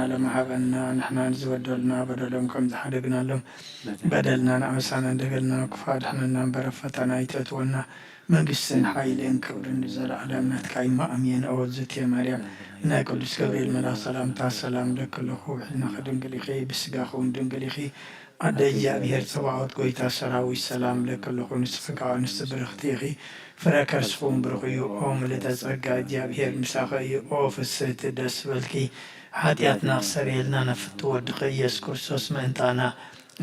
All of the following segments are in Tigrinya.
ለመሃበና፣ ንሕና ንዝበደሉና በደሎም ከም ዝሓደግናሎም በደልናን ኣበሳናን ደገልና ክፉእ ኣድሕነና እምበር ኣብ ፈተና ኣይተእትወና። መንግስትን ሓይልን ክብርን ንዘለኣለም ናትካ እዩ። ኣሜን። ኦ እግዝእትየ ማርያም፣ ናይ ቅዱስ ገብርኤል መልኣኽ ሰላምታ ሰላም እለኪ ኣለኹ። ብሕልናኺ ድንግል ኢኺ፣ ብስጋኺ እውን ድንግል ኢኺ። ኣደ እግዚኣብሔር ጸባኦት ጐይታ ሰራዊት ሰላም እለኪ ኣለኹ። ንስኺ ካብ ኣንስቲ ብርኽቲ ኢኺ፣ ፍረ ከርስኺ እውን ብሩኽ እዩ። ኦ ምልእተ ጸጋ እግዚኣብሔር ምሳኺ እዩ። ኦ ፍስህቲ ደስ ይበልኪ። ሓጢኣትና ክሰርየልና ናብ ፍትው ወድኺ ኢየሱስ ክርስቶስ ምእንታና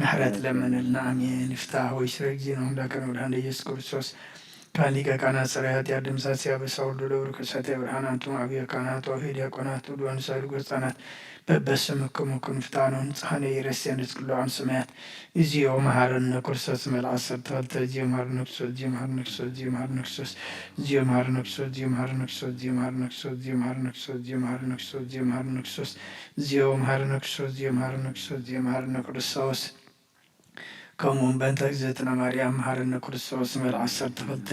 ምሕረት ለምንልና። ኣሜን። ይፍታሕ ወይ ስረ ጊዜ ነው አምላክን ወድኃኔ ኢየሱስ ክርስቶስ ካን ሊቀ ካህናት ሠራዊት ኃጢአት ደምሳሲ አበሳ ወልዶ ለብሩ ከሳቴ ብርሃን አንቱም አብየ ካህናት ወአብየ ዲያቆናት ወአንሳሉ ሕፃናት በበስምክሙ ክንፍታኑ ንጽሐነ ይረስየን እትክሉ አም ሰማያት እግዚኦ መሐረነ ክርስቶስ መልአክ ዐሰርተ ክልተ። እግዚኦ መሐረነ ክርስቶስ፣ እግዚኦ መሐረነ ክርስቶስ፣ እግዚኦ መሐረነ ክርስቶስ፣ እግዚኦ መሐረነ ክርስቶስ፣ እግዚኦ መሐረነ ክርስቶስ፣ እግዚኦ መሐረነ ክርስቶስ፣ እግዚኦ መሐረነ ክርስቶስ፣ እግዚኦ መሐረነ ክርስቶስ፣ እግዚኦ መሐረነ ክርስቶስ፣ እግዚኦ መሐረነ ክርስቶስ፣ እግዚኦ መሐረነ ክርስቶስ፣ እግዚኦ መሐረነ ክርስቶስ። ከምኡውን በእንተ እግዝእትነ ማርያም መሐረነ ክርስቶስ መል ዐሰርተ ክልተ።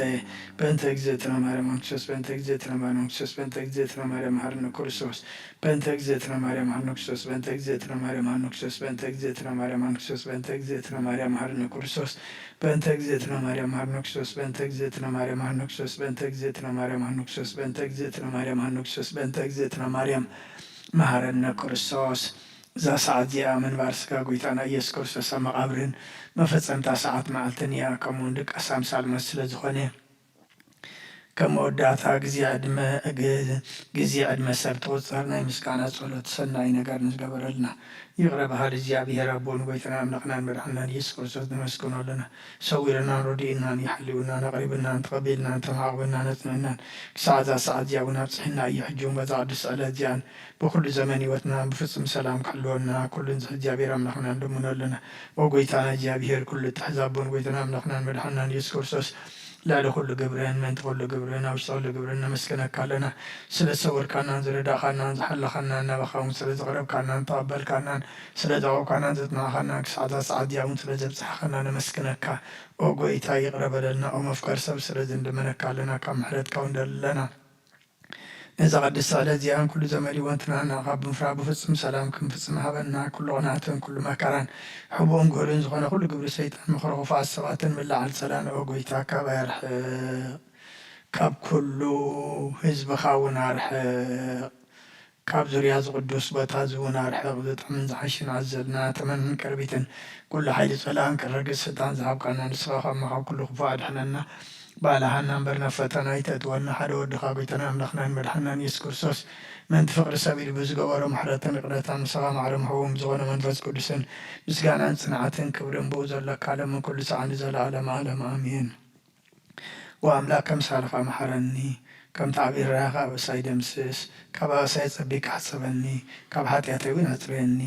በእንተ እግዝእትነ ማርያም አንክሶስ፣ በእንተ እግዝእትነ ማርያም አንክሶስ፣ በእንተ እግዝእትነ ማርያም መሐረነ ክርስቶስ፣ በእንተ እግዝእትነ ማርያም መሐረነ ክርስቶስ፣ በእንተ እግዝእትነ ማርያም መሐረነ ክርስቶስ፣ በእንተ እግዝእትነ ማርያም መሐረነ ክርስቶስ፣ በእንተ እግዝእትነ ማርያም መሐረነ ክርስቶስ፣ በእንተ እግዝእትነ ማርያም መሐረነ ክርስቶስ፣ በእንተ እግዝእትነ ማርያም መሐረነ ክርስቶስ፣ በእንተ እግዝእትነ ማርያም መሐረነ ክርስቶስ፣ በእንተ እግዝእትነ ማርያም መሐረነ ክርስቶስ፣ በእንተ እግዝእትነ ማርያም መሐረነ ክርስቶስ። እዛ ሰዓት እዚኣ ምንባር ስጋ ጐይታና ኢየሱስ ክርስቶስ ኣብ መቓብርን መፈጸምታ ሰዓት መዓልትን እያ። ከምኡውን ድቃስ ኣምሳል ሞት ስለ ዝኾነ፣ ከም መወዳእታ ግዜ ዕድመ፣ ግ-፣ ግዜ ዕድመ ሰብ ትቑጸር ናይ ምስጋና ጸሎት ሰናይ ነገር ንዝገበረልና ይቕረ በሃሊ እግዚኣብሔር ኣቦን ጐይታና ኣምላኽናን መድሓንናን ኢየሱስ ክርስቶስ ነመስግኖ ኣለና። ሰዊርናን ረዲኡናን እዩ፣ ሓሊውናን ኣቕሪብናን ተቐቢልናን ተማዕቑብናን ኣጽንዕናን ክሳዕ እዛ ሰዓት እዚኣ እውን ኣብጽሕና እዩ። ሕጂ እውን በዛ ቅድስቲ ዕለት እዚኣን ብኹሉ ዘመን ህይወትናን ብፍጹም ሰላም ክሕልወና ኩሉ ንዝኽእል እግዚኣብሔር ኣምላኽና ንልምኖ ኣለና። ኦ ጐይታና እግዚኣብሔር ኩሉ እትሕዝ ኣቦን ጐይታና ኣምላኽናን መድሓንናን ኢየሱስ ክርስቶስ፣ ልዕሊ ኩሉ ግብርን ምእንቲ ኩሉ ግብርን ኣብ ውሽጢ ኩሉ ግብርን ነመስግነካ ኣለና። ስለ ዝሰወርካናን ዝረዳእካናን ዝሓለኻናን ናባኻ እውን ስለ ዝቐረብካናን ተቐበልካናን ስለ ዘቕረብካናን ዘጽናዕኻናን ክሳዕ እዛ ሰዓት እዚኣ እውን ስለ ዘብጽሓኻና ነመስግነካ። ኦ ጐይታ ይቕረ በለልና። ኦ መፍቀር ሰብ ስለዚ ንልመነካ ኣለና፣ ካብ ምሕረትካ እውን ደለና። ነዛ ቅድስቲ ዕለት እዚኣን ኩሉ ዘመድ ህይወትና ንዓኻ ብምፍራህ ብፍጹም ሰላም ክንፍጽም ሃበና። ኩሉ ቅንኣትን ኩሉ መከራን ሕቡእን ግህሉን ዝኾነ ኩሉ ግብሪ ሰይጣን ምኽሪ ክፉኣት ሰባትን ምልዓል ጸላን ኦ ጐይታ ካባይ ኣርሕቕ። ካብ ኩሉ ህዝብኻ እውን ኣርሕቕ። ካብ ዙርያ እዚ ቅዱስ ቦታ እዚ እውን ኣርሕቕ። ዝጥዕምን ዝሓሽን ኣዘልና ተመንን ቅርቢትን ኩሉ ሓይሊ ጸላእን ክረግጽ ስልጣን ዝሃብካና ንስኻ ካብ መኻብ ኩሉ ክፉእ ኣድሕነና። ባልሃና እምበር ናብ ፈተና ኣይተእትወና። ሓደ ወድኻ ጐይታና ኣምላኽናን መድሓንናን ኢየሱስ ክርስቶስ ምእንቲ ፍቕሪ ሰብ ኢሉ ብዝገበሮ ምሕረትን ይቕረታን ንስኻ ማዕረ መሕቡም ዝኾነ መንፈስ ቅዱስን ምስጋናን ጽንዓትን ክብርን ብኡ ዘለካ ዓለምን ኩሉ ሰዓን ንዘለዓለመ ዓለም ኣሜን። ወኣምላክ ከምሳልኻ መሓረኒ፣ ከም ትዓቢይ ርህራሄኻ ኣበሳይ ደምስስ። ካብ ኣበሳይ ጸቢብካ ሕጸበኒ፣ ካብ ሓጢኣተይ እውን ኣጽርየኒ።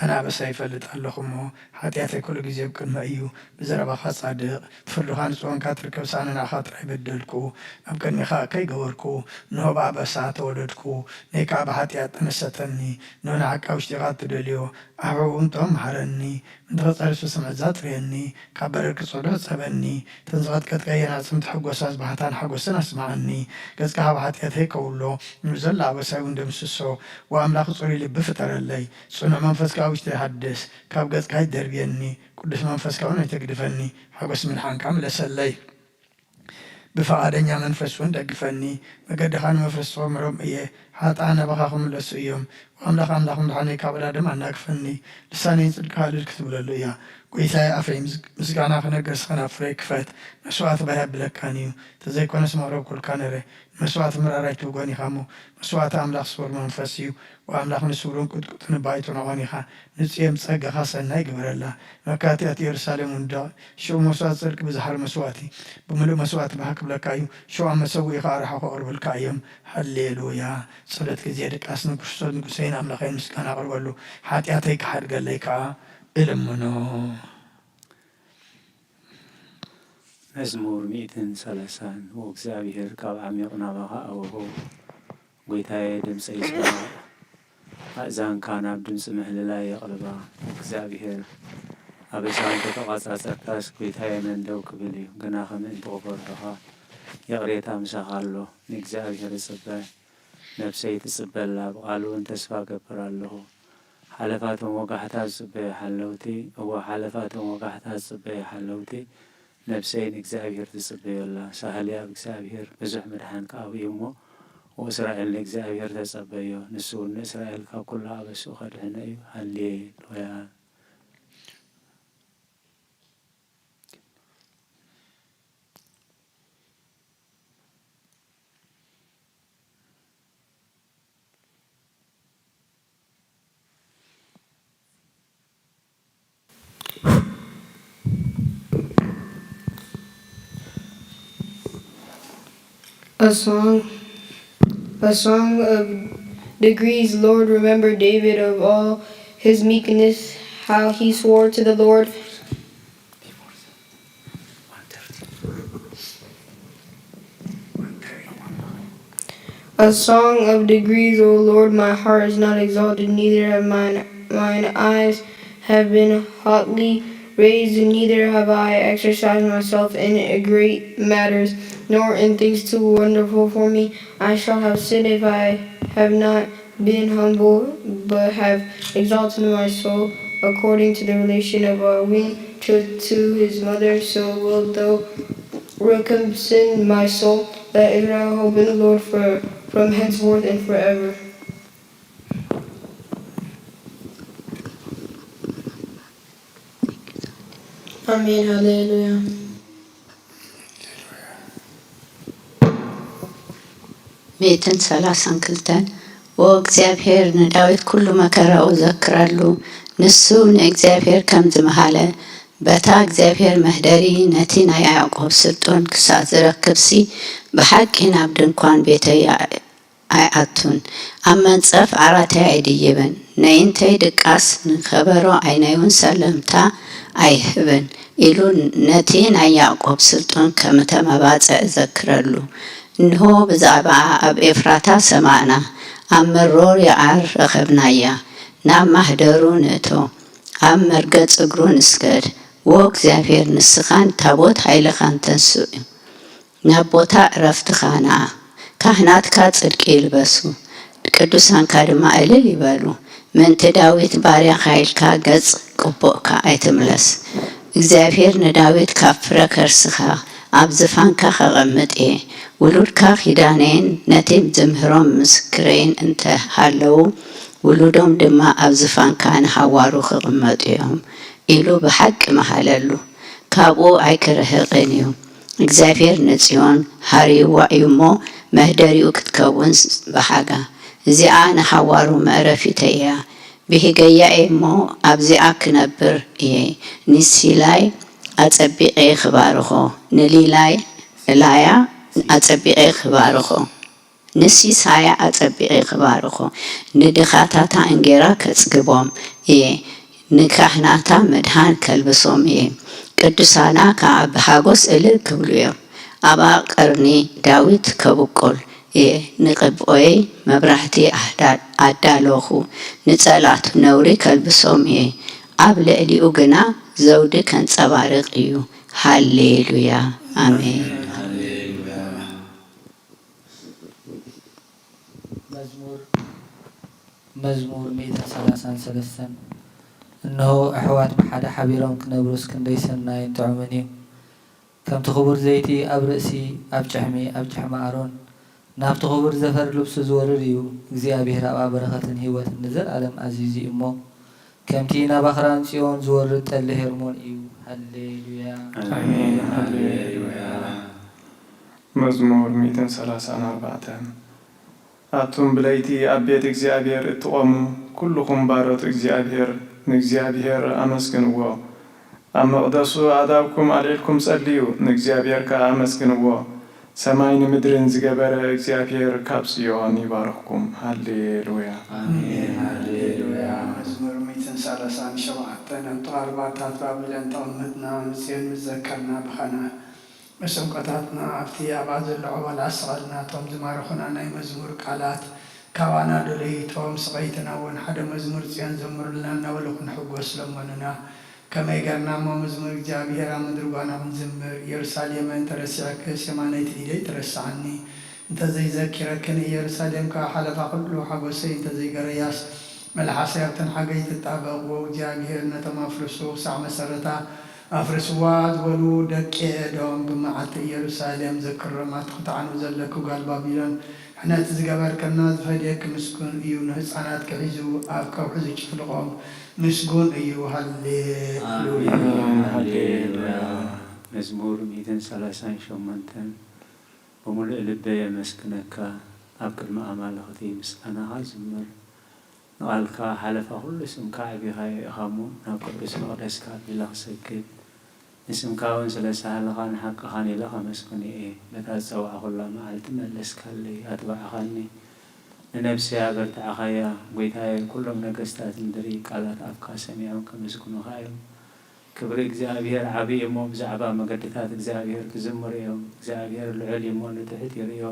ኣነ ኣበሳይ ይፈልጥ ኣለኹ እሞ፣ ሓጢኣተይ ኩሉ ግዜ ኣብ ቅድመይ እዩ። ብዘረባኻ ጻድቕ፣ ብፍርድኻ ንጹህ ኾንካ ትርከብ፣ ሳነ ንዓኻ ጥራይ በደልኩ፣ ኣብ ቅድሜኻ እከይ ገበርኩ። እንሆ ብኣበሳ ተወለድኩ፣ ነይ ከኣ ብሓጢኣት ጠነሰተኒ። እንሆ ንሓቂ ኣብ ውሽጢኻ እትደልዮ፣ ኣብ ሕቡእንቶም መሓረኒ። ምእንቲ ኸጻሪ ስስምዕ እዛ ኣጽርየኒ፣ ካብ በረድ ክጸድዑ ጸበኒ። እተን ዝቐጥቀጥካየን ኣዕጽምቲ ሕጎሳ፣ ዝባህታን ሓጎስን ኣስምዓኒ። ገጽካ ካብ ሓጢኣተይ ከውሎ፣ ንዘሎ ኣበሳይ እውን ደምስሶ። ወኣምላኽ ጽሩይ ልቢ ፍጠረለይ፣ ጽኑዕ መንፈስ ከኣ ኣብ ውሽጠይ ሓድስ። ካብ ገጽካ ኣይትደርብየኒ፣ ቅዱስ መንፈስካ እውን ኣይተግድፈኒ። ሓጎስ ምድሓንካ ምለሰለይ። ብፍቓደኛ መንፈስ እውን ደግፈኒ። መገድኻ ንመፍረስቲ ኸምህሮም እየ፣ ሓጥኣን ናባኻ ክምለሱ እዮም። ኣምላኽ ኣምላኽ ምድሓነይ ካብ ዕዳ ድማ ኣናግፈኒ። ልሳነይ ንጽድቅኻ እልል ክትብለሉ እያ። ጐይታየ ኣፈይ ምስ-፣ ምስጋና ክነግር ስኸን ኣብ ፍረይ ክፈት። መስዋእቲ ባይ ኣብለካን እዩ። ተዘይኮነስ መቕረብኩልካ ነይረ። ንመስዋእቲ ምራር ኣይትብጎን ኢኻ እሞ፣ መስዋእቲ ኣምላኽ ስቡር መንፈስ እዩ። ወኣምላኽ ንስቡርን ቅጥቁጥን እባ ኣይትንዖን ኢኻ። ንጽዮን ጸጋኻ ሰናይ ግበረላ። መካትኣት ኢየሩሳሌም ውንዳቕ። ሽዑ መስዋእቲ ጽድቂ ብዝሓር መስዋእቲ ብምሉእ መስዋእቲ ባህ ክብለካ እዩ። ሽዑ ኣብ መሰውኢኻ ኣርሓ ከቕርቡልካ እዮም። ሃሌሉያ። ጸሎት ግዜ ድቃስ ንክርስቶስ ንጉሰይን ኣምላኸይን ምስጋና ኣቕርበሉ። ሓጢኣተይ ክሓድገለይ ከኣ እልምኖ። መዝሙር ሚእትን ሰላሳን። ወእግዚኣብሔር ካብ ዓሚቕ ናባኻ ኣውህው። ጐይታየ፣ ድምጸይ ስማዕ፣ ኣእዛንካ ናብ ድምጺ ምህልላይ የቕርባ። እግዚኣብሔር፣ ኣበሳ እንተ ተቋጻጸርካስ፣ ጐይታየ፣ መን ደው ክብል እዩ? ግናኸ ምእንቲ ክፈርዶኻ፣ ይቕሬታ ምሳኻ ኣሎ። ንእግዚኣብሔር እጽበ፣ ነፍሰይ ትጽበ ኣላ፣ ብቓሉ እውን ተስፋ እገብር ኣለኹ። ሓለፋቶም ወጋሕታ ዝጽበዩ ሓለውቲ፣ እወ፣ ሓለፋቶም ወጋሕታ ዝጽበዩ ሓለውቲ፣ ነብሰይ ንእግዚኣብሔር ትጽበዮ ኣላ። ሳህሊ ኣብ እግዚኣብሔር ብዙሕ ምድሓን ከኣቡ እዩ እሞ፣ ወእስራኤል ንእግዚኣብሔር ተጸበዮ፣ ንሱ እውን ንእስራኤል ካብ ኩሉ ኣበስኡ ከድሕኖ እዩ። ሃሌሉያ። A song, a song of degrees. Lord, remember David of all his meekness, how he swore to the Lord. A song of degrees, O Lord, my heart is not exalted, neither have mine, mine eyes have been hotly raised, neither have I exercised myself in a great matters, nor in things too wonderful for me. I shall have sinned if I have not been humble, but have exalted my soul according to the relation of a weaned child to his mother, so wilt thou recompense my soul. Let Israel hope in the Lord for, from henceforth and forever. ኣሜን፣ ሃሌሉያ። ሚእትን ሰላሳን ክልተን። ወእግዚኣብሔር ንዳዊት ኩሉ መከራኡ ዘክረሉ፣ ንሱ ንእግዚኣብሔር ከም ዝመሃለ፣ በታ እግዚኣብሔር መህደሪ ነቲ ናይ ያዕቆብ ስልጡን ክሳዕ ዝረክብሲ፣ ብሓቂ ናብ ድንኳን ቤተይ ኣይኣቱን፣ ኣብ መንጸፍ ዓራተይ ኣይድይብን። ነይንተይ ድቃስ ንከበሮ ኣይነይውን ሰለምታ ኣይህብን ኢሉ ነቲ ናይ ያዕቆብ ስልጡን ከም እተመባጽዕ ዘክረሉ። እንሆ ብዛዕባኣ ኣብ ኤፍራታ ሰማዕና፣ ኣብ መሮር የዓር ረኸብናያ። ናብ ማህደሩ ንእቶ፣ ኣብ መርገጽ እግሩ ንስገድ። ዎ እግዚኣብሔር ንስኻን ታቦት ሓይልኻን ተንስኡ። ናብ ቦታ ዕረፍትኻ ንዓ። ካህናትካ ጽድቂ ይልበሱ፣ ቅዱሳንካ ድማ እልል ይበሉ። ምእንቲ ዳዊት ባርያኻ ኢልካ ገጽ ቅቡእካ ኣይትምለስ። እግዚኣብሔር ንዳዊት ካብ ፍረ ከርስኻ ኣብ ዝፋንካ ከቐምጥ እየ። ውሉድካ ኪዳነይን ነቲ ዝምህሮም ምስክረይን እንተ ሃለዉ፣ ውሉዶም ድማ ኣብ ዝፋንካ ንሃዋሩ ክቕመጡ እዮም ኢሉ ብሓቂ መሃለሉ። ካብኡ ኣይክርህቕን እዩ። እግዚኣብሔር ንጽዮን ሃርይዋ እዩ እሞ፣ መህደሪኡ ክትከውን ብሓጋ። እዚኣ ንሓዋሩ መዕረፊተይ እያ። ብሂገያ እየ እሞ፣ ኣብዚኣ ክነብር እየ። ንሲላይ ኣጸቢቐ ክባርኾ፣ ንሊላይ ላያ ኣጸቢቐ ክባርኾ። ንሲሳያ ኣጸቢቐ ክባርኾ፣ ንድኻታታ እንጌራ ከጽግቦም እየ፣ ንካህናታ ምድሓን ከልብሶም እየ፣ ቅዱሳና ከኣ ብሓጎስ እልል ክብሉ እዮም። ኣብኣ ቀርኒ ዳዊት ከብቁል እየ፣ ንቅብኦይ መብራህቲ ኣህዳ-፣ ኣዳለኹ፣ ንጸላእቱ ነውሪ ከልብሶም እየ፣ ኣብ ልዕሊኡ ግና ዘውዲ ከንጸባርቕ እዩ። ሃሌሉያ፣ ኣሜን። መዝሙር፣ መዝሙር ሚእትን ሰላሳን ሰለስተን። እንሆ፣ ኣሕዋት ብሓደ ሓቢሮም ክነብሩስ ክንደይ ሰናይን ጥዑምን እዩ! ከምቲ ክቡር ዘይቲ ኣብ ርእሲ፣ ኣብ ጭሕሚ፣ ኣብ ጭሕሚ ኣሮን፣ ናብቲ ክቡር ዘፈር ልብሱ ዝወርድ እዩ። እግዚኣብሔር ኣብኣ በረኸትን ህይወትን ንዘለኣለም ኣዚዙ እዩ እሞ፣ ከምቲ ናብ ኣኽራን ጽዮን ዝወርድ ጠሊ ሄርሞን እዩ። ሃሌሉያ። ኣሜን። ሃሌሉያ። መዝሙር ሚእትን ሰላሳን ኣርባዕተን። ኣቱም ብለይቲ ኣብ ቤት እግዚኣብሔር እትቖሙ፣ ኩልኹም ባሮት እግዚኣብሔር፣ ንእግዚኣብሔር ኣመስግንዎ። ኣብ መቕደሱ ኣእዳውኩም ኣልዒልኩም ጸልዩ፣ ንእግዚኣብሔር ከኣ ኣመስግንዎ። ሰማይ ንምድርን ዝገበረ እግዚኣብሔር ካብ ጽዮን ይባርኽኩም። ሃሌሉያ። ኣሜን። ሃሌሉያ። መዝሙር ሚእትን ሰላሳን ሸውዓተን። ኣብ ጥቓ ሩባታት ባቢሎን ተቐመጥና፣ ንጽዮን ምስ ዘከርና በኸና። መሰንቆታትና ኣብቲ ኣብኣ ዘሎ ዕወላ ኣሰቐልና። እቶም ዝማረኹና ናይ መዝሙር ቃላት ካባና ዶ ለይቶም፣ ስቐይትና እውን ሓደ መዝሙር ጽዮን ዘምሩልና እናበሉ ክንሕጎስ ለመኑና። ከመይ ገርና እሞ መዝሙር እግዚኣብሔር ኣብ ምድሪ ጓና ክንዝምር? ኢየሩሳሌመ፣ እንተ ረሲዐክስ የማነይቲ ኢደይ ትረስዓኒ፣ እንተ ዘይዘኪረክን፣ ኢየሩሳሌም ከኣ ሓለፋ ኩሉ ሓጎሰይ እንተ ዘይገረያስ፣ መልሓሰይ ኣብተን ሓገይ ትጣበቕ። ወእግዚኣብሔር ነቶም ኣፍርሱ ክሳዕ መሰረታ ኣፍርስዋ ዝበሉ ደቂ ኤዶም፣ ብመዓልቲ ኢየሩሳሌም ዘክርም ኣቲ ክትዓኑ ዘለኪ ጓል ባቢሎን፣ ሕነቲ ዝገበርክና ዝፈድየኪ ምስጉን እዩ። ንህፃናትኪ ሒዙ ኣብ ከውሒ ዝጭፍልቖም ምስጉን እዩ። ሃሌሉያ። ኣሜን። ሃሌሉያ። መዝሙር ሚእትን ሰላሳን ሸሞንተን። ብምሉእ ልበይ የመስግነካ፣ ኣብ ቅድሚ ኣማልኽቲ ምስጋናኻ ዝምር። ንቓልካ ሓለፋ ኩሉ ስምካ ኣዕቢኻዮ ኢኻ እሞ፣ ናብ ቅዱስ መቕደስካ ኣቢለ ክሰግድ፣ ንስምካ እውን ስለ ሳህልኻን ሓቅኻን ኢለ ከመስግን እየ። በታ ዝጸዋዕኹላ መዓልቲ መለስካለይ፣ ኣትባዕኻኒ። ንነፍሰይ ኣበርታዕኻያ። ጐይታየ፣ ኩሎም ነገስታት ምድሪ ቃላት ኣፍካ ሰሚዖም ከመስግኑኻ እዮም። ክብሪ እግዚኣብሔር ዓቢ እዩ እሞ፣ ብዛዕባ መገድታት እግዚኣብሔር ክዝምሩ እዮም። እግዚኣብሔር ልዑል እዩ እሞ፣ ንትሑት ይርእዮ፣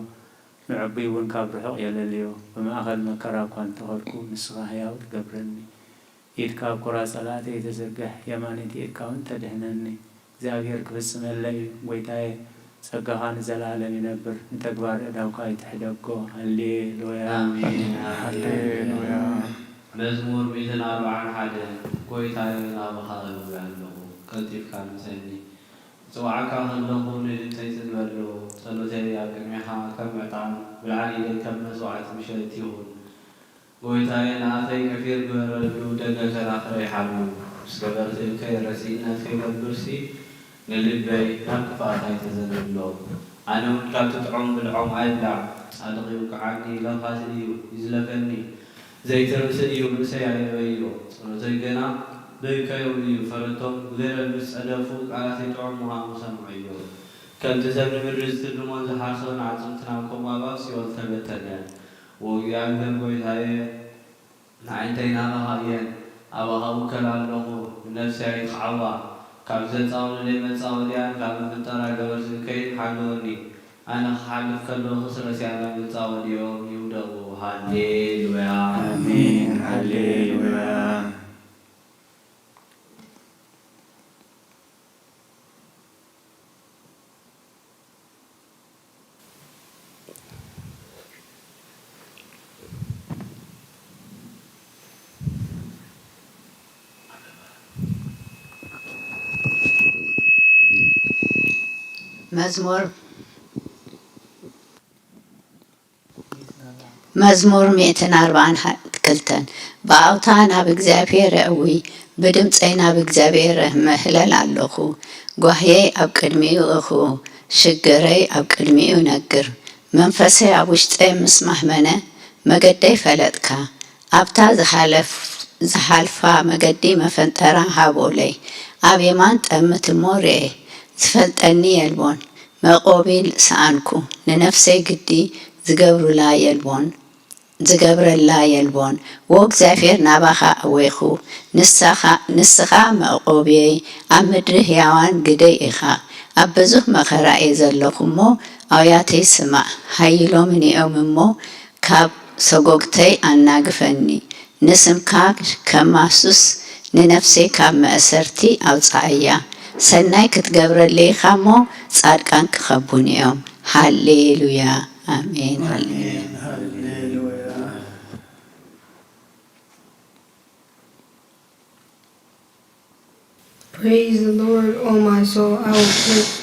ንዕቡይ እውን ካብ ርሑቕ የለልዮ። ብማእከል መከራ እኳ እንተኸድኩ፣ ንስኻ ህያው ትገብረኒ። ኢድካ ኣብ ኵራ ጸላእተይ ትዝርግሕ፣ የማነይቲ ኢድካ እውን ተድሕነኒ። እግዚኣብሔር ክፍጽመለይ እዩ፣ ጐይታየ፣ ጸጋኻ ንዘለኣለም ይነብር፣ ንተግባር እዳውካ ኣይትሕደጎ። ሃሌሉያ። ኣሜን። ሃሌሉያ። መዝሙር ሚእትን ኣርባዓን ሓደን። ጐይታየ፣ ናባኻ እእዊ ኣለኹ፣ ቀልጢፍካ ምጸኒ። ክጽውዓካ ከለኹ ንድምጸይ ጽን በል፣ ጸሎተይ ኣብ ቅድሜኻ ከም ዕጣን፣ ብልዓል ኢደይ ከም መስዋዕቲ ምሸት ይኹን። ጐይታየ፣ ንኣፈይ ቀፊር ግበረሉ፣ ደገ ከናፍረይ ሓሉ። ምስ ገበርቲ እከይ ረሲእነት ከይነብርሲ፣ ንልበይ ናብ ክፍኣት ኣይተዘንብሎ። ኣነ እውን ካብቲ ጥዑም ብልዖም ኣይብላዕ። ጻድቕ ይውቅዓኒ፣ ለኻሲ እዩ፣ ይዝለፈኒ። ዘይቲ ርእሲ እዩ፣ ርእሰይ ኣየበዮ። ጸሎተይ ገና ብእከዮም እዩ፣ ፈረቶም ብገደል ምስ ጸደፉ፣ ቃላተይ ጥዑም ምዃኑ ሰምዐዮ። ከምቲ ሰብ ንምድሪ ዝትልሞን ዝሓርሶን ኣዕጽምትና፣ ከምኡ ኣባብ ሲኦል ተበተነ። ወእግዚኣብሔር ጐይታየ፣ ንዓይንተይ ናባኻ እየን፣ ኣባኻ እውከል ኣለኹ፣ ንነፍሰይ ኣይትኽዓዋ። ካብ ዘጻወዱለይ መጻወድያን ካብ መፍንጠራ ገበርቲ እከይን ሓልወኒ። ኣነ ክሓልፍ ከለኹስ ረሲኣና መጻወድያኦም ይውደቑ። ሃሌሉያ። ኣሜን። ሃሌሉያ። መዝሙር መዝሙር ሚእትን ኣርባዓን ክልተን። ብኣውታ ናብ እግዚኣብሔር የእዊ፣ ብድምፀይ ናብ እግዚኣብሔር እምህለል ኣለኹ። ጓህየይ ኣብ ቅድሚኡ እኹ፣ ሽግረይ ኣብ ቅድሚኡ ነግር። መንፈሰይ ኣብ ውሽጠይ ምስ ማህመነ፣ መገደይ ፈለጥካ። ኣብታ ዝሓለፍ-፣ ዝሓልፋ መገዲ መፈንጠራ ሃቦለይ። ኣብ የማን ጠምት እሞ ርኤ፣ ዝፈልጠኒ የልቦን። መዕቆቢ ሰኣንኩ፣ ንነፍሰይ ግዲ ዝገብሩላ የልቦን፣ ዝገብረላ የልቦን። ዎ እግዚኣብሔር ናባኻ ኣወይኹ፣ ንሳኻ-፣ ንስኻ መዕቆብየይ፣ ኣብ ምድሪ ህያዋን ግደይ ኢኻ። ኣብ ብዙህ መኸራ እየ ዘለኹ እሞ፣ ኣውያተይ ስማዕ፣ ሃይሎምን እዮም እሞ፣ ካብ ሰጎግተይ ኣናግፈኒ። ንስምካ ከማሱስ ንነፍሰይ ካብ መእሰርቲ ኣውጽኣያ። ሰናይ ክትገብረለይ ኢኻ እሞ፣ ጻድቃን ክኸቡኒ እዮም። ሃሌሉያ። ኣሜን። ኣሜን። ሃሌሉያ። Praise the Lord, O my soul. I will praise.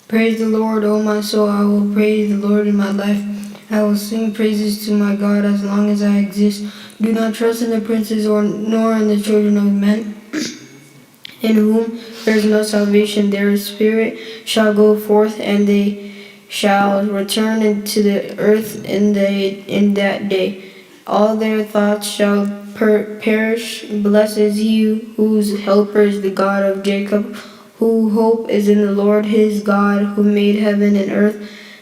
Praise the Lord, O my soul. I will praise the Lord in my life. I will sing praises to my God as long as I exist. Do not trust in the princes or nor in the children of men, in whom there is no salvation. Their spirit shall go forth, and they shall return into the earth in the in that day. All their thoughts shall per- perish. Blessed is he whose helper is the God of Jacob, who hope is in the Lord his God, who made heaven and earth,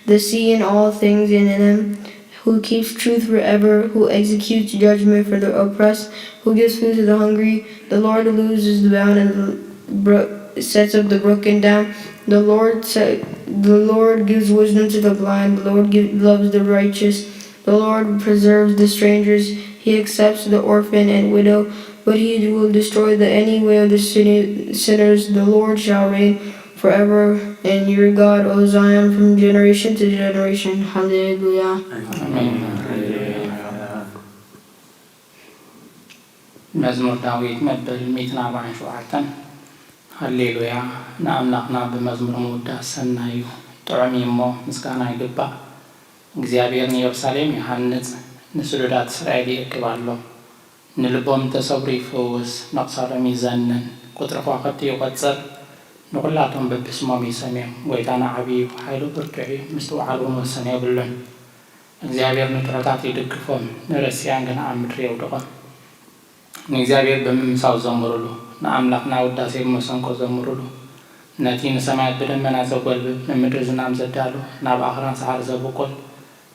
the sea and all things in them, who keeps truth forever, who executes judgment for the oppressed, who gives food to the hungry. The Lord looses the bound and the bro- sets up the broken down. The Lord set, the Lord gives wisdom to the blind. The Lord gives, loves the righteous. The Lord preserves the strangers. He accepts the orphan and widow, but he will destroy the enemy of the sinner- sinners. The Lord shall reign forever, and your God, O Zion, from generation to generation. Hallelujah. Amen. Hallelujah. መዝሙር ዳዊት መበል ሚእትን ኣርባዓን ሸውዓተን። ሃሌሉያ፣ ንኣምላኽና ብመዝሙር ምውዳስ ሰናይ እዩ፣ ጥዑም እዩ እሞ ምስጋና ይግባእ። እግዚኣብሔር ንኢየሩሳሌም ይሃንጽ፣ ንስዱዳት እስራኤል ይእክብ ኣሎ። ንልቦም እተሰብሩ ይፍውስ፣ ነቕሳሎም ይዘንን፣ ቁጽሪ ከዋኽብቲ ይቖጽር፣ ንኹላቶም በብስሞም ይሰምዮም። ጐይታና ዓብዪ እዩ፣ ሓይሉ ብርቱዕ እዩ፣ ምስትውዓል እውን ወሰን የብሉን። እግዚኣብሔር ንጥዑያት ይድግፎም፣ ንረሲኣን ግን ኣብ ምድሪ የውድቖም። ንእግዚኣብሔር ብምምሳው ዘምሩሉ፣ ንኣምላኽና ውዳሴ ብመሰንቆ ዘምሩሉ። ነቲ ንሰማያት ብደመና ዘጐልብብ፣ ንምድሪ ዝናም ዘዳሉ፣ ናብ ኣኽራን ሳዕሪ ዘብቁል፣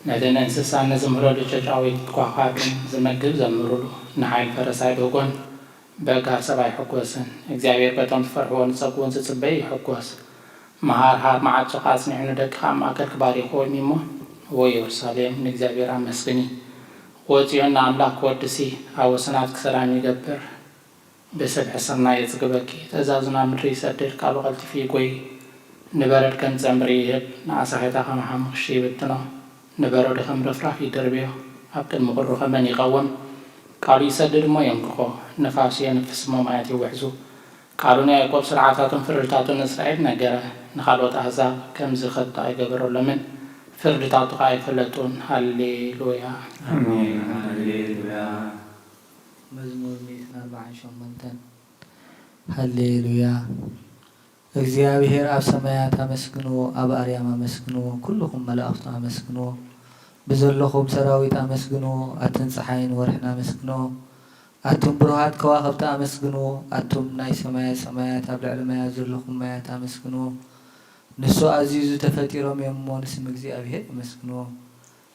ነቲ ንእንስሳን ንዝምህረሉ ጨጫዊት ኳዃትን ዝመግብ ዘምሩሉ። ንሓይል ፈረስ ኣይብህጎን፣ በጋር ሰብ ኣይሕጎስን። እግዚኣብሔር በቶም ዝፈርሕዎ ንጸግኡን ዝጽበዩ ይሕጎስ። መሃርሃር መዓጾኻ ኣጽኒዑ ንደቅኻ ኣብ ማእከልኪ ባሪኽዎም እዩ እሞ፣ ወይ የሩሳሌም ንእግዚኣብሔር ኣመስግኒ። ወጺኡን ንኣምላኽ ክወድሲ፣ ኣብ ወሰናትኪ ሰላም ይገብር። ብስብሒ ስርናይ የጽግበኪ፣ ትእዛዙ ናብ ምድሪ ይሰድድ፣ ቃሉ ቀልጢፉ ይጎዪ። ንበረድ ከም ጸምብሪ ይህብ፣ ንኣሳኺታ ከም ሓሙኽሺ ይብትኖ። ንበረዶ ከም ርፍራፍ ይድርብዮ፣ ኣብ ቅድሚ ቁሩ ከመን ይቐውም። ቃሉ ይሰድድ እሞ የንቅቖ፣ ንፋስ የንፍስ እሞ ማያት ይውሕዙ። ቃሉ ንያዕቆብ ስርዓታቱን ፍርድታቱን ንእስራኤል ነገረ፣ ንኻልኦት ኣህዛብ ከምዚ ከቶ ኣይገበረሎምን፣ ፍርድታቱ ኸኣ ኣይፈለጡን። ሃሌሉያ። ኣሜን። ሃሌሉያ። መዝሙር ሚእትን ኣርባዓን ሸሞንተን። ሃሌሉያ። እግዚኣብሔር ኣብ ሰማያት ኣመስግንዎ፣ ኣብ ኣርያም ኣመስግንዎ፣ ኩልኹም መላእኽቱ ኣመስግንዎ። ብዘለኹም ሰራዊት ኣመስግንዎ፣ ኣትን ጸሓይን ወርሕን ኣመስግንዎ። ኣቱም ብሩሃት ከዋኽብቲ ኣመስግንዎ፣ ኣቱም ናይ ሰማየ ሰማያት ኣብ ልዕሊ ማያት ዘለኹም ማያት ኣመስግንዎ። ንሱ ኣዚዙ ተፈጢሮም እዮም እሞ ንስም እግዚኣብሔር የመስግንዎ።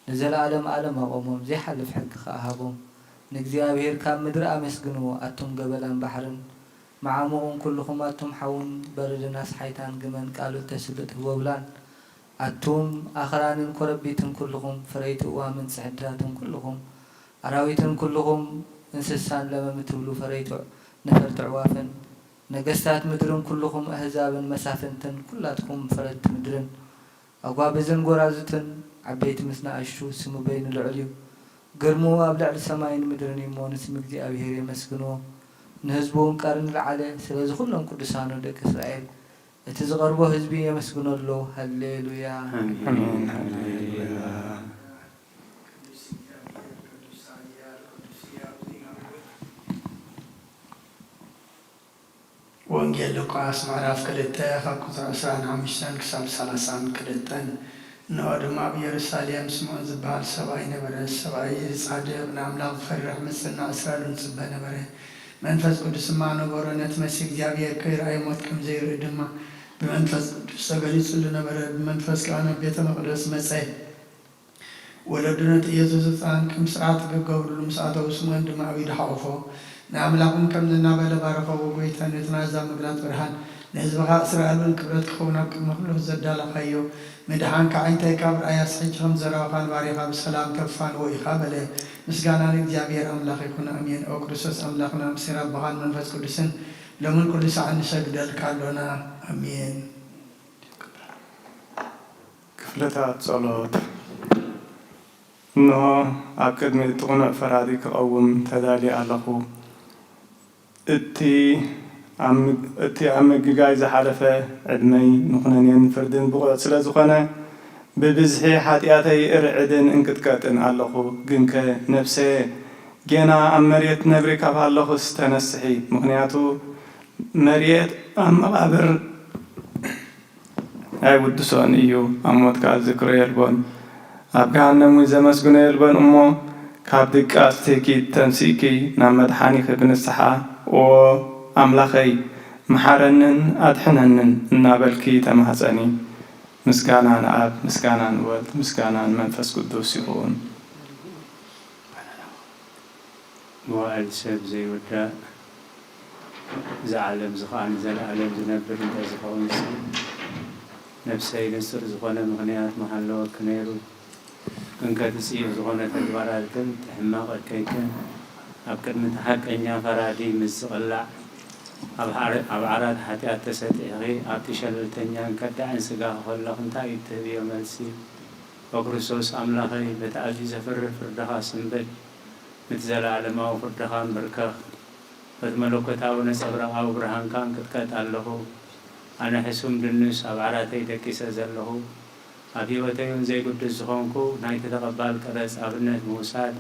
ንዘለዓለም ዓለም ኣቖሞም፣ ዘይሓልፍ ሕጊ ኸኣ ሃቦም። ንእግዚኣብሔር ካብ ምድሪ ኣመስግንዎ፣ ኣቱም ገበላን ባሕርን፣ መዓሙቑን ኩልኹም ኣቱም ሓውን በረድን ኣስሓይታን ግመን ቃሉ እተስልጥ ህቦብላን፣ ኣቱም ኣኽራንን ኮረቢትን ኩልኹም ፍረይቲ እዋምን ጽሕድታትን ኩልኹም ኣራዊትን ኩልኹም እንስሳን ለመም እትብሉ ፈረይቲ ነፈርቲ ኣዕዋፍን፣ ነገስታት ምድርን ኩልኹም ኣህዛብን መሳፍንትን ኩላትኩም ፈረድቲ ምድርን፣ ኣጓብዝን ጐራዙትን፣ ዓበይቲ ምስ ንኣሽቱ፣ ስሙ በይኑ ልዑል እዩ። ግርምኡ ኣብ ልዕሊ ሰማይን ምድርን እዩ እሞ፣ ንስም እግዚኣብሔር የመስግንዎ። ንህዝቡ እውን ቀርኒ ለዓለ፣ ስለዚ ኹሎም ቅዱሳኑ ደቂ እስራኤል፣ እቲ ዝቐርቦ ህዝቢ የመስግኖ ኣሎ። ሃሌሉያ። ኣሜን። ሃሌሉያ። ወንጌል ሉቃስ ምዕራፍ ክልተ ካብ ቁጽሪ ዕስራን ሓሙሽተን ክሳብ ሰላሳን ክልተን። እንሆ ድማ ኣብ ኢየሩሳሌም ስምዖን ዝበሃል ሰብኣይ ነበረ። ሰብኣይ እዚ ጻድቕ፣ ንኣምላኽ ዝፈርሕ፣ ምጽናዕ እስራኤል እውን ዝጽበ ነበረ። መንፈስ ቅዱስ ድማ ነበሮ። ነቲ መሲህ እግዚኣብሔር ከይረኣየ ሞት ከም ዘይርኢ ድማ ብመንፈስ ቅዱስ ተገሊጹሉ ነበረ። ብመንፈስ ከኣ ናብ ቤተ መቕደስ መጸ። ወለዱ ነቲ ኢየሱስ ህጻን ከም ስርዓት ክገብሩሉ ምስ ኣተዉ፣ ስምኦን ድማ ኣብ ኢዱ ሓቖፎ፣ ንኣምላኽ እውን ከምዚ እናበለ ባረኸዎ፣ ጐይታ ነቲ ናዛ ምግላጽ ብርሃን ንህዝብኻ እስራኤል እውን ክብረት ክኸውን ኣብ ቅድሚ ኩሉ ዘዳለኻዮ ምድሓንካ ኣዒንተይ ካብ ርኣያስ ሕጂ ከም ዘረኣኻን ባሪኻ ብሰላም ተፋንዎ ኢኻ በለ። ምስጋና ንእግዚኣብሔር ኣምላኽ ይኹን፣ ኣሜን። ኦ ክርስቶስ ኣምላኽና፣ ምስጢር ኣቦኻን መንፈስ ቅዱስን ሎምን ኩሉ ሰዓት ንሰግደልካ ኣሎና፣ ኣሜን። ክፍልታት ጸሎት። እንሆ፣ ኣብ ቅድሚ እቲ ቅኑዕ ፈራዲ ክቐውም ተዳልየ ኣለኹ። እቲ ኣብ ምግ-፣ እቲ ኣብ ምግጋይ ዝሓለፈ ዕድመይ ንኹነኔን ፍርድን ብቑዕ ስለ ዝኾነ፣ ብብዝሒ ሓጢኣተይ እርዕድን እንቅጥቀጥን ኣለኹ። ግንከ ነፍሰየ፣ ጌና ኣብ መሬት ነብሪ ካብ ኣለኹስ ተነስሒ፣ ምኽንያቱ መሬት ኣብ መቓብር ኣይውድሶን እዩ፣ ኣብ ሞት ከኣ ዝክሮ የልቦን። ኣብ ገሃነም እውን ዘመስግኖ የልቦን እሞ፣ ካብ ድቃስ ትህኪት ተንሲእኪ ናብ መድሓኒኺ ብንስሓ፣ "ኦ ኣምላኸይ፣ መሓረንን ኣድሕነንን" እናበልኪ ተማህጸኒ። ምስጋና ንኣብ፣ ምስጋና ንወልድ፣ ምስጋና ንመንፈስ ቅዱስ ይኹን። መዋእል ሰብ ዘይውዳእ፣ እዛ ዓለም እዚ ኸኣ ንዘለኣለም ዝነብር እንተ ዝኸውንሲ፣ ነፍሰይ ንጹር ዝኾነ ምኽንያት ምሃለወኪ ነይሩ። ግንከ እቲ ጽዩፍ ዝኾነ ተግባራትክን እቲ ሕማቕ እከይክን ኣብ ቅድሚ እቲ ሓቀኛ ፈራዲ ምስ ዝቕላዕ፣ ኣብ ዓረ-፣ ኣብ ዓራት ሓጢኣት ተሰጢሕኺ፣ ኣብቲ ሸለልተኛን ከዳዕን ስጋኺ ከለኺ እንታይ እዩ እትህብዮ መልሲ? ኦ ክርስቶስ ኣምላኸይ፣ በቲ ኣዝዩ ዘፍርህ ፍርድኻ ስንብድ፣ ነቲ ዘለኣለማዊ ፍርድኻ እንብርከኽ። በቲ መለኮታዊ ነጸብራቓዊ ብርሃንካ እንቅጥቀጥ ኣለኹ። ኣነ ሕሱም ድኑስ ኣብ ዓራተይ ደቂሰ ዘለኹ፣ ኣብ ህይወተይ እውን ዘይግዱስ ዝኾንኩ፣ ናይቲ ተቐባል ቀረጽ ኣብነት ምውሳድ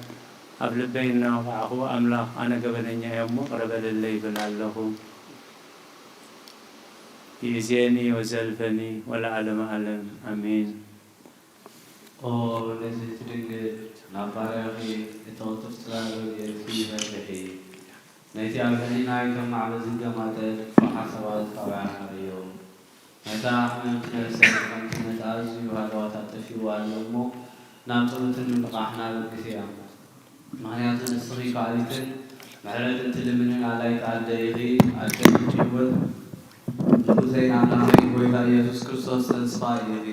ኣብ ልበይ እናወቓዕኹ፣ ኣምላኽ ኣነ ገበነኛ እየ እሞ ቅረ በለለይ ይብል ኣለኹ። ይእዜኒ ወዘልፈኒ ወለዓለመ ዓለም ኣሜን። ኦ ንጽሕቲ ድንግል፣ ናብ ባርያኺ እተቕልጥፍ ጽላል ረድኤትኪ በርትዒ። ነቲ ኣብ ልዕሊና ከም ማዕበል ዝንገማጠል ክፉእ ሓሳባት ጣውያን ኣርእዮ። ነታ ሕምምቲ ነፍሰ ብኸምቲ ነቲ ኣዝዩ ሃለዋታ ጠፊኡ ኣሎ እሞ፣ ናብ ጸሎትን ንቕሓሕን ኣበግስያ። ምኽንያቱ ንስኺ ከኣሊትን ምሕረትን ትልምንን ኣላይት ኣደ ኢኺ፣ ኣደ ህይወት ንጉሰይን ኣምላኸይን ጎይታ ኢየሱስ ክርስቶስ ተስፋ ኢኺ።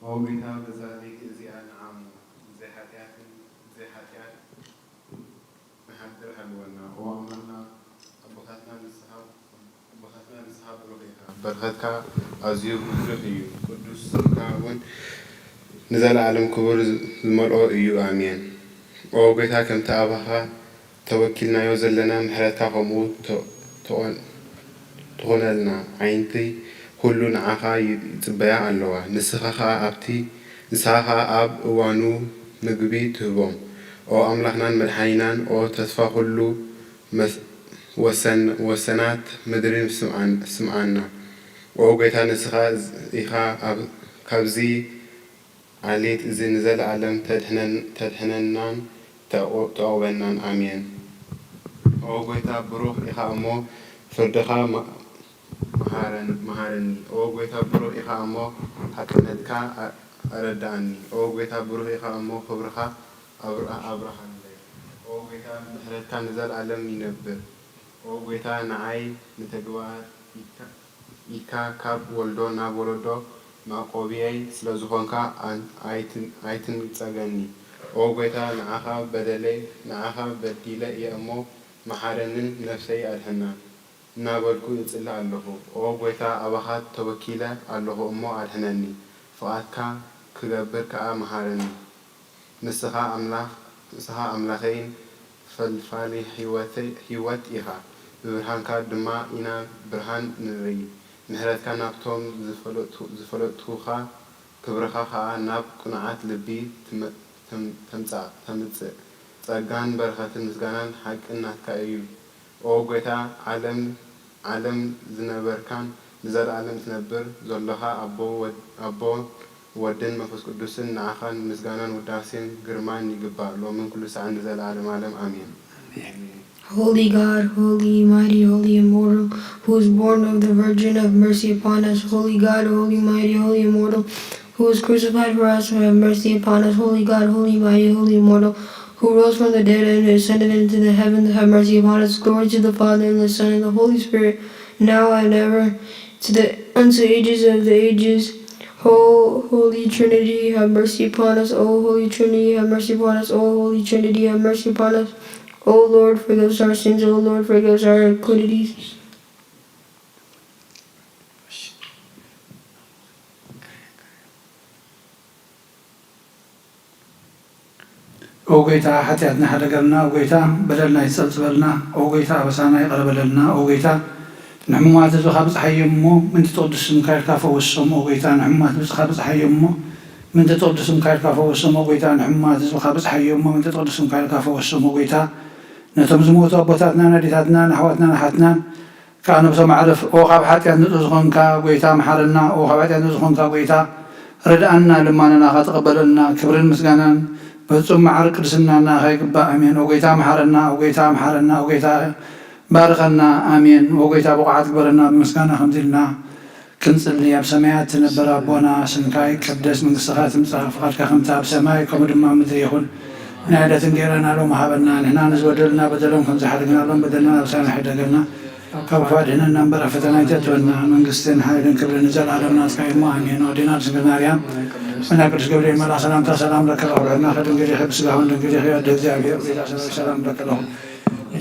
ኦ ጎይታ በዛ ሌሊት እዚኣ ንዓሙ ብዘይ ሓጢኣትን ብዘይ ሓጢኣት ንሓድር ሃልወና። ኦ ኣምላኽና ኣቦታትና ንስኻ ኣቦታትና ንስኻ ብሩኽ ኢኻ። በረኸትካ ኣዝዩ ብዙሕ እዩ። ቅዱስ ስምካ እውን ንዘለኣለም ክብሪ ዝመልኦ እዩ። ኣሜን። ኦ ጎይታ ከምቲ ኣባኻ ተወኪልናዮ ዘለና ምሕረትካ ከምኡ ትኾነልና። ዓይንቲ ኩሉ ንዓኻ ይጽበያ ኣለዋ። ንስኻ ኸኣ ኣብቲ ንስኻ ኸኣ ኣብ እዋኑ ምግቢ ትህቦም። ኦ ኣምላኽናን መድሓኒናን ኦ ተስፋ ኩሉ ወሰናት ምድሪ ስምዓና። ኦ ጎይታ ንስኻ ኢኻ ካብዚ ዓሌት እዚ ንዘለኣለም ተድሕነናን ተዕቑበናን። ኣሜን። ኦ ጎይታ ብሩኽ ኢኻ እሞ ፍርድኻ መሃረኒ። ኦ ጎይታ ብሩኽ ኢኻ እሞ ሓቅነትካ ኣረድኣኒ። ኦ ጎይታ ብሩኽ ኢኻ እሞ ክብርኻ ኣብርሃለይ። ኦ ጎይታ ምሕረትካ ንዘለኣለም ይነብር። ኦ ጎይታ ንዓይ ንተግባር ኢካ ካብ ወልዶ ናብ ወለዶ መዕቆብየይ ስለዝኾንካ ኣይትንጸገኒ። ኦ ጎይታ ንዓኻ በደለይ ንዓኻ በዲለ እየ እሞ መሓረንን ነፍሰይ ኣድሕና እናበልኩ እጽሊ ኣለኹ። ኦ ጎይታ ኣባኻ ተወኪለ ኣለኹ እሞ ኣድሕነኒ፣ ፍቓድካ ክገብር ከኣ መሃረኒ። ንስኻ ኣምላኽ ንስኻ ኣምላኸይን ፈልፋሊ ህይወት ኢኻ፣ ብብርሃንካ ድማ ኢና ብርሃን ንርኢ። ምሕረትካ ናብቶም ዝፈለጡኻ፣ ክብርኻ ኸኣ ናብ ቅኑዓት ልቢ ተምጽእ። ጸጋን በረኸትን ምስጋናን ሓቅን ናትካ እዩ። ኦ ጎይታ፣ ዓለም ዓለም ዝነበርካን ንዘለኣለም ትነብር ዘሎኻ ኣቦ፣ ወድን መንፈስ ቅዱስን ንዓኻ ምስጋናን ውዳሴን ግርማን ይግባእ፣ ሎምን ኩሉ ሰዓን ንዘለኣለም ዓለም ኣሜን። Holy God, holy, mighty, holy, immortal, who was born of the Virgin, have mercy upon us. Holy God, holy, mighty, holy, immortal, who was crucified for us, have mercy upon us. Holy God, holy, mighty, holy, immortal, who rose from the dead and ascended into the heavens, have mercy upon us. Glory to the Father, and the Son, and the Holy Spirit, now and ever, to the unto ages of the ages. O Holy Trinity, have mercy upon us. O Holy Trinity, have mercy upon us. O Holy Trinity, have mercy upon us. O Lord, forgive us our sins. O Lord, forgive us our iniquities. ኦ ጎይታ፣ ሓጢኣትና ሕደገልና። ኦ ጎይታ፣ በደልና ይጸብጽበልና። ኦ ጎይታ፣ ኣበሳና ይቕረ በለልና። ኦ ጎይታ፣ ንሕሙማት ህዝብኻ ብጽሓዮም እሞ፣ ምእንቲ ትቕዱስ ስምካ ኢልካ ፈወሶም። ኦ ጎይታ፣ ንሕሙማት ህዝብኻ ብጽሓዮም እሞ፣ ምእንቲ ትቕዱስ ስምካ ኢልካ ፈወሶም። ኦ ጎይታ፣ ንሕሙማት ህዝብኻ ብጽሓዮም እሞ፣ ምእንቲ ትቕዱስ ስምካ ኢልካ ፈወሶም። ኦ ጎይታ፣ ነቶም ዝሞቱ ኣቦታትናን ኣዴታትናን ኣሕዋትናን ኣሓትናን፣ ከኣ ነብሶም ኣዕርፍ። ኦ ካብ ሓጢኣት ንጹህ ዝኾንካ ጐይታ መሓረና። ኦ ካብ ሓጢኣት ንጹህ ዝኾንካ ጐይታ ርድኣና፣ ልማኖናኻ ተቐበለልና። ክብርን ምስጋናን ፍጹም መዓር ቅድስና ንኣኻ ይግባእ። ኣሜን። ኦ ጐይታ መሓረና። ኦ ጐይታ መሓረና። ኦ ጐይታ ባርኸና። ኣሜን። ኦ ጐይታ ብቑዓት ግበረና። ብምስጋና ከምዚ ኢልና ክንጽሊ። ኣብ ሰማያት ትነብር ኣቦና፣ ስምካ ይቀደስ፣ መንግስትኻ ትምጻእ፣ ፍቓድካ ከምቲ ኣብ ሰማይ ከምኡ ድማ ኣብ ምድሪ ይኹን። ናይ ዕለት እንጌራና ሎሚ ሃበና፣ ንሕና ንዝበደሉና በደሎም ከም ዝሓደግናሎም በደልና ኣበሳና ኣይሕደገልና፣ ካብ ክፉእ ኣድሕነና እምበር ኣብ ፈተና ኣይተእትወና፣ መንግስትን ሓይልን ክብርን ንዘለኣለም ናትካ እዩ እሞ ኣሜን። ኣዴና ድንግል ማርያም ብናይ ቅዱስ ገብርኤል መልኣኽ ሰላምታ ሰላም ለኪ ኣለኹ፣ ብሕልናኺ ድንግል ኢኺ፣ ብስጋኺ እውን ድንግል ኢኺ፣ ኣደ እግዚኣብሔር፣ ቤዛ ሰማይ ሰላም ለኪ ኣለኹ።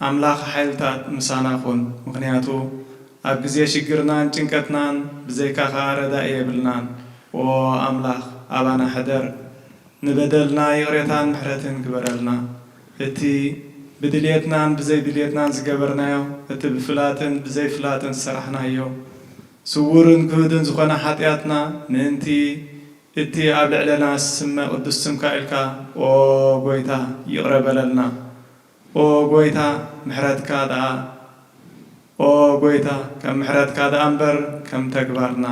ኣምላኽ ሓይልታት ምሳና ኩን፣ ምኽንያቱ ኣብ ግዜ ሽግርናን ጭንቀትናን ብዘይካኻ ረዳኢ የብልናን። ኦ ኣምላኽ ኣባና ሕደር፣ ንበደልና ይቕሬታን ምሕረትን ግበረልና። እቲ ብድልየትናን ብዘይድልየትናን ዝገበርናዮ፣ እቲ ብፍላጥን ብዘይፍላጥን ዝሰራሕናዮ፣ ስዉርን ግሁድን ዝኾነ ሓጢኣትና ምእንቲ እቲ ኣብ ልዕለና ዝስመ ቅዱስ ስምካ ኢልካ፣ ኦ ጎይታ፣ ይቕረ በለልና። ኦ ጎይታ፣ ምሕረትካ ደኣ፣ ኦ ጎይታ፣ ከም ምሕረትካ ደኣ እምበር ከም ተግባርና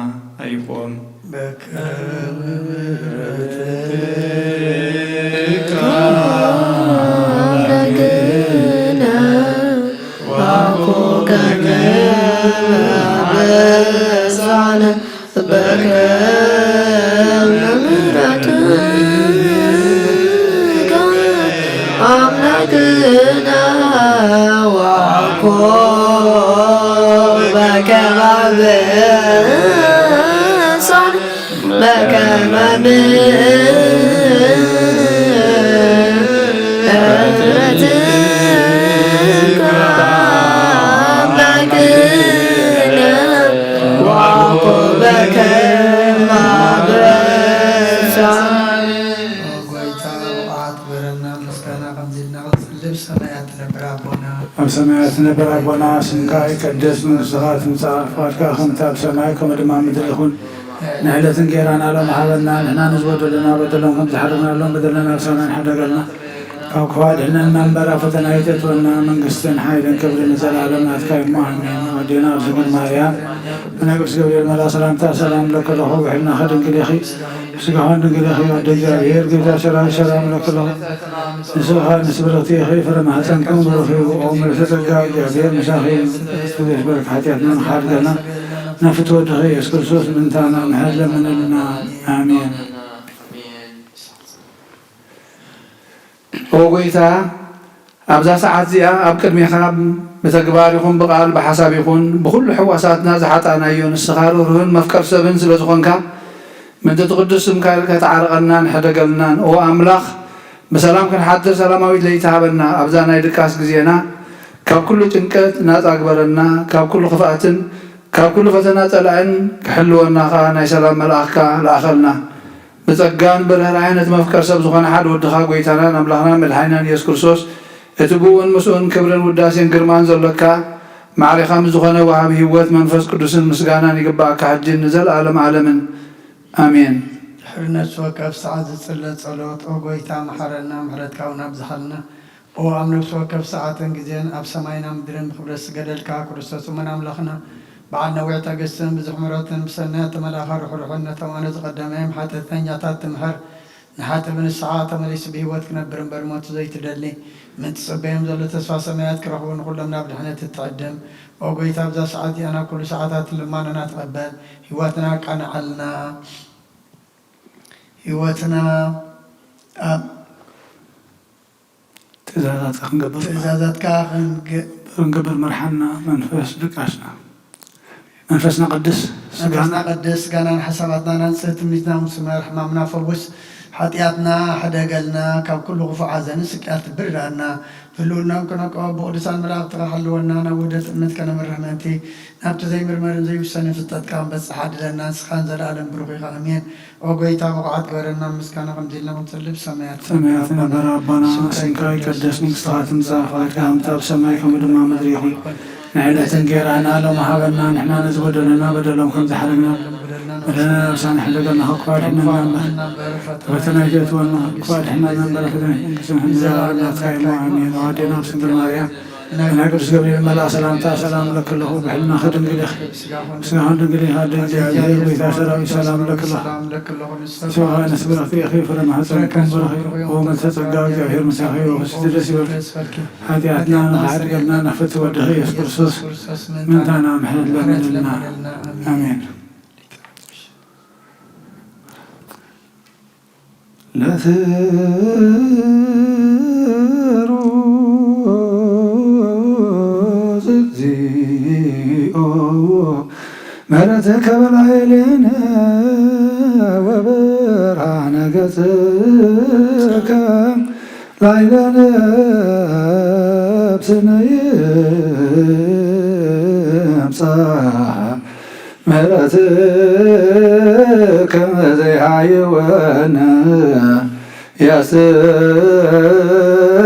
ኣይኹን። በከመ ምሕረትካ ኣምላክነ ወአኮከነ አበሳነ በከመ ምሕረትከ አምላክነ ወአኮ በከመ አበሳነ በከመ ምሕረትከ አምላክነ ወአኮ በከመ አበሳነ። ጎይታ ብቕዓት ግበረና፣ ምስጋና ከምዚ ኢልና ክንጽሊ። ብሰማያት ትነብር ኣቦና። ኣብ ሰማያት ትነብር ኣቦና፣ ስምካ ይቀደስ፣ መንግስትኻ ትምጻእ፣ ፍቓድካ ከምቲ ኣብ ሰማይ ከምኡ ድማ ኣብ ምድሪ ይኹን። ንዕለት እንጌራና ሎም ሃበና፣ ንሕና ንዝበደሉና በደሎም ከም ዝሓረግናሎም በደልና ንሳና ንሓደገልና። ካብ ክፉእ ኣድሕነና እምበር ኣብ ፈተና ኣይተእትወና፣ መንግስትን ሓይልን ክብርን ንዘለኣለም ናትካ እዩ እሞ፣ ኣሜን። ኣዴና ኣብ ስግር ማርያም፣ ብናይ ቅዱስ ገብርኤል መልኣኽ ሰላምታ ሰላም እብለኪ ኣለኹ፣ ብሕልናኺ ድንግል ኢኺ፣ ብስጋኺ ድንግል ኢኺ፣ ኣደ እግዚኣብሔር፣ ጌታ ሰራዊት ሰላም እብለኪ ኣለኹ። ንስኻ ንስብረቲ ኢኺ፣ ፍረ ማህፀንኩም ብሩኽ እዩ። ኦ ምልዕተ ጸጋ፣ እግዚኣብሔር ምሳኺ እዩ። ብዝሕ በልኪ ሓጢኣትና ንኽሓድገልና፣ ናብ ፍትወ ወድኺ ኢየሱስ ክርስቶስ ምእንታና ምሕረት ለምንልና። ኣሜን። ኦ ጎይታ፣ ኣብዛ ሰዓት እዚኣ ኣብ ቅድሜኻ ብተግባር ይኹን ብቓል ብሓሳብ ይኹን ብኹሉ ሕዋሳትና ዝሓጣናዮ ንስኻ ርህሩህን መፍቀር ሰብን ስለ ዝኾንካ፣ ምእንቲ እቲ ቅዱስ ስምካ ኢልካ ተዓረቐናን ሕደገልናን። ኦ ኣምላኽ፣ ብሰላም ክንሓድር ሰላማዊት ለይቲ ሃበና። ኣብዛ ናይ ድቃስ ግዜና ካብ ኩሉ ጭንቀት ናጻ ግበረና፣ ካብ ኩሉ ክፍኣትን ካብ ኩሉ ፈተና ጸላእን ክሕልወና ከኣ ናይ ሰላም መልኣኽካ ለኣኸልና። ብጸጋን ብርህራሄን ነቲ መፍቀር ሰብ ዝኾነ ሓደ ወድኻ፣ ጎይታናን ኣምላኽናን መድሓኒናን ኢየሱስ ክርስቶስ፣ እቲ ብእኡን ምስኡን ክብርን ውዳሴን ግርማን ዘሎካ፣ ማዕሬኻ ምስ ዝኾነ ወሃቢ ህይወት መንፈስ ቅዱስን ምስጋናን ይግባኣካ፣ ሕጂን ንዘለኣለም ዓለምን። ኣሜን። ድሕሪ ነፍሲ ወከፍ ሰዓት ዝጽለ ጸሎት፣ ኦ ጎይታ፣ መሓረና፣ ምሕረትካ እውን ኣብዝሓልና። ኦ ኣብ ነፍሲ ወከፍ ሰዓትን ግዜን ኣብ ሰማይና ምድርን ብኽብረት ዝገደልካ ክርስቶስ እሙን ኣምላኽና፣ በዓል ነዊሕ ትዕግስትን ብዙሕ ምሕረትን ብሰናያት ተመላእካ ርሑርሕን ነቶም ኣነ ዝቐደመዮም ሓጢኣተኛታት ትምሕር፣ ንሓጢ ብንስሓ ተመሊሱ ብህይወት ክነብር እምበር ሞቱ ዘይትደሊ፣ ምእንቲ ዝጽበዮም ዘሎ ተስፋ ሰማያት ክረኽቡ ንኹሎም ናብ ድሕነት እትዕድም። ኦ ጎይታ ኣብዛ ሰዓት እዚኣ ናብ ኩሉ ሰዓታት ልማኖና ተቐበል፣ ህይወትና ኣቃንዓልና። ህይወትና ኣብ ትእዛዛትካ ክንገብር ትእዛዛትካ ክንገ- ክንገብር መርሓና። መንፈስ ድቃስና መንፈስና ቀድስ፣ ስጋና መንፈስና ቀድስ፣ ስጋና ንሓሳባትና ናንጽህ፣ ትምኒትና እውን ስመር፣ ሕማምና ፈውስ፣ ሓጢኣትና ሕደገልና፣ ካብ ኩሉ ክፉእ ሓዘንን ስቅያት ብርዳና፣ ብህልውናን ክነቅኦ ብቅዱሳን መላእኽትኻ ሓልወና፣ ናብ ውህደት እምነት ከነምርሕ ምእንቲ፣ ናብቲ ዘይምርመርን ዘይውሰንን ፍልጠትካ ክንበጽሕ ዓድለና፣ ንስኻ ንዘለኣለም ብሩኽ ኢኻ። ኣሜን። ኦ ጎይታ፣ ብቑዓት ግበረና፣ ምስጋና ከምዚ ኢልና ክንጽሊ ብሰማያት ሰማያት ትነብር ኣቦና፣ ስምካ ይቀደስ፣ መንግስትኻ ትምጻእ፣ ፍቓድካ ከምቲ ኣብ ሰማይ ከምኡ ድማ ኣብ ምድሪ ይኹን። ንዕለት እንጌራና ሎሚ ሃበና፣ ንሕና ነዚ በደለና በደሎም ከም ዝሓረግና፣ በደልና ነብስና ሕደገልና፣ ካብ ክፉእ ኣድሕነና እምበር፣ ፈተና ኣይተእትወና፣ ካብ ክፉእ ኣድሕነና እምበር፣ ፈተና ኣይተእትወና፣ ንዘለኣለም ናትካ እዩ። ኣሜን። ኣዋዴና ኣብ ስንግል ማርያም ናይ ቅዱስ ገብርኤል መልኣኽ ሰላምታ ሰላም እብለኪ ኣለኹ፣ ብሕልናኺ ድንግል ኢኺ፣ ብስጋኺ ድንግል ኢኺ፣ ኣደ እግዚኣብሔር፣ ጎይታ ሰራዊት ሰላም እብለኪ ኣለኹ። ንስኻ ንስብረቲ ኢኺ፣ ፍረ ማህፀንኪ እውን ብሩኽ እዩ። ኦ ምልዕተ ጸጋ፣ እግዚኣብሔር ምሳኺ እዩ፣ ብስቲ ደስ ይበልኪ። ሓጢኣትና ንኽሓድገልና ናብ ፍትሒ ወድኺ ኢየሱስ ክርስቶስ ምእንታና ምሕረት ለምንልና። ኣሜን። ለትሩጽ እግዚኦ ምሕረትከ በላዕሌነ ወብርሃነ ገጽከ ላዕሌነ ስነ ይምጻእ ምሕረትከ ዘይሃይወነ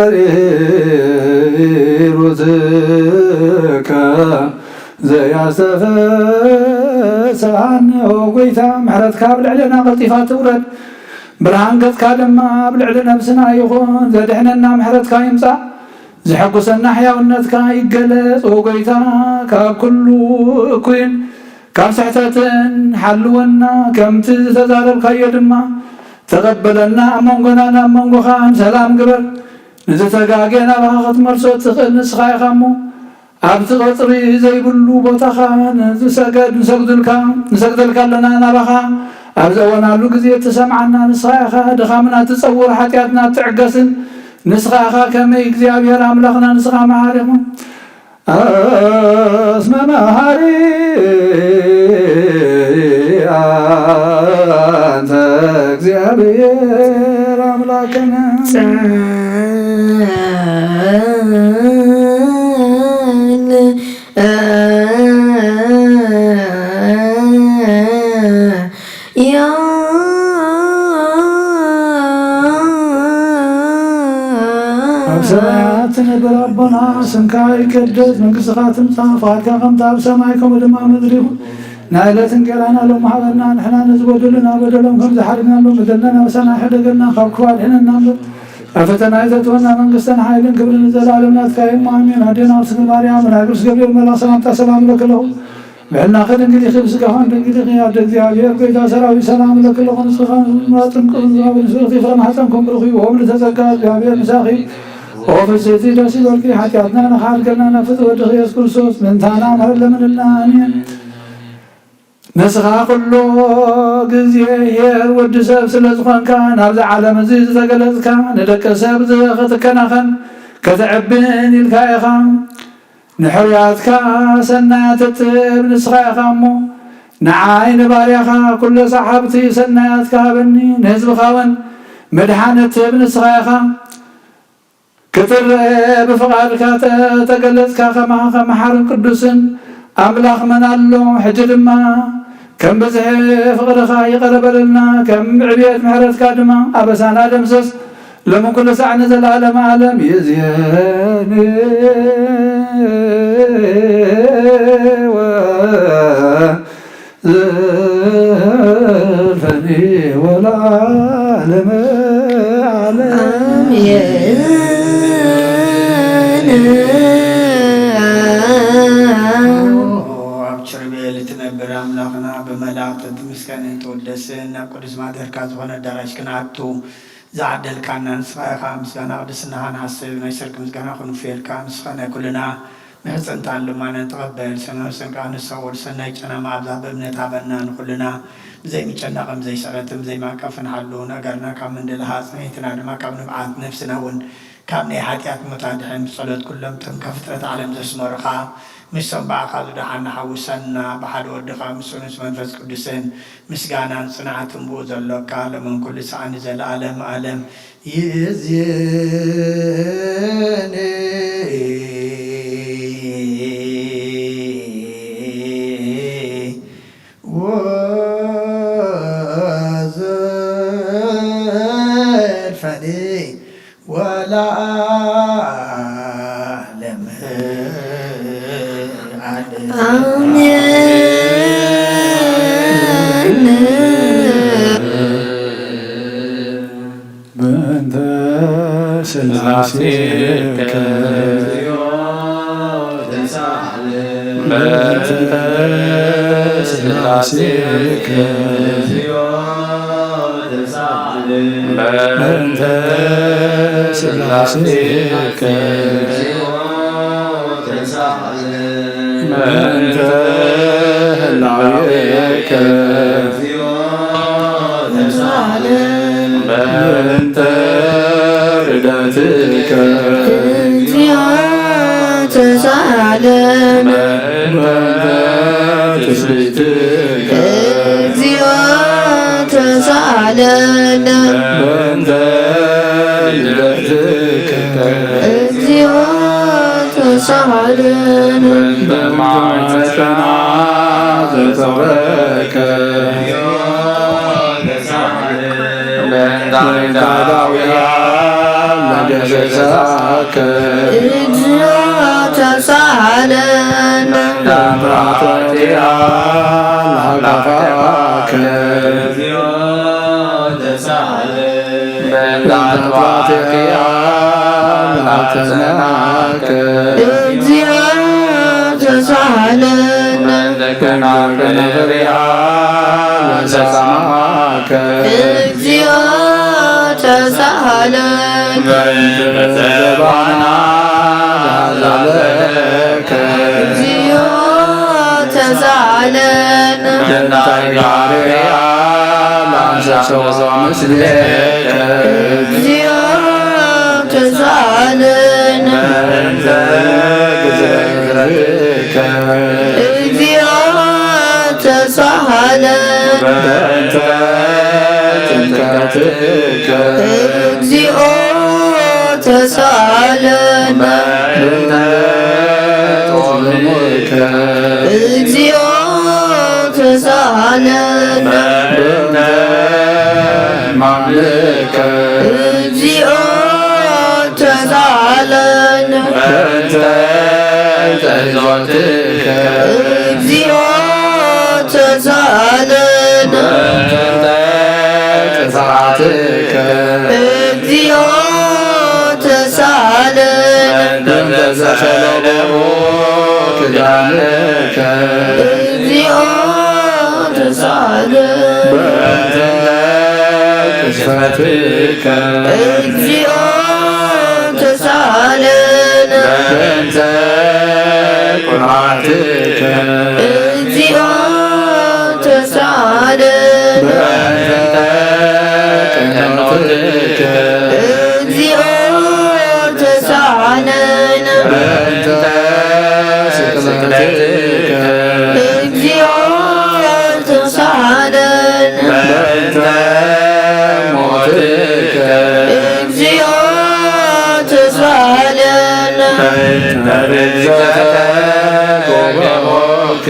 ያስተርእይ ሩትከ ዘያስተፈስሓነ። ኦ ጎይታ፣ ምሕረትካ ኣብ ልዕሌና ቀልጢፋ ትውረድ፣ ብርሃን ገጽካ ድማ ኣብ ልዕሊ ነብስና ይኹን። ዘድሕነና ምሕረትካ ይምጻእ፣ ዘሐጉሰና ሕያውነትካ ይገለጽ። ኦ ጎይታ፣ ካብ ኩሉ እኩይን ካብ ስሕተትን ሓልወና፣ ከምቲ ዝተዛረብካዮ ድማ ተቐበለና። ኣብ መንጎናን ኣብ መንጎኻን ሰላም ግበር። ንዝተጋገየ ናባኻ ክትመልሶ እትኽእል ንስኻ ኢኻ እሞ፣ ኣብቲ ቀጽሪ ዘይብሉ ቦታኻ ንዝሰገድ ንሰግዱልካ፣ ንሰግደልካ ኣለና። ናባኻ ኣብ ዘእወናሉ ግዜ እትሰምዓና ንስኻ ኢኻ። ድኻምና እትጸውር፣ ሓጢኣትና እትዕገስን ንስኻ ኢኻ። ከመይ እግዚኣብሔር ኣምላኽና ንስኻ መሓሪ ኢኻ። እስመ መሓሪ ኣንተ እግዚኣብሔር ኣምላክነ። ጸን ያ ኣብ ሰማያት ትነብር ኣቦና፣ ስምካ ይቀደስ፣ መንግስትኻ ትምጻእ፣ ፍቓድካ ከምቲ ኣብ ሰማይ ከምኡ ድማ ኣብ ምድሪ ይኹን። ናይ ዕለት እንጌራና ሎሚ ሃበና፣ ንሕና ነዚ በደሉና በደሎም ከም ዝሓርናሎም በደልና ናበሳና ኣይሕደገና፣ ካብ ክፉ ኣድሕነና እምበር። ኣብ ፈተና ኣይተእትወና፣ መንግስትን ሓይልን ክብርን ንዘለኣለም ናትካ እዩ እሞ ኣሜን። ኣዴና ቅድስት ማርያም፣ ናይ ቅዱስ ገብርኤል መልኣኽ ሰላምታ ሰላም እለኪ ኣለኹ። ብዕልናኺ ድንግል ኢኺ፣ ብስጋኺ ድንግል ኢኺ። ኣደ እግዚኣብሔር፣ ጎይታ ሰራዊት፣ ሰላም እለኪ ኣለኹ። ንስኺ ከም ዝማጥን ቅዱስ ዝናብ ንስእቲ ፍረ ማሕፀንኩም ብሩኽ እዩ። ኦም ልተጸጋ እግዚኣብሔር ምሳኺ። ኦ ፍስሕቲ ደስ ይበልኪ፣ ሓጢኣትና ንኻሕድገልና ናብ ፍትሒ ወድኺ ኢየሱስ ክርስቶስ ምእንታና ማረን ለምንልና። ኣሜን። ንስኻ ኩሉ ግዜ ኄር ወዲ ሰብ ስለ ዝኾንካ፣ ናብዚ ዓለም እዚ ዝተገለጽካ፣ ንደቂ ሰብ ክትከናኸን ክትዕብን ኢልካ ኢኻ። ንሕሩያትካ ሰናያት እትህብ ንስኻ ኢኻ እሞ፣ ንዓይ ንባርያኻ ኩለሳ ሃብቲ ሰናያትካ ሃበኒ፣ ንህዝብኻ እውን ምድሓን እትህብ ንስኻ ኢኻ። ክትረአ ብፍቓድካ ተተገለጽካ ከማኻ መሓርን ቅዱስን ኣምላኽ መን ኣሎ? ሕጂ ድማ ከም ብዝሒ ፍቕርኻ ይቕረ በለልና፣ ከም ዕብየት ምሕረትካ ድማ ኣበሳና ደምስስ። ሎምን ኩሉ ሳዕ ንዘለዓለመ ዓለም ይእዜኒ ወዘልፈኒ ወለዓለመ ዓለም። ኣሜን። ኣብ ኪሩቤል እትነብር ኣምላኽና፣ ብመላእኽቲ እትምስገንን ትውደስን፣ ናብ ቅዱስ ማደርካ ዝኾነ ኣዳራሽ ክንኣቱ ዝዓደልካና ንስኻ ኢኻ። ምስጋና ቅድስናኻ ንሓስብ፣ ናይ ሰርክ ምስጋና ክንውፍየልካ። ንስኻ ናይ ኩልና ምሕጽንታን ልማነን ተቐበል። ሰናይ ሰንቃ ንሰውር፣ ሰናይ ጨናማ ኣብዛ ብእምነት ሃበና። ንኹልና ብዘይምጨነቕን ብዘይስዕረትን ብዘይማንቀፍን ሓሉ። ነገርና ካብ ምንድልሃ፣ ጽንዒትና ድማ ካብ ንብዓት፣ ነፍስና እውን ካብ ናይ ሓጢኣት ሞት ኣድሕን። ብጸሎት ኩሎም እቶም ካብ ፍጥረት ዓለም ዘስመሩኻ፣ ምስቶም ብኣኻ ዝደሓና ሓውሰና። ብሓደ ወድኻ ምስኡን ምስ መንፈስ ቅዱስን ምስጋናን ጽንዓትን ብኡ ዘሎካ፣ ሎምን ኩሉ ሰዓን ንዘለዓለም ዓለም ይእዜኒ ወዘልፈኒ ወለዓለመ ዓለም። ኣሜን። በእንተ ስላሴከ በእንተ ስላሴከ በእንተ ስላሴከ በእንተ ህላዌከ በእንተ ርደትከ እግዚኦ ተሳለን። በእንተ ትስብእትከ እግዚኦ ተሳለን። በእንተ ልደትከ እግዚኦ ተሳሃለን በእንተ ማዕፀና ዘተረከ በእንተ ዳውያ ለገሰሳከ እግዚኦ ተሳሃለን በእንተ ኃጢአት ለገሰሳከ በእንተ ኃጢአትያ ለአሕፀናከ እግዚኦ ተሳሃለን በእንተ ከናፍርያ ለሰማከ እግዚኦ ተሳሃለን በእንተ ዘባና ለሐዘነከ እግዚኦ ተሳሃለን በእንተ እግዚኦ ተሳሃለን በእንተ ግዝረትከ እግዚኦ ተሳሃለን በእንተ ጥምቀትከ እግዚኦ ተሳሃለን በእንተ ጾምከ እግዚኦ ተሳሃለን በእንተ ሕማምከ እግዚኦ ተሳሃለን በእንተ ጸሎትከ እግዚኦ ተሳሃለን በእንተ ጥፋትከ እግዚኦ ተሳሃለን በእንተ ዘሰለሙ ኪዳንከ እግዚኦ ተሳሃለን በእንተ ቅስፈትከ እግዚኦ ተሳሃለን በእንተ ቁርባትከ እግዚኦ ተሳሃለን በእንተ ቅኖትከ እግዚኦ ተሳሃለን በእንተ ስቅለትከ እግዚኦ ተሳሃለን በእንተ ሞትከ እግዚኦ ተሳሃለን በእንተ ርግዘተ ጎገቦከ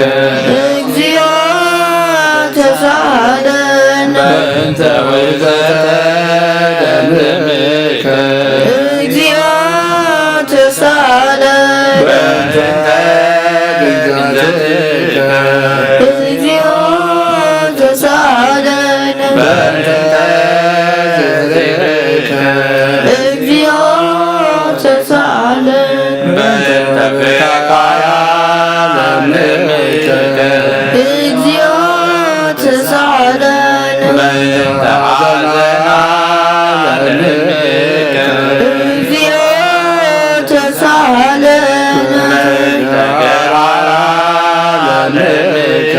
እግዚኦ ተሳሃለን በእንተ ውእዘተ ደምከ እግዚኦ ተሳሃለን በእንተ ግንዘትከ እግዚኦ ተሳሃለን በእንተ ዝክርከ እግዚኦ ተሳሃለን በእንተ ብካካያ ለምልከ እግዚኦ ተሳሃለን በእንተ ሐዘና ለምልከ እግዚኦ ተሳሃለን በእንተ ገራራ ለምልከ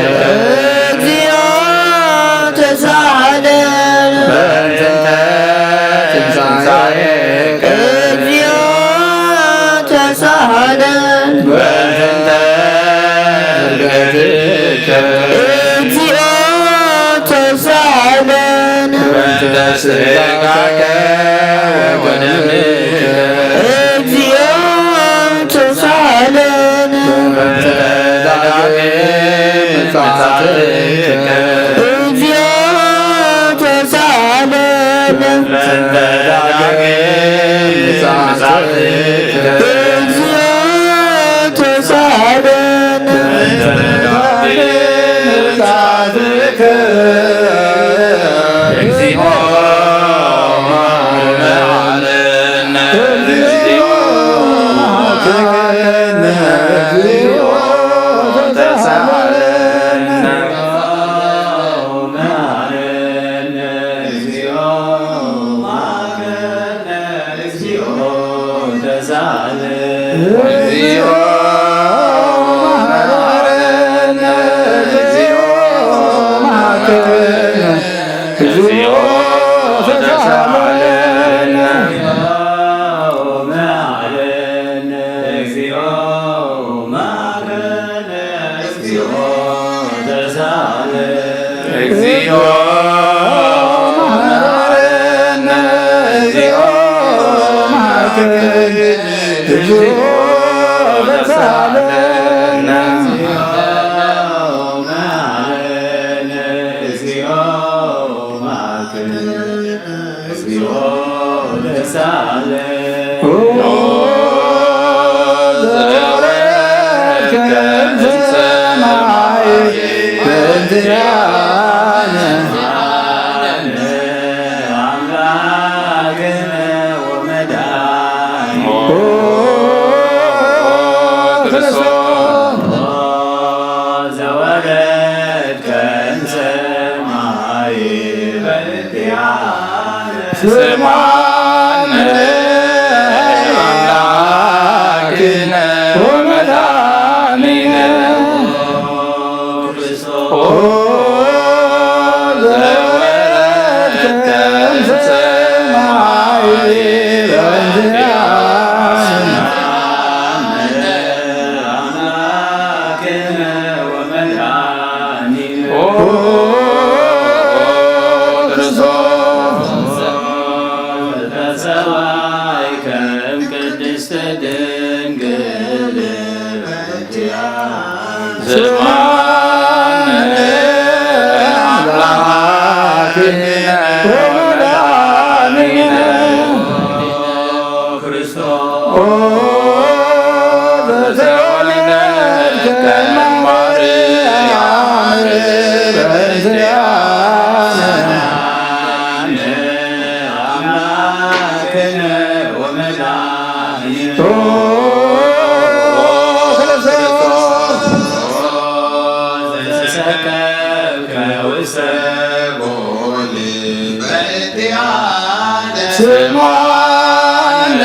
እግዚኦ ተሳሃለን በእንተ ትንሳኤ እግዚኦ ተሳሃለን በእንተ ዕርገትከ እግዚኦ ተሳሃለን በእንተ ስጋከ ወደምከ እግዚኦ ተሳሃለን በእንተ ዳግም ምጽአትከ እግዚኦ ተሳሃለን በእንተ ዳግም ምጽአትከ እግዚኦ ተሳሃለን በእንተ ዳግም ምጽአትከ እግዚኦ መሐረነ እግዚኦ መሐረነ እግዚኦ ተሳሃለን መሐረነ እግዚኦ መሐረነ እግዚኦ ተሳሃለን እግዚኦ መሐረነ እግዚኦ መሐረነ እግዚኦ ተሳሃለን መሐረነ እግዚኦ መሐረነ እግዚኦ ተሳሃለን እግዚኦ መሐረነ እግዚኦ መሐረነ እግዚኦ ያን ኣምላክነ ወመድኃኒነ ክርስቶስ ዘወረድከ እምሰማይ በእንቲአነ ስምዓነ አምላክነ ወመድኃኒነ ኦ ዘወረድከ እምሰማይ በእንቲአነ አምላክነ ወመድኃኒነ ኦ ክርስቶስ ተሰማይ ከም ቅድስት ድንግል ስምዓነ አምላክነ ወመድኃኒነ ክርስቶስ ዘተወለድከ እም ማርያም በእንቲአነ አምላክነ ወመድኃኒነ ኦ ክርስቶስ ዘተሰቀልከ ውስተ ጎል በእንቲአነ ስምዓነ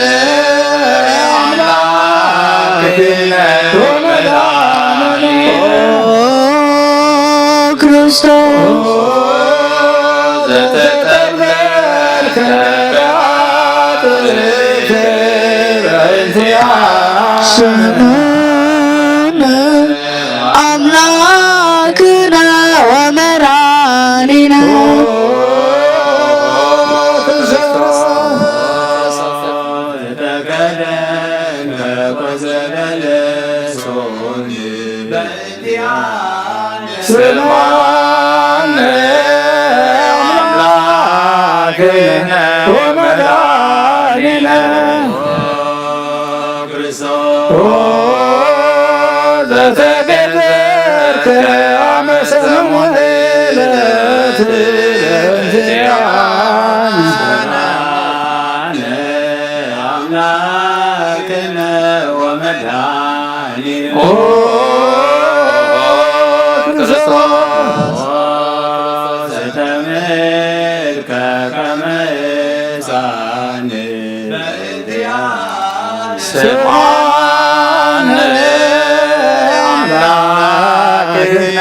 አምላክነ ወመድኃኒነ ኦ ክርስቶስ ዘተጠብለልከ በአጥርትከ በእንቲአነ ስምዓነ አምላክነ ወመድኃኒነ ኦ ክርስቶስ ዘተከደንከ ቆጸ በለሶን በእንቲአነ ስምዓነ አምላክነ ወመድኃኒነ ክርስቶስ ኦ ዘተገዘርከ አመ ሰሙኤል በእንቲአነ አምላክነ ወመድኃኒነ ኦ ክርስቶስ ዘተምልከ ከመ ሕፃን ስምዓነ አምላክነ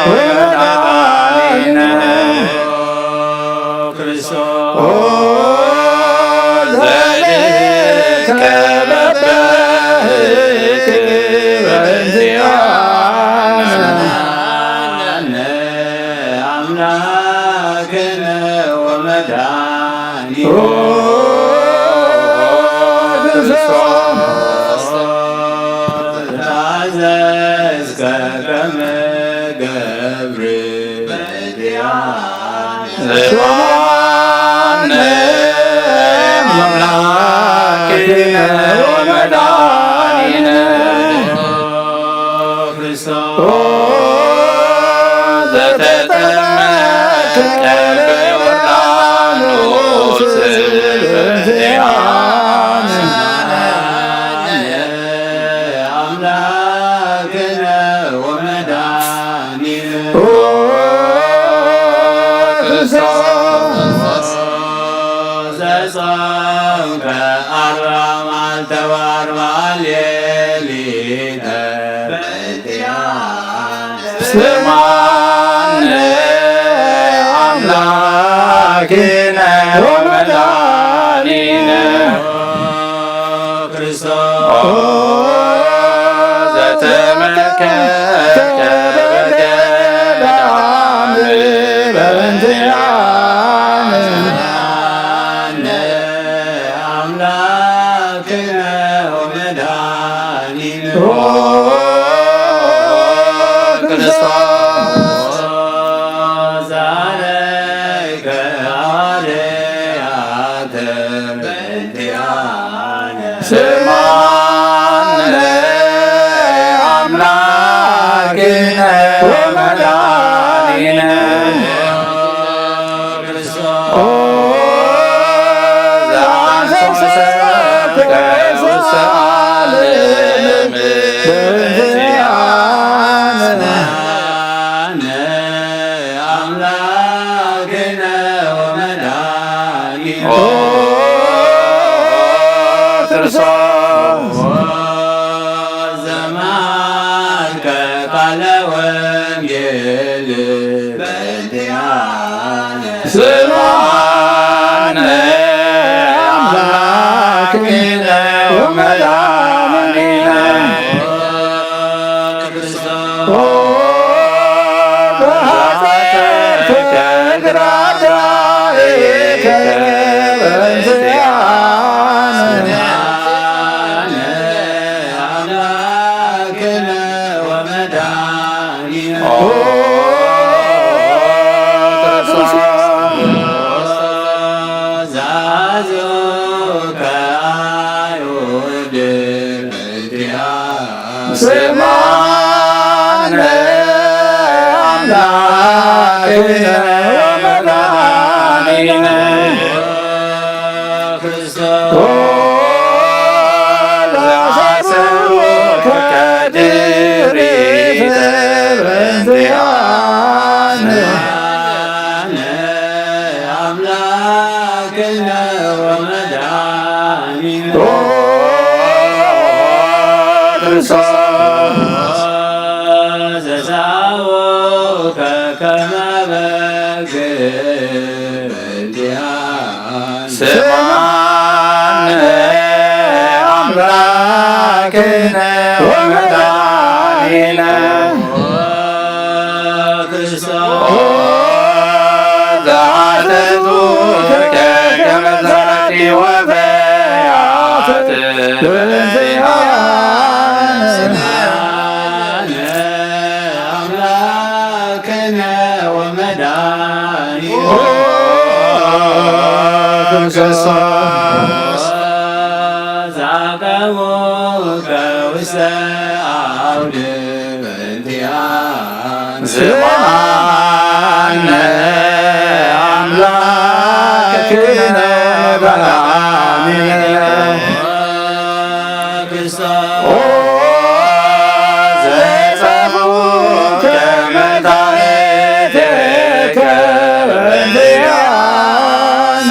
ወመድኃኒነ ክርስቶስ ኦ ዘልከ በበህክ በእንቲአነ አምላክነ ወመድኃኒነ ኦ ክርስቶስ ታዘዝከ ከመ ገብር በእንቲአነ ስምዓነ አምላክነ ወመድኃኒነ ክርስቶስ ኦ ዘተጠመቀ በዮርዳኖስ በእንቲአነ አምላክነ ወመድኃኒነ ኦ ክርስቶስ ዘጾምከ አርብዓ መዓልተ ወአርብዓ ሌሊተ በእንቲአነ ስምዓነ አምላክነ ወመድኃኒነ ክርስቶስ ኦ ዘተመልከተ በገዳም በእንቲአነ አምላክነ ወመድኃኒነ ኦ ክርስቶስ ዛረይከ ሐዋርያተ በእንቲአነ ስምዓነ አምላክነ ወመድኃኒነ ኦ ክርስቶስ ዘማርከ ቃለ ወንጌል በእንቲአነ ስምዓነ አምላክነ ወመድኃኒነ። ኦ በኃጢአትከ እግር አርዳኢከ በእንቲአነ። አምላክነ ወመድኃኒነ። ኦ ክርስቶስ ዘአዘዙከ አይሁድ በእንቲአነ። ስምዓነ አምላክነ ወመድኃኒነ። ኦ ዘአሰሩከ ድሪተ በእንቲአነ። አምላክነ ወመድኃኒነ። ኦ ክርስቶስ ዘሳወከ ከመ በግ በእንቲአነ። ስምዓነ አምላክነ ወመድኃኒነ። ክርስቶስ ኦ ዘአተቱ ከከመ ዛቲ ወፈያት በእንቲአነ። አምላክነ ወመድኃኒነ። ኦ ክርስቶስ ዘአቀሙከ ውስተ አውድ በእንቲአነ። ስምዓነ አምላክነ ወመድኃኒነ። ክርስቶስ ኦ ዘጸምኡከ መድኃኒትከ በእንቲአነ።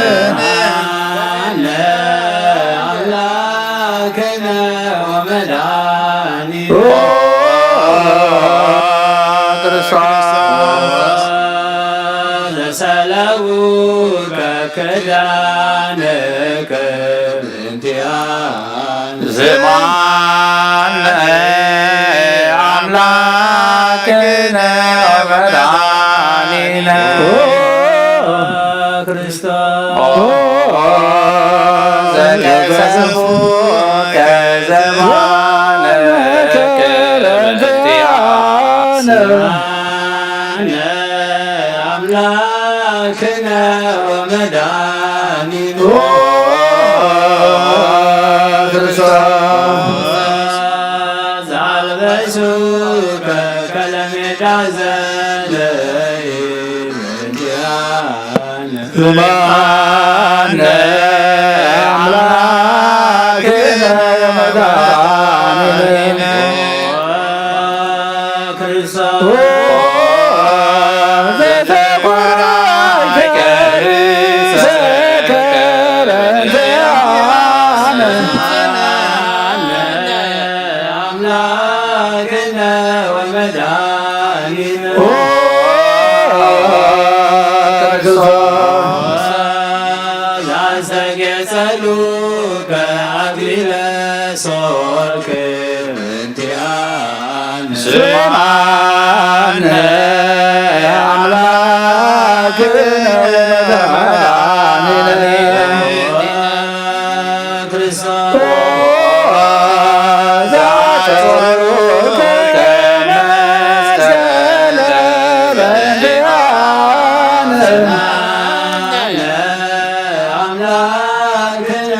አምላክነ ወመድኃኒነ። ኦ ክርስቶስ ዘሰለቡከ ክዳንከ በእንቲአነ። ስምዓነ አምላክነ ወመድኃኒነ። ክርስቶስ ኦ ዘቀሰሙ ከዘማነ በእንቲአነ። አምላክነ ወመድኃኒነ። ኦ ክርስቶስ ዘአልበሱከ ከለሜዳ ዘለይ በእንቲአነ። ስምዓነ አምላክነ ወመድኃኒነ። ክርስቶስ ዘተቆራይከ ርእሰከ በእንቲአነ። አምላክነ ወመድኃኒነ። ኦ ክርስቶስ ዘአስተጌጸሉከ አክሊለ ሶክ በእንቲአነ። ስምዓነ አምላክነ ወመድኃኒነ። ክርስቶስ ዘአሰሩከ መስቀለ በእንቲአነ። አምላክነ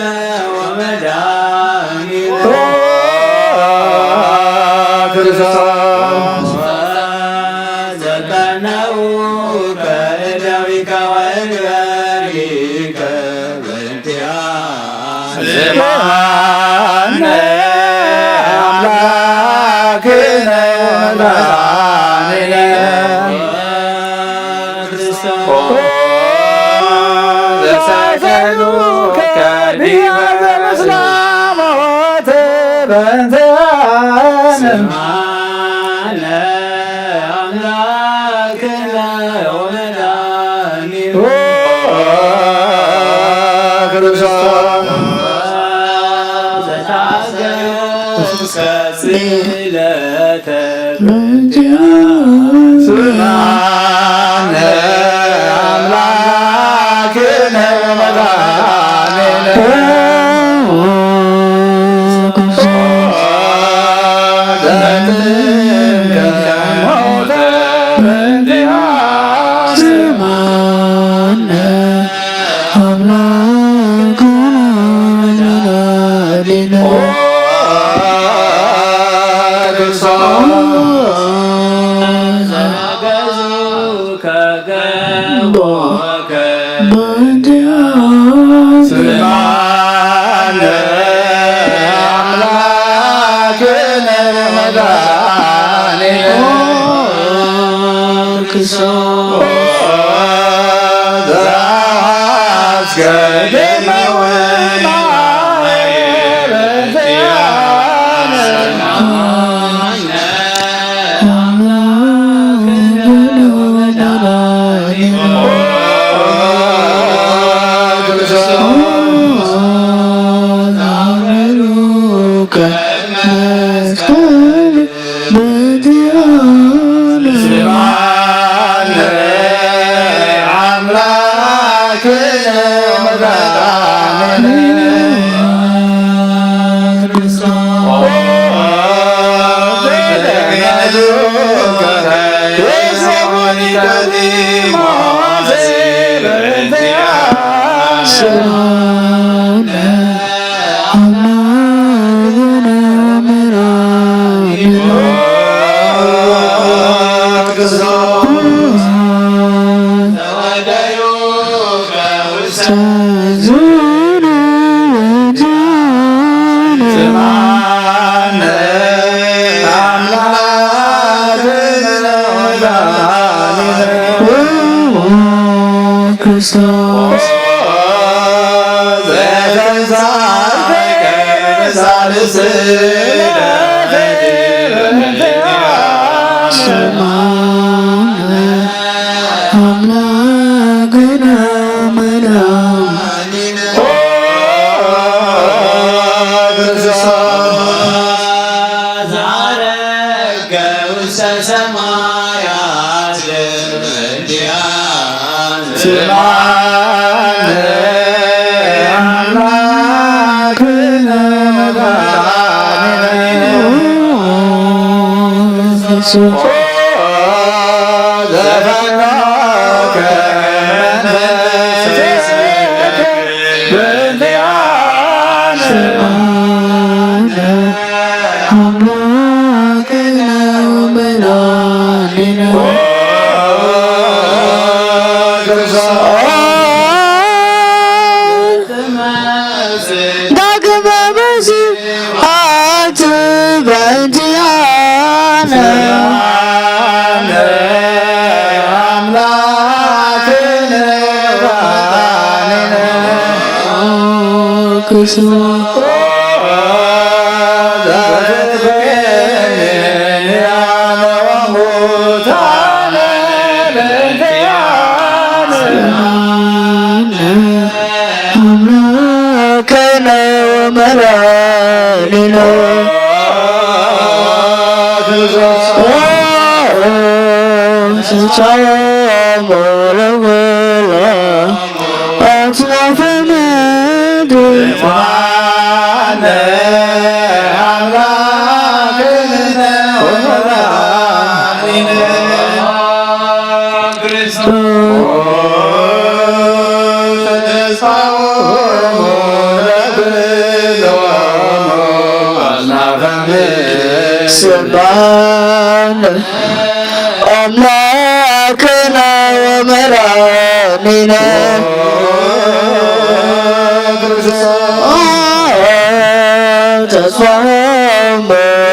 ወመድኃኒነ። ኦ ክርስቶስ ዘቀነውከ እደዊከ ወእግበሪከ በእንቲአነ። ስምዓነ አምላክነ ወመድኃኒነ። ክርስቶስ ተሳቀሉ ከዲበ ምስለ ሞት በእንቲአነ። ስምዓነ ኣምላክነ ወመድኃኒነ ክርስቶስ ዘተአስገ እስከ ስእለተ በእንቲአነ። ስምዓነ ኣምላክነ ወመድኃኒነ። ስምዓነ ኣምላክነ ወመድኃኒነ። ስምዓነ ኣምላክነ መድኃኒነ ክርስቶስ ዘአስገደመ ወናየ በእንቲአነ። ስምዓነ አምላክነ መድኃኒነ ክርስቶስ። ስምዓነ አምላክነ መድኃኒነ ክርስቶስ። ስምዓነ አምላክነ ወመድኃኒነ ክርስቶስ። ዘተንሳእከ ሳልስነ ስምዓነ አምላክነ መድኃኒነ ክርስቶስ። ዘዐረገ ውስተ ሰማያት በእንቲአነ። ስምዓነ አምላክነ መድኃኒነ። ዘፈነወከ መንፈስከ በእንቲአነ። ስምዓነ አምላክነ ወመድኃኒነ። ዳግመ መጺአት በእንቲአነ። አምላክነ ወመድኃኒነ። አምላክነ ወመድኃኒነ። ተሳሞ ለወላ አጽናፈ ምድር። ስምዓነ አምላክነ ወመድኃኒነ ክርስቶስ። ተስፋሆሙ ለኩሎሙ አጽናፈ ምድር። ስምዓነ አምላክነ ወመድኃኒነ። ተስፋሆሙ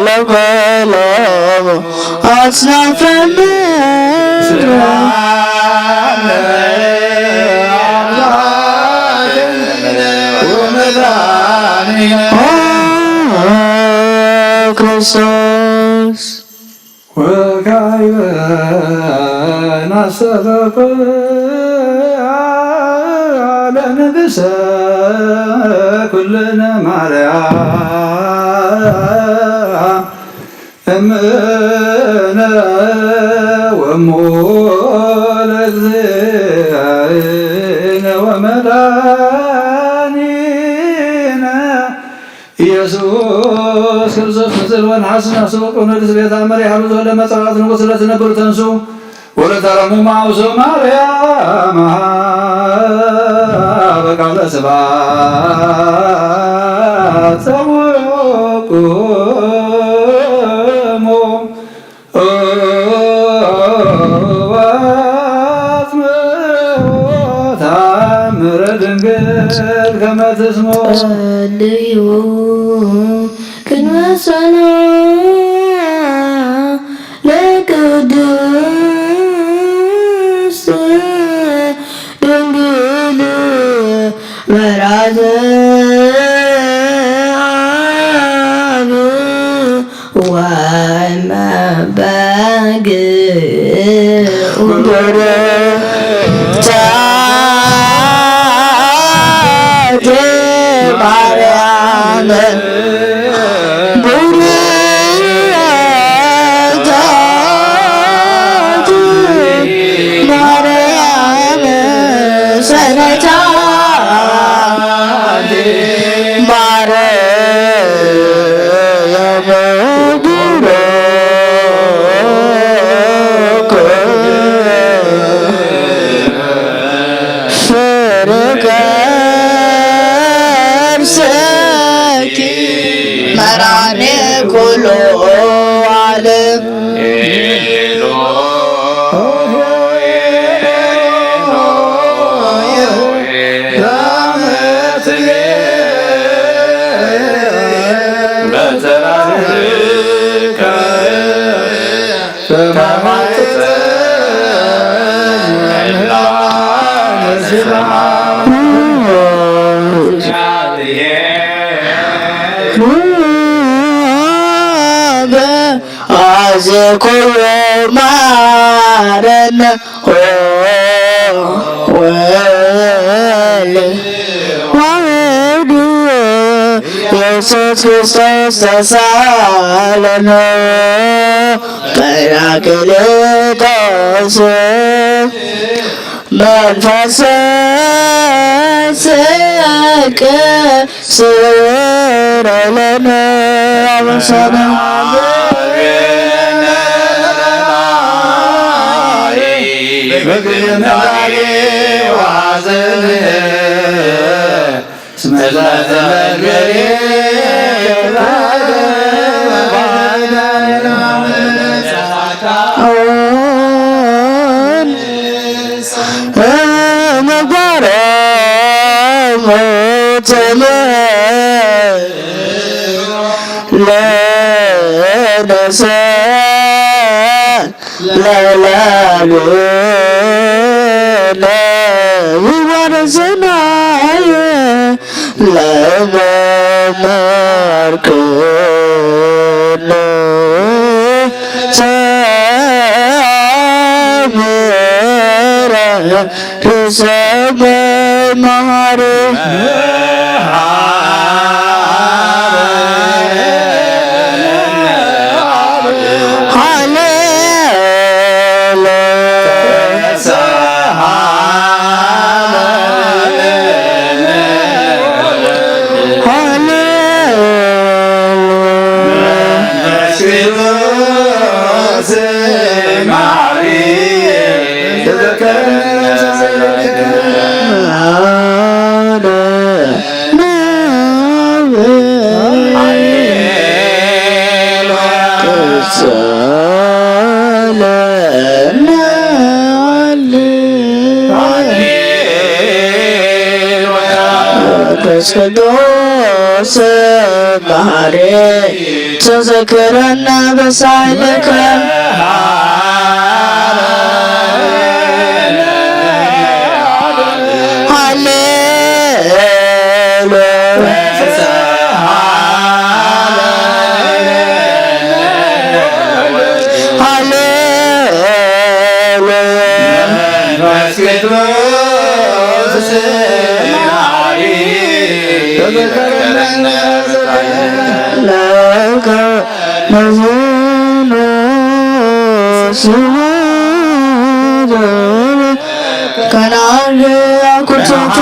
ለኩሎሙ አጽናፈ ምድር። ክርስቶስ። ወካዕበ ናስተበቁ ለንግሰ ኩልነ ማርያም እምነ ወሙ ለእግዚእነ ወመድኃኒነ ኢየሱስ ክርስቶስ። ምስል ወንሐስ ነፍስ ወቁ ንድስ ቤታ መሪሕ ሀሉ ዘለ መጻራት ንጉሥ ለትነብር ተንሱ ወለተረሙ ማውሶ ማርያም በቃለ ስብሐት ጸውቁሙ ወአጽምዑ ተአምረ ድንግል ከመ ትስምዑ። ጸልዩ ክንመሰሎ ለቅድስት ድንግል መርዓተ አብ ወመበግ ቡርክተ ማርያም ቡርክተ ማርያም ሰነይታ ማርያም ቡሩክ ፍሬ ከርሥኪ መድኃኔ ኩሉ ዓለም። አዘኮዮ ማረነ ወልድ ዋሕድ ኢየሱስ ክርስቶስ ተሳለነ ጳራቅሊጦስ መንፈስ ቅዱስ ስረለነ አበሳነ ምግባሮም ትም ለነሰ ለላሉ ለይወርዝናይ ለመመርክነ ተአምረ ርእሰ መሐሪ ሃሌሉያ ሃሌሉያ። መንፈስ ቅዱስ መሐሪ ተዘክረነ በሳይልከ ሃሌሉያ። ለከ መዝኖ ስብሐት ከናል አኩቶተ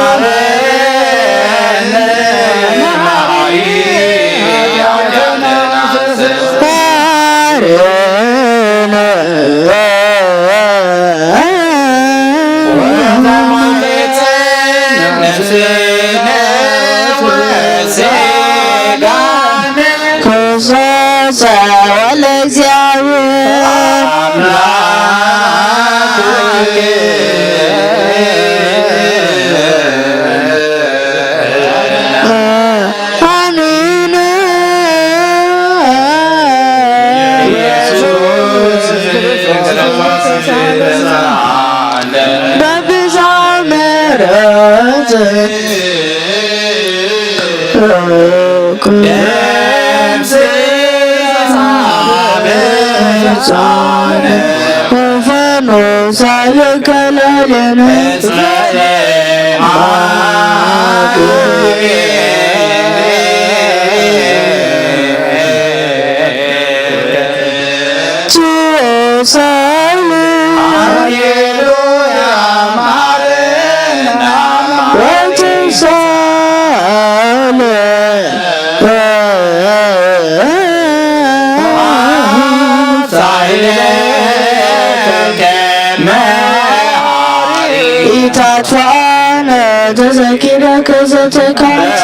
ኢታትፋነ ተዘኪረ ከዘተካት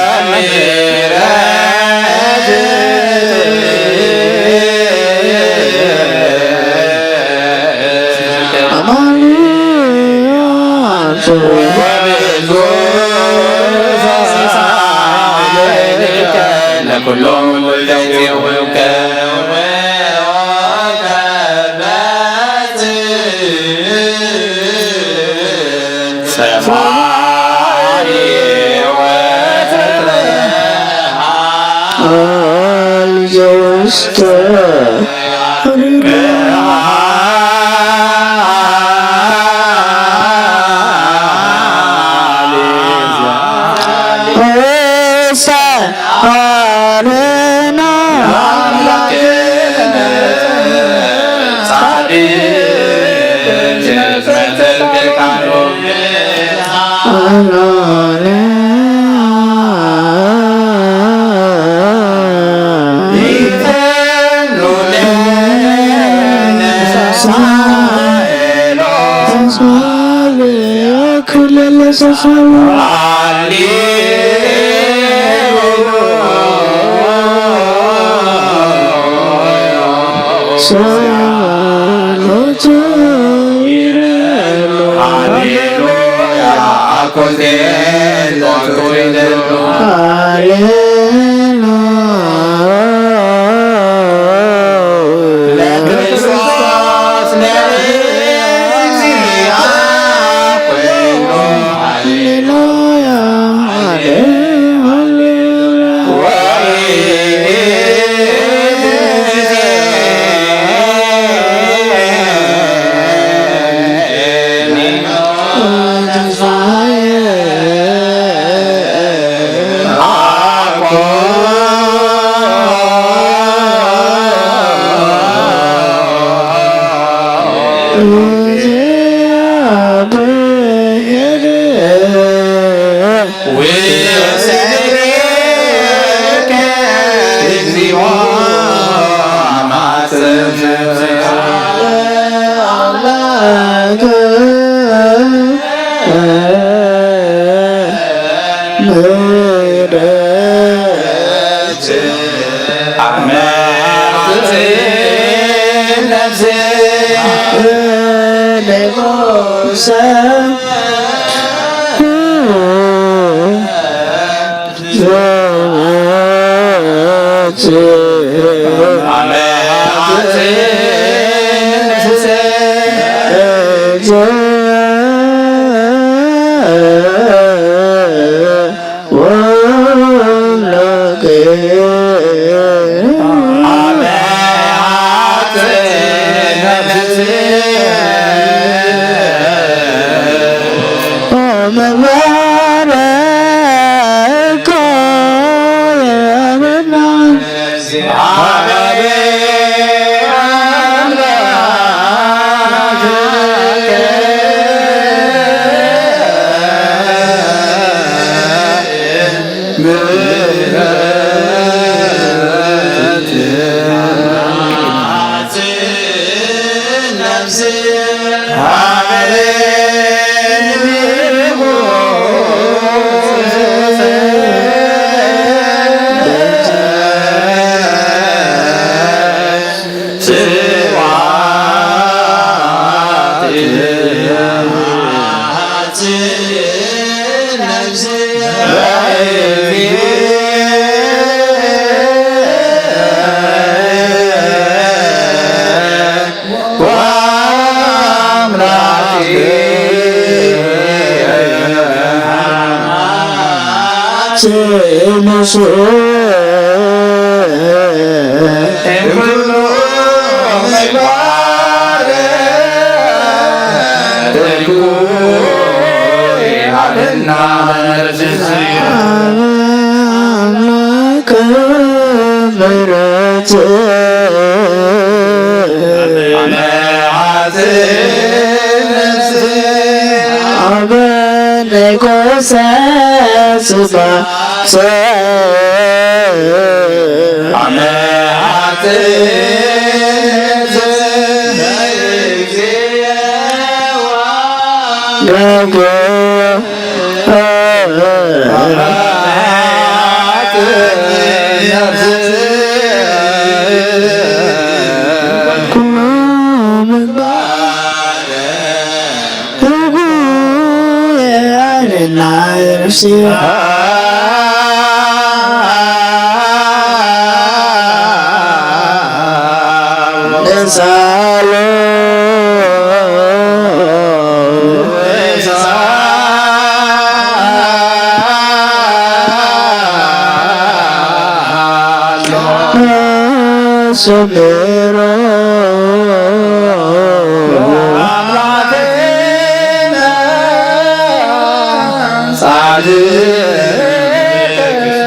ጻድቅ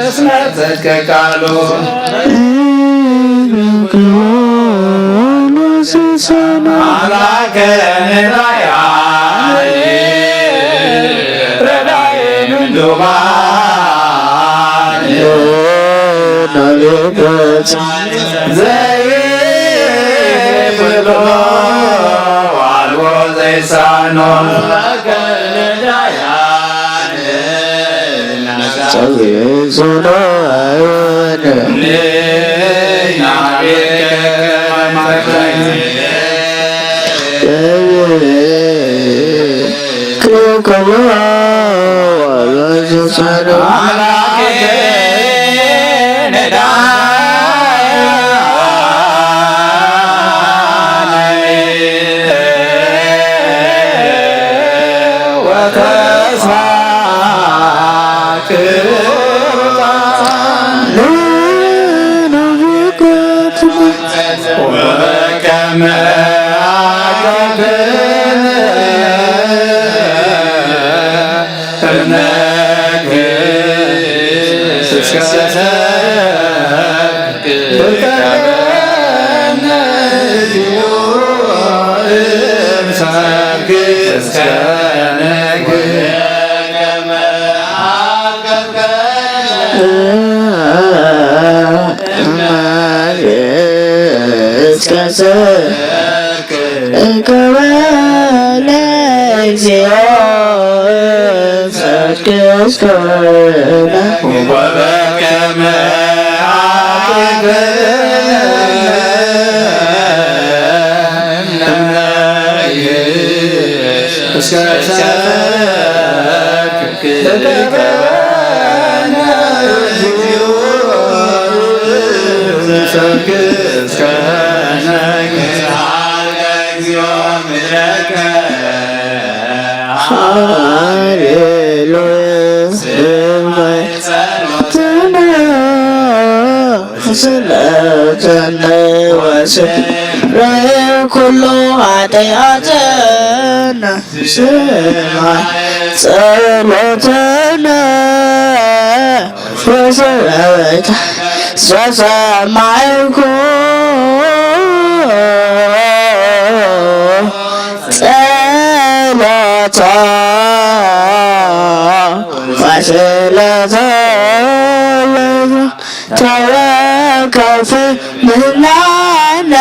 እስመ ጽድቅ ቃሉ አምላከ ነዳያን ረዳይ ምንዱባን ዘይፍሎ አልቦ ዘይሳኖ ሃሌሉያ። ስማይ ጸሎትና ስለተነ ወስራይ ኩሉ ኃጢአትና ስማይ ጸሎትና ወስራይ ዘሰማዕኩ ጸሎታ ወስለታ ተወከፍ ምህላነ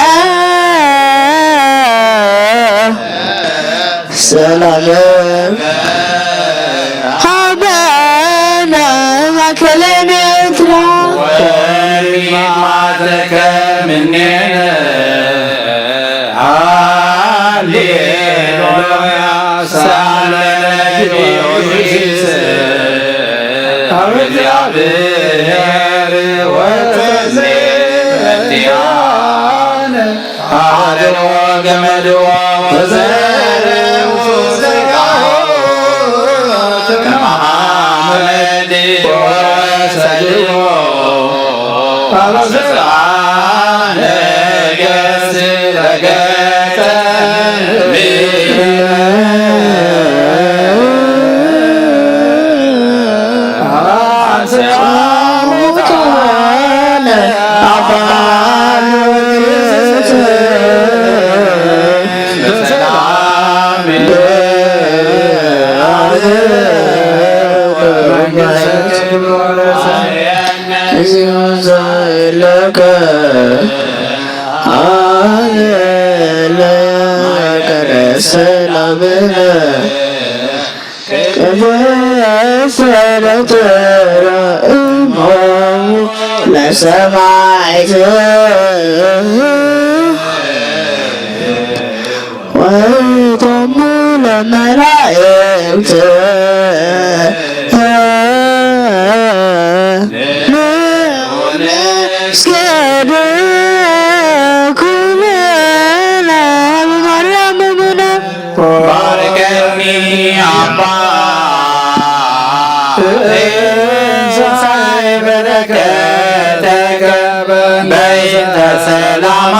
ሰላም ሃበነ ማእከለ ኤርትራ ወሚማተከ ምኔነ ሃሌሉያ ሳለነ ጊዮርጊስ እግዚኣብሔር ወተሌ በእንቲአነ አሐደዎ ገመድዎ ወዘርኡ ሥጋሁ ከመ አመድ ወሰድዎ አበ ስርዓነ ገጽ ረገጠ። ሰላምነ ቅድስተ ለተራእሞሙ ለሰማዕት ወይቶሙ ለመላእክት። ንስገድ ኩልነ በማርያም እሙነ። ባርከኒ አባ እንሳይ በረከተከ በእንተ ሰላማ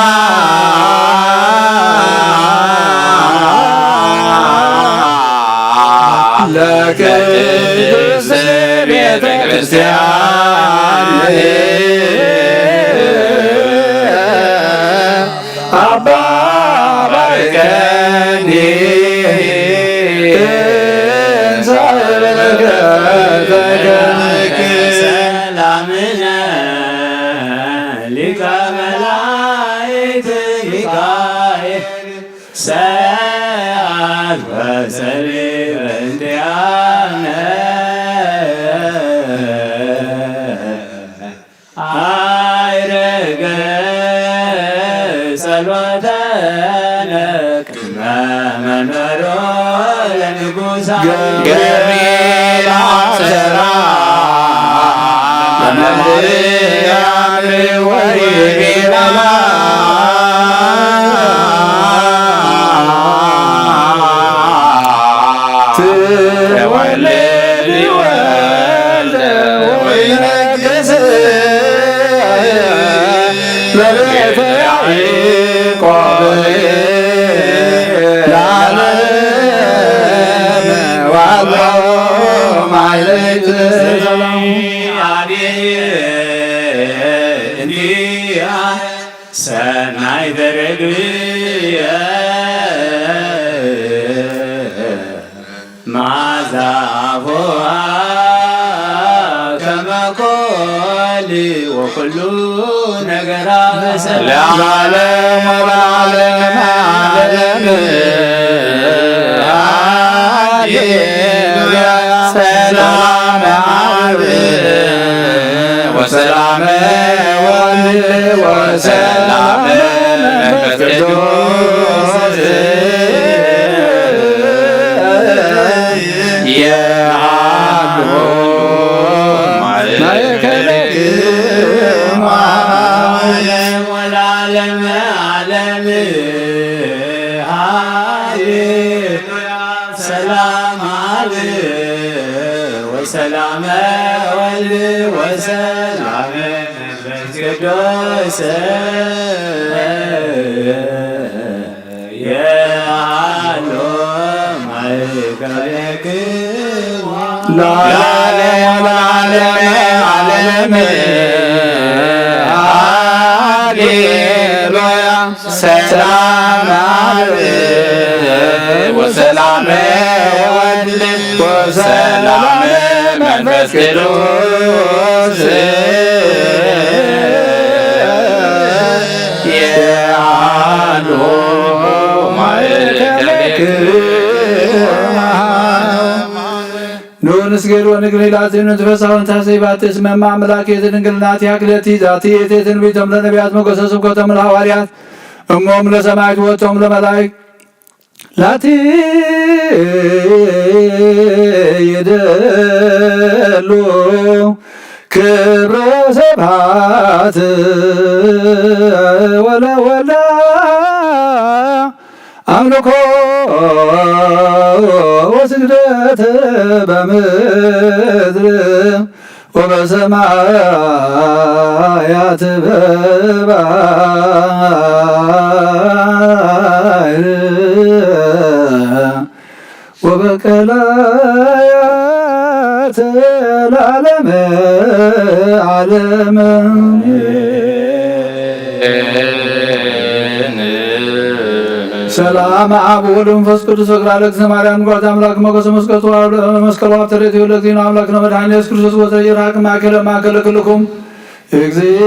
ለቅድስት ቤተ ክርስቲያን። አባ ባርከኒ እንሳይ በረከተከ። ሰላምነ ሊቀ መላእክት ሚካኤል ሰአል ወሰሊ በእንቲአነ። አይረገ ጸሎተነ ቅድመ መንበሮ ለንጉሳ ገብርኤል አብሰራ ለማርያም ወይቤላ ትወልድ ወልደ ወይነግስ በቤተ ያዕቆብ ለዓለመ ዋሎ ማሕሌት ሰላም እንዲያ ሰናይ ተረድየ መዓዛ አፉዋ ከመ ኮል ወኩሉ ነገራ በሰላም ለዓለም ወለዓለመ ዓለም። ሃሌሉያ። ሰላም አብ ወሰላም ወልድ ወሰላም መንፈስ ቅዱስ የሃሉ ማእከለ ወለዓለመ ዓለም። ሃሌሉያ። ሰላም አብ ወሰላመ ወልድ ወሰላመ መንፈስ ቅዱስ የሃሎ ማእከሌክሙ ለዓለመ ዓለም። ሃሌሉያ። ሰላም አብ ወሰላም ወልድ ወሰላም መንፈስ ቅዱስ የሃሉ ማእከሌክሙ። ኑ ንስገድ ወንግኒ ላቲ ንትፈሳውን ታሰይባትስ መማ አምላክ የትድንግልናት ያክለቲ ዛቲ የቴትን ቢቶም ለነቢያት መጎሰ ስብከቶም ለሐዋርያት እሞም ለሰማዕት ወቶም ለመላእክት ላቲ ይደሉ ክብረ ስብሐት ወለወልዳ ኣምልኮ ወስግደት በምድር ወበሰማያት በባሕር ወበቀላያት ለዓለመ ዓለም። ሰላም አብ ወወልድ ወመንፈስ ቅዱስ ወግራ ለእግዝእትነ ማርያም ጓት አምላክ ሞገስ መስቀል ተዋህዶ መስቀል ዋብ ተሬት ይወለድ ዜና አምላክ ነው መድኃኒነ ኢየሱስ ክርስቶስ ወዘ ይርሃቅ ማእከለ ማእከለ ክልኩም እግዚኦ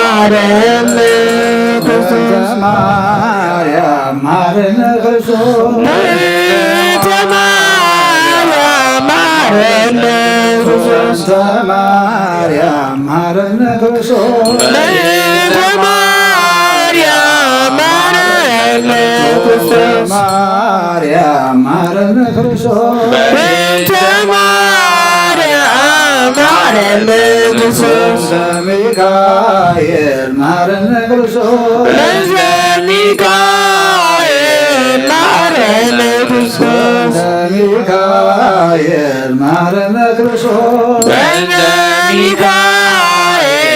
ማረነ ክርስቶስ። ማርያም ማረነ ክርስቶስ። ቤተ ማርያም ማረነ ክርስቶስ። ማርያም ማረነ ክርስቶስ። ቤተ ማርያም ማረነ ማርያም ማረነ ክርስቶስ። በእንተ ማርያም ማረነ ክርስቶስ። በእንተ ሚካኤል ማረነ ክርስቶስ። በእንተ ሚካኤል ማረነ ክርስቶስ። በእንተ ሚካኤል ማረነ ክርስቶስ። በእንተ ሚካኤል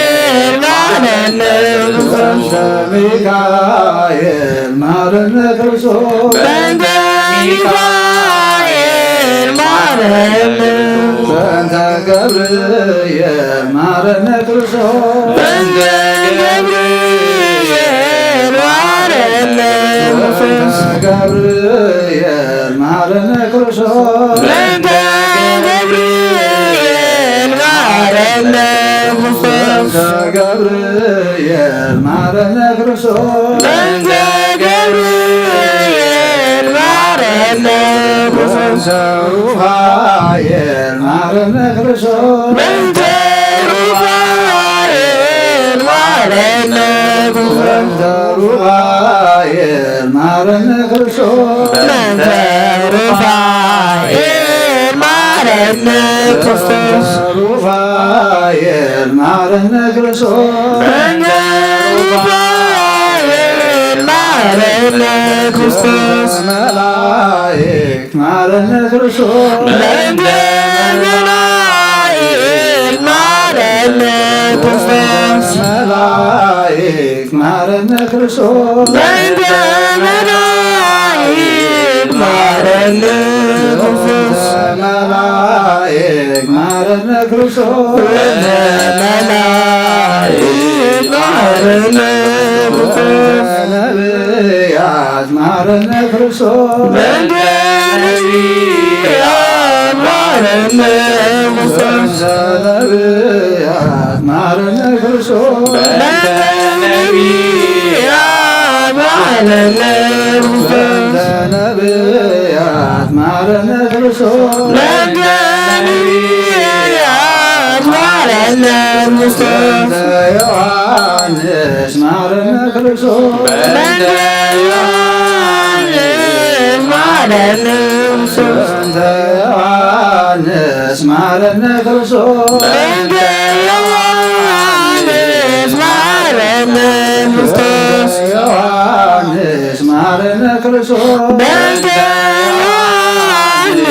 ማረነ ክርስቶስ። በእንተ ሚካኤል ማረነ ክርስቶስ። በእንተ ሚካኤል ማረነ። በእንተ ገብርኤል ማረነ ክርስቶስ። በእንተ ገብርኤል ማረነ ክርስቶስ። በእንተ ገብርኤል ማረነ ክርስቶስ። በእንተ ገብርኤል ማረነ ክርስቶስ። በእንተ ገብርኤል ማረነ ክርስቶስ። በእንተ ገብርኤል ማረነ ክርስቶስ። በእንተ ሩፋኤል ማረነ ክርስቶስ። በእንተ ሩፋኤል ማረነ ክርስቶስ። በእንተ ሩፋኤል ማረነ ክርስቶስ። በእንተ ሩፋኤል ማረነ ክርስቶስ። በእንተ ሩፋኤል ማረነ ክርስቶስ። በእንተ ሩፋኤል ማረነ ክርስቶስ። መላእክት ማረነ ክርስቶስ። በእንተ መላእክት ማረነ ክርስቶስ። መላእክት ማረነ ክርስቶስ። በእንተ መላእክት ማረነ ክርስቶስ። መላእክት ማረነ ክርስቶስ። በእንተ መላእክት ማረነ ክርስቶስ። ነቢያት ማረነ ክርስቶስ። በእንተ ነቢያት ማረነ ክርስቶስ። በእንተ ነቢያት ማረነ ክርስቶስ። በእንተ ነቢያት ማረነ ክርስቶስ። በእንተ ነቢያት ማረነ ክርስቶስ። በእንተ ነቢያት ማረነ ክርስቶስ። በእንተ ዮሐንስ ማረነ ክርስቶስ። በእንተ ዮሐንስ ማረነ ክርስቶስ። በእንተ ዮሐንስ ማረነ ክርስቶስ። በእንተ ዮሐንስ ማረነ ክርስቶስ። በእንተ ዮሐንስ ማረነ ክርስቶስ። በእንተ ዮሐንስ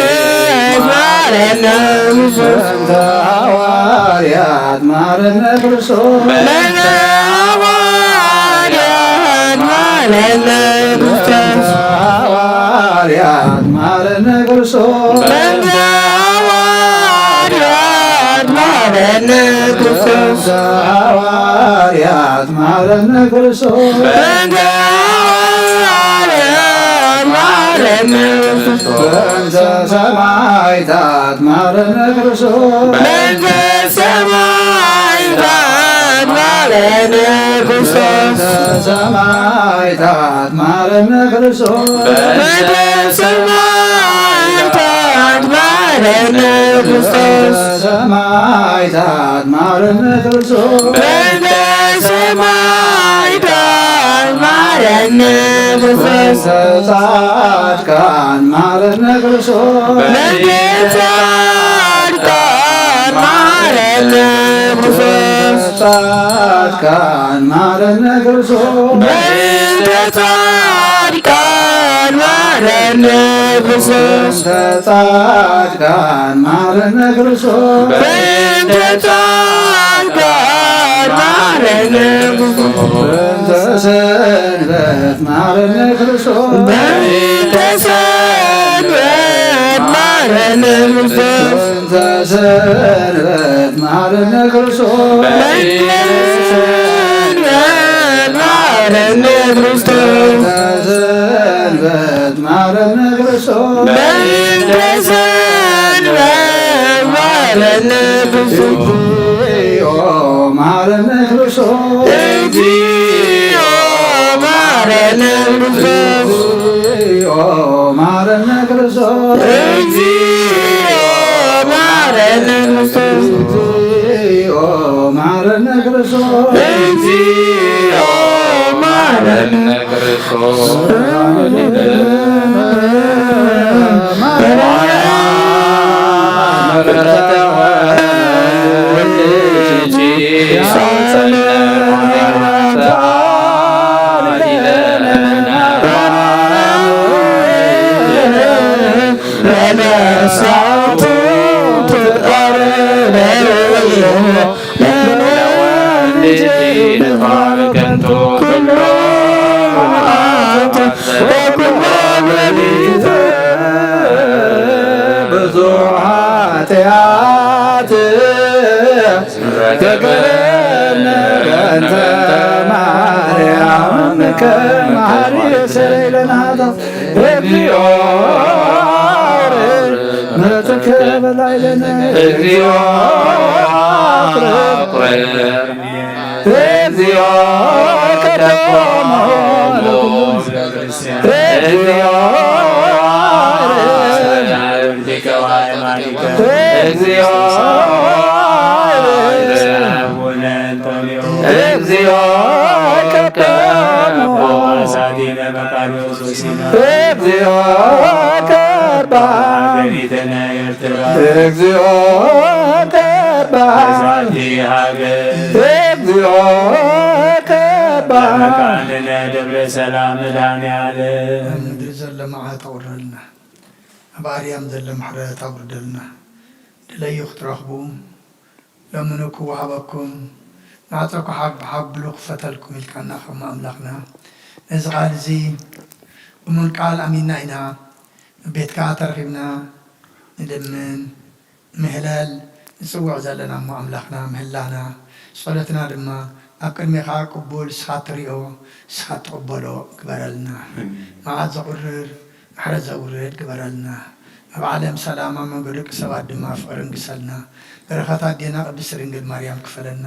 ማረነ ክርስቶስ። በእንተ ሐዋርያት ማረነ ክርስቶስ። በእንተ ሐዋርያት ማረነ ክርስቶስ። በእንተ ሐዋርያት ማረነ ክርስቶስ። በእንተ ሐዋርያት ማረነ ክርስቶስ። በእንተ ሐዋርያት ማረነ ክርስቶስ። በእንተ ሐዋርያት ማረነ ክርስቶስ። በእንተ ሰማዕታት ማረነ ክርስቶስ። በእንተ ሰማዕታት ማረነ ክርስቶስ። በእንተ ሰማዕታት ማረነ ክርስቶስ። በእንተ ሰማዕታት ማረነ ክርስቶስ። በእንተ ሰማዕታት ማረነ ክርስቶስ። በእንተ ሰማዕታት ማረነ ክርስቶስ። በእንተ ጻድቃን ማረነ ክርስቶስ። በእንተ ጻድቃን ማረነ ክርስቶስ። ጻድቃን ማረነ ክርስቶስ። በእንተ ጻድቃን ማረነ ክርስቶስ። በእንተ ጻድቃን ማረነ ክርስቶስ። በእንተ ጻድቃን ማረነ ክርስቶስ። በእንተ ሰንበት ማረነ ክርስቶስ። በእንተ ሰንበት ማረነ ክርስቶስ። በእንተ ሰንበት ማረነ ክርስቶስ። በእንተ ሰንበት ማረነ ክርስቶስ። በእንተ ሰንበት ማረነ ክርስቶስ። በእንተ ሰንበት ማረነ ክርስቶስ። እግዚኦ ማረነ ክርስቶስ። እግዚኦ ማረነ ክርስቶስ። እግዚኦ ማረነ ክርስቶስ። እግዚኦ ማረነ ክርስቶስ። እግዚኦ ማረነ ክርስቶስ። እግዚኦ ማረ እምነ ክርስቶስ ወልደ ማርያም ብዙ ኃጢአት ተገበርነ በእንተ ማርያም ከማሪ ሰለይለናታ እግዚኦ ምሕረትከ በላዕለነ። እግዚኦ አቅርብ። እግዚኦ ቀደሞ ለኩሉ። እግዚኦ አቅርብ። እግዚኦ አቅርብ። እግዚኦ ቀደሞ እግዚኦ ከባድ። እግዚኦ ከባድ። እግዚኦ ከባድ። ደብረ ሰላም መድኃኔዓለም። ኣብ ምድሪ ዘሎ መዓት ኣውርደልና፣ ኣብ ኣርያም ዘሎ ምሕረት ኣውርደልና። ድለዩ ክትረኽቡ ለምኑ ክወሃበኩም፣ ማዕጾ ክሓብ ሓብሉ ክፈተልኩም ኢልካና ከም ኣምላኽና። ነዚ ቃል እዚ እሙን ቃል ኣሚንና ኢና፣ ኣብ ቤትካ ተረኺብና ንልምን ንምህለል ንጽውዕ ዘለና እሞ ኣምላኽና ምህላና፣ ጸሎትና ድማ ኣብ ቅድሜኻ ቅቡል፣ ንስኻ ትሪኦ፣ ንስኻ ትቕበሎ ግበረልና። ኣሜን። መዓት ዘቑርር ምሕረት ዘውርድ ግበረልና። ኣብ ዓለም ሰላም፣ ኣብ መንጎ ደቂ ሰባት ድማ ፍቕሪ ንግሰልና። በረኸት ኣዴና ቅድስት ድንግል ማርያም ክፈለና።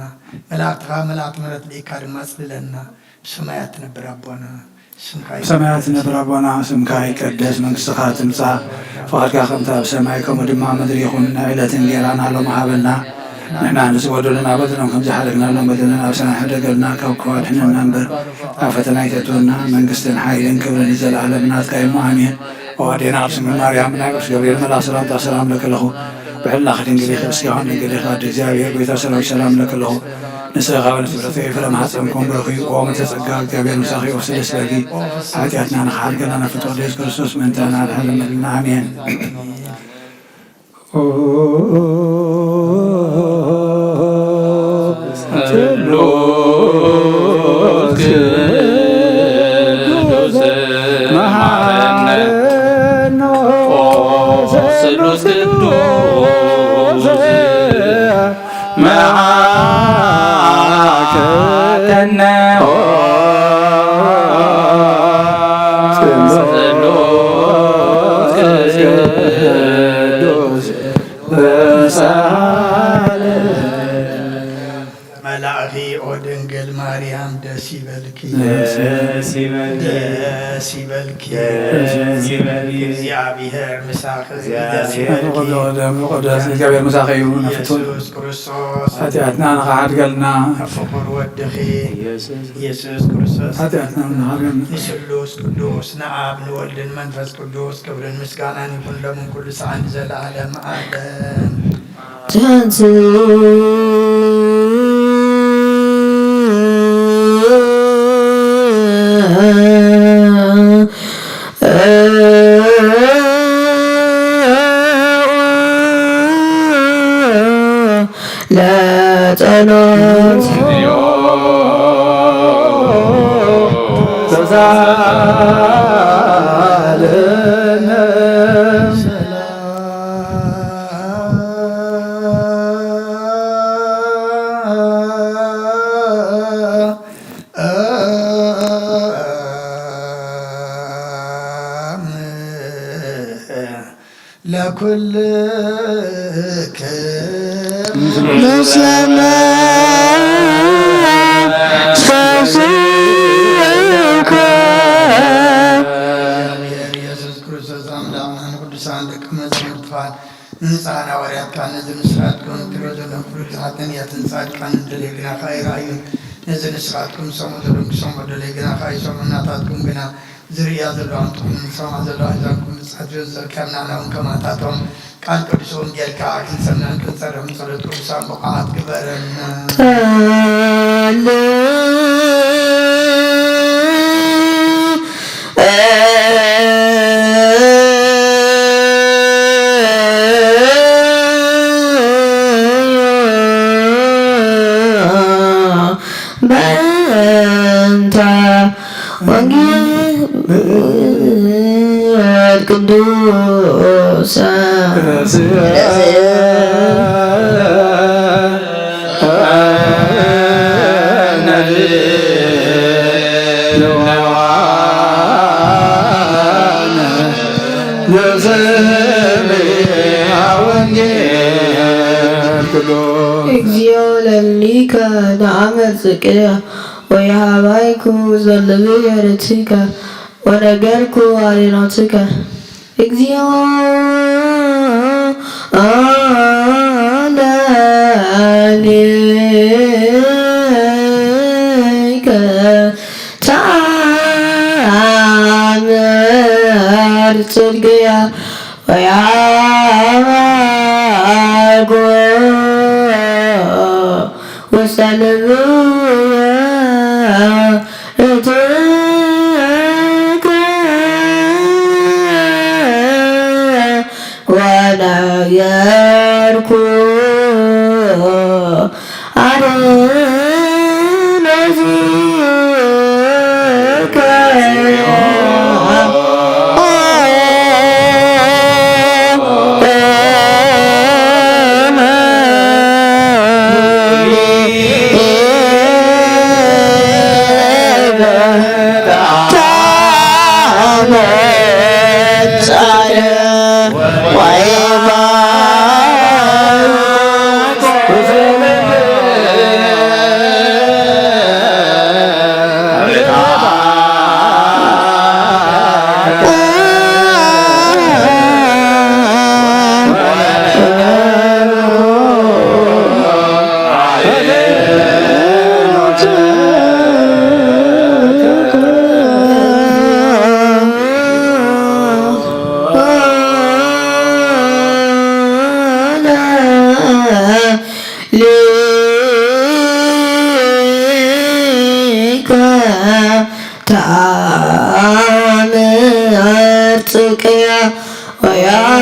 መላእክትኻ መላእክት ምሕረት ልኢካ ድማ ጽልለና። ብሰማያት ትነብር ኣቦና፣ ስምካ ይትቀደስ። ብሰማያት ትነብር ኣቦና፣ ስምካ ይቀደስ፣ መንግስትኻ ትምጻእ፣ ፍቓድካ ከምቲ ኣብ ሰማይ ከምኡ ድማ ኣብ ምድሪ ይኹን። ናይ ዕለት እንጌራና ሎሚ ሃበና። ንሕና ንዝበደሉና በደሎም ከም ዝሓለግናሎም በደልና ኣብ ሰማይ ሕደገልና፣ ካብ ክፉ ኣድሕነና እምበር፣ ኣብ ፈተና ኣይተእትወና። መንግስትን ሓይልን ክብርን ንዘለኣለም ናትካ እዩ እሞ፣ ኣሜን። ኦ ኣዴና ቅድስት ድንግል ማርያም፣ ብናይ ቅዱስ ገብርኤል መልኣኽ ሰላምታ ሰላም እለኪ ኣለኹ። ብሕልናኺ ድንግል ኢኺ፣ ብስጋኺ እውን ድንግል ኢኺ። ኣደ እግዚኣብሔር፣ ጎይታ ሰራዊት፣ ሰላም እለኪ ኣለኹ። ንስኺ ካብ ኣንስቲ ፍጥረት ፍረ ማህፀንኪ እውን ብሩኽ እዩ። ኦ ምልዕተ ጸጋ፣ እግዚኣብሔር ምሳኺ፣ ወፍሲ ደስ ይበልኪ። ሓጢኣትና ንኽሓድገና፣ ናብ ፍትወ ኢየሱስ ክርስቶስ ምእንታና ኣድሕነና። ኣሜን። ኦ ስሉስ ቅዱስ መሐረነ። ኦ ስሉስ ቅዱስ መሐረነ። ኦ ስሉስ ቅዱስ በሳል መላእኺ ኦ ድንግል ማርያም ደስ ይበልኪ፣ ደስ ይበልኪ፣ ደስ ይበልኪ፣ ደስ ይበልኪ። እግዚኣብሔር ምሳኺ፣ እግዚኣብሔር ደስ ይበልኪ። ወወልድ ወመንፈስ ቅዱስ፣ እግዚኣብሔር ምሳኺ ይሁን። ፍቱን ኢየሱስ ክርስቶስ ሓጢኣትና ንኽሓድገልና፣ ኣብ ፍቑር ወድኺ ኢየሱስ ኢየሱስ ክርስቶስ ሓጢኣትና ንሓረም። ንስሉስ ቅዱስ ንኣብ ንወልድን መንፈስ ቅዱስ ክብርን ምስጋናን ይኹን ሎምን ኩሉ ሰዓን ንዘለዓለም ዓለም። ተንሥኡ ለጸሎት። ለኩልክም ምስለ መንፈስከ። ኢየሱስ ክርስቶስ ኣምላኽና ንቅዱሳን ደቀ መዛሙርትኻን ንንጹሓን ሃዋርያትካን ነዚ ምስራትኩም ትብሎ ዘለኹም ፍሉይ ሓጥያትን ጻድቃንን ደለይግናኻ ኣይረኣዩን። ነዚ ንስኻትኩም ዝሰምዑ ዘለኹም ክሰምዑ ደለዩ፣ ግና ከኣ ኣይሰምዑን። ናታትኩም ግና ዝርእያ ዘለዋ እንተኾነ፣ ዝሰምዓ ዘለዋ ኣእዛንኩም ምጽዓት ዝወዘር ከም ንዓና እውን ከማታቶም ቃል ቅዱስ ወንጌልካ ክንሰምዕን ክንሰርሕን ጸሎት ቅዱሳን ብቑዓት ግበረና። በእንተ ወንጌል ቅዱስ እግዚኦ ለሊከ ነአመጽቅያ ወየሃባይኩ ዘለብየ ርትከ ወነገርኩ አሌኖትከ። እግዚኦ ለሊከ ተአምር ጽድቅያ ወያጎ ውስተ ልብየ ርትከ ወነገርኩ አድኖ ዝከ ሊከ ተአምር ጽድቅያ ወያማይኩ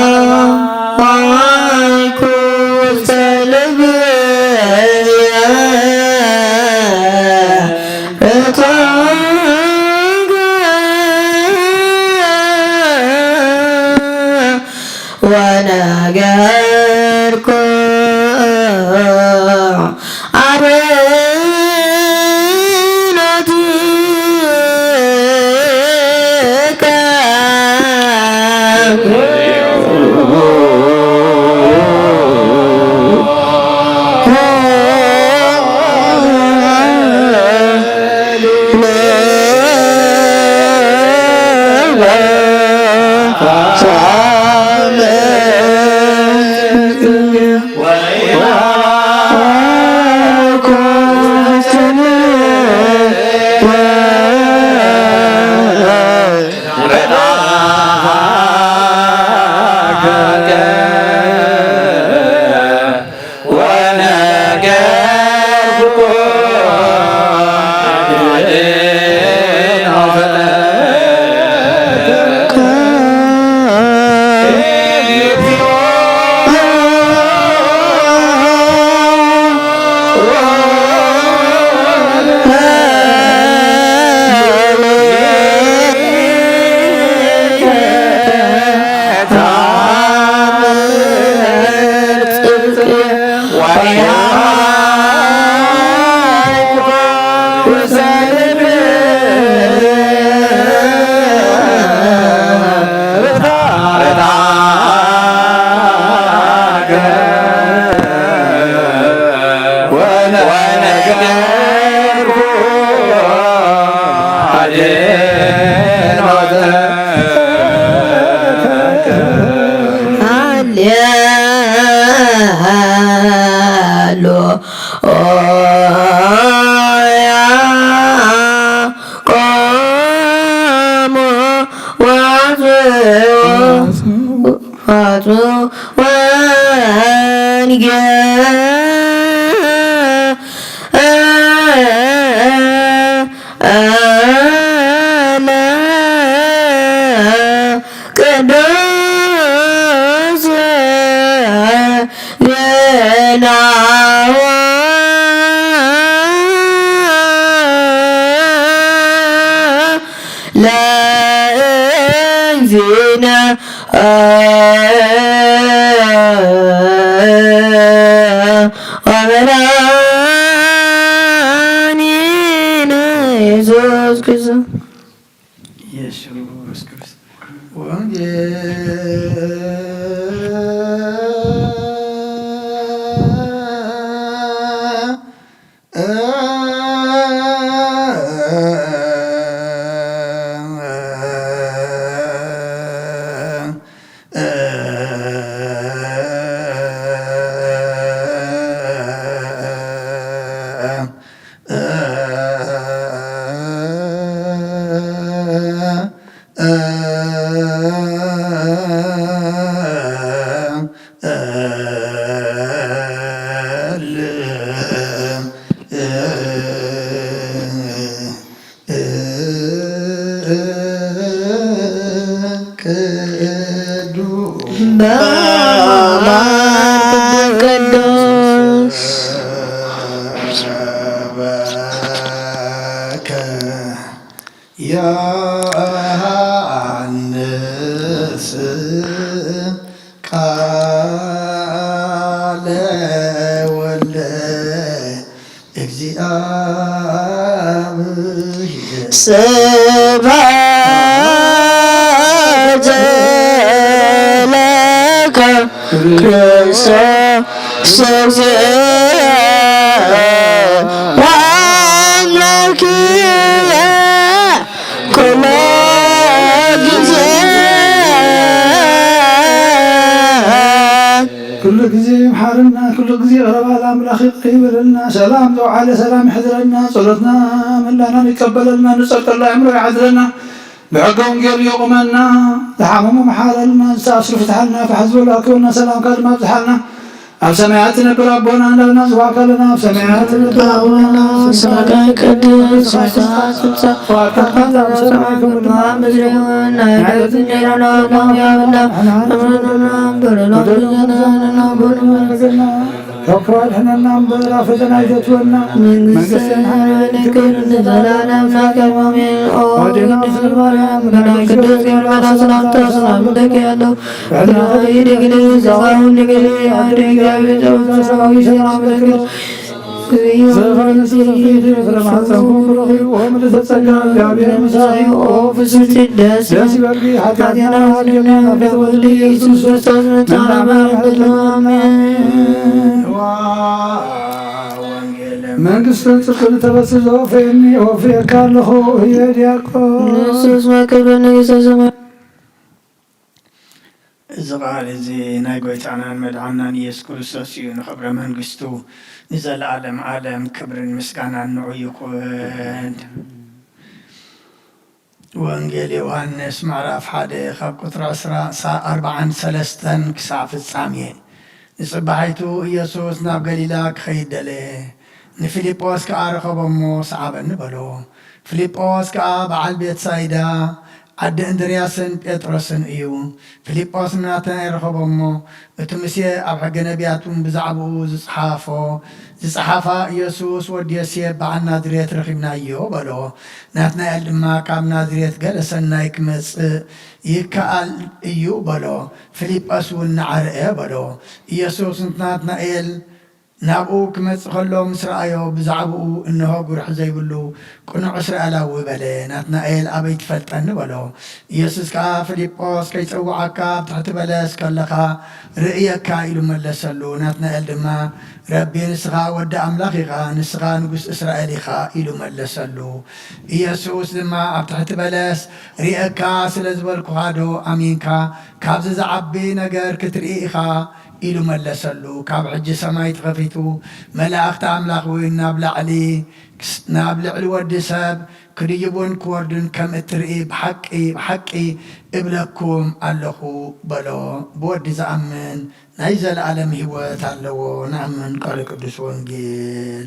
ውስተ ልብየ ርትከ ወነገርኩ አድኖትከ። ሃሌሉያ። ወንጌል አመ ቅዱስ ዜናዋ ለእግዚእነ ወመድኃኒነ ኢየሱስ ክርስቶስ። ኢየሱስ ክርስቶስ። ወንጌል ቅዱስ ዮሐንስ ቃለ ወልደ እግዚአብሔር። ስብሐት ለከ ክርስቶስ እግዚእ ወአምላክየ ኩሎ ጊዜ። ኩሉ ጊዜ ይምሓረና፣ ኩሉ ጊዜ ይቕረ በል ኣምላኽ ይቕረ ይበለልና። ሰላም ዘውዓለ ሰላም ይሕድረልና፣ ጸሎትና መላና ይቀበለልና፣ ንጸልጠሉ ኣእምሮ ይዓድለና፣ ብሕገ ወንጌሉ የቑመና፣ ዝሓመሙ ምሓረልና፣ ዝተኣስሩ ፍትሓልና፣ ፋሕ ዝበሉ ኣክበልና፣ ሰላምካ ድማ ኣብዝሓልና። ኣብ ሰማያት ትነብር ኣቦና እንዳብና ጽዋዕካ ኣለና፣ ኣብ ሰማያት ትነብር ኣቦና ስምካ ይቀደስ፣ መንግስትካ ትምጻእ፣ ፈቃድካ ትምጻእ፣ ኣብ ሰማይ ከም ድማ ኣብ ምድሪ ይኹን። ናይ ዕለትና እንጀራና ሎሚ ሃበና፣ ንሕና ንሕና ንበደለና እምበር፣ በደልና ንሕና ንበደለና እምበር፣ ካብ ክፉ ኣድሕነና እምበር፣ ኣብ ፈተና ኣይተእትወና፣ መንግስቲ መንግስቲ ናይ ንሕና ናይና ክብሪ ንዘለዓለም ናትካ እዩ። ኣሜን። ኦ ኣዴና ቅድስት ማርያም፣ ቅዱስ ገብርኤል ሰላምታ ሰላም እልኪ ኣሎ። ድንግል ጸጋውን ድንግል ኣደ እግዚአብሔር ጸባኦት ሰላም ለኪ። ዘባነ ስፍሪ ፍሬ ማህፀንኪ ብሩክ እዩ። ኦ ምልዕተ ጸጋ፣ እግዚአብሔር ምሳኪ። ኦ ፍስሕቲ ደስ ይበልኪ፣ ኃጢአትና አስተሰርይ ለነ ኃጢአተነ። ኢየሱስ ክርስቶስ መድኃኒነ። አሜን። መንግስትን ጽድቅን ተበስዞ ፍሬኒ ኦፍሬካ ኣለኹ ህየ ዲያቆን። ንሱስ መክብር ንግሥተ ሰማይ። እዚ ቃል እዚ ናይ ጐይታናን መድሓናን ኢየሱስ ክርስቶስ እዩ። ንኽብረ መንግስቱ ንዘለኣለም ዓለም ክብርን ምስጋናን ንዑ ይኹን። ወንጌል ዮሃንስ ምዕራፍ ሓደ ካብ ቁጽሪ ዕስራ፣ ሳ-፣ ኣርብዓን ሰለስተን ክሳዕ ፍጻሜ። ንጽባሒቱ ኢየሱስ ናብ ገሊላ ክኸይድ ደለየ። ንፊልጶስ ከኣ ረኸቦ እሞ፣ ሰዓበኒ በሎ። ፊልጶስ ከኣ በዓል ቤትሳይዳ፣ ዓዲ እንድርያስን ጴጥሮስን እዩ። ፊልጶስ ንናትናኤል ረኸቦ እሞ፣ እቲ ሙሴ ኣብ ሕገ ነቢያት እውን ብዛዕባኡ ዝጸሓፎ፣ ዝጸሓፋ ኢየሱስ ወዲ ዮሴፍ በዓል ናዝሬት ረኺብናዮ በሎ። ናትናኤል ድማ፣ ካብ ናዝሬት ገለ ሰናይ ክመጽእ ይከኣል እዩ በሎ። ፊልጶስ እውን፣ ንዓ ርአ በሎ። ኢየሱስ ንናትናኤል ናብኡ ክመጽእ ከሎ ምስ ረኣዮ፣ ብዛዕባኡ፣ እንሆ፣ ጉርሒ ዘይብሉ ቅኑዕ እስራኤላዊ፣ በለ። ናትናኤል፣ ኣበይ ትፈልጠኒ? በሎ። ኢየሱስ ከኣ፣ ፊልጶስ ከይጸውዓካ ኣብ ትሕቲ በለስ ከለኻ ርእየካ፣ ኢሉ መለሰሉ። ናትናኤል ድማ፣ ረቢ፣ ንስኻ ወዲ ኣምላኽ ኢኻ፣ ንስኻ ንጉስ እስራኤል ኢኻ፣ ኢሉ መለሰሉ። ኢየሱስ ድማ፣ ኣብ ትሕቲ በለስ ርእየካ ስለ ዝበልኩኻዶ ኣሚንካ? ካብዚ ዝዓቢ ነገር ክትርኢ ኢኻ፣ ኢሉ መለሰሉ። ካብ ሕጂ ሰማይ ተኸፊቱ፣ መላእኽቲ ኣምላኽ እውን ናብ ላዕሊ፣ ናብ ልዕሊ ወዲ ሰብ ክድይቡን ክወርዱን ከም እትርኢ ብሓቂ፣ ብሓቂ እብለኩም ኣለኹ በሎ። ብወዲ ዝኣምን ናይ ዘለኣለም ህይወት ኣለዎ። ንኣምን። ቃለ ቅዱስ ወንጌል።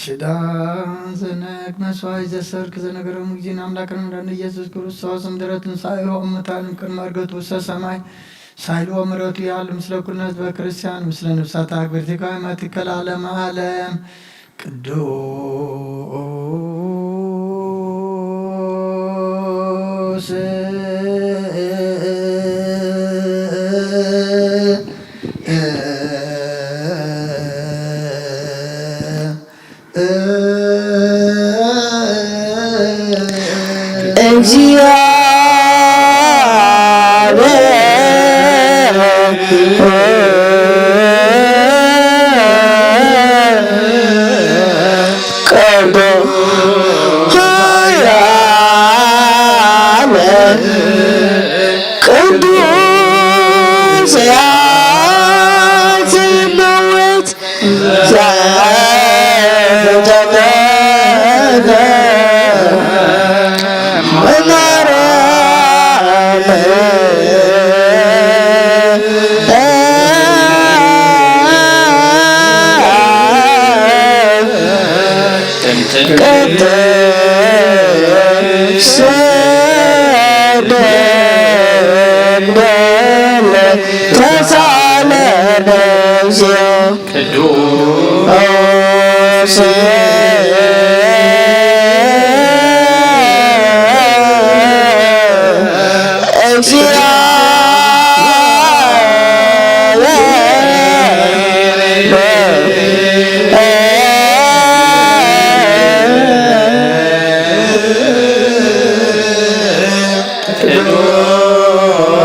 ኪዳን ዘነግ መስዋዕት ዘሰርክ ዘነገሮም እግዚእነ ኣምላክነ መድኃኒነ ኢየሱስ ክርስቶስ እምድረ ትንሣኤሁ እሙታን እምቅድመ ዕርገቱ ውስተ ሰማይ ሳይልዎ ምሕረቱ ይሃሉ ምስለ ኩልነ ህዝበ ክርስቲያን ምስለ ነፍሳት አግብርቲከ ወማቲከ ለዓለመ ዓለም። ቅዱስ እግዚአብሔር ቅዱስ ያለ ቅዱስ ያትመወት ቅዱስ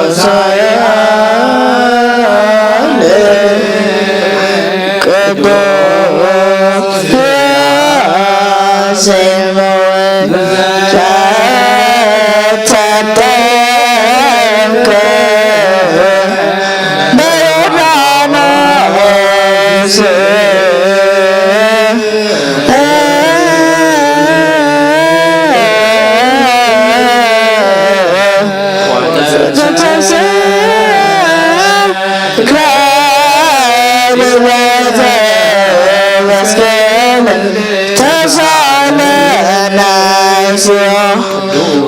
ቅዱሳን ቅዱስ ያዜመወ ተጠምቀ በዮርዳኖስ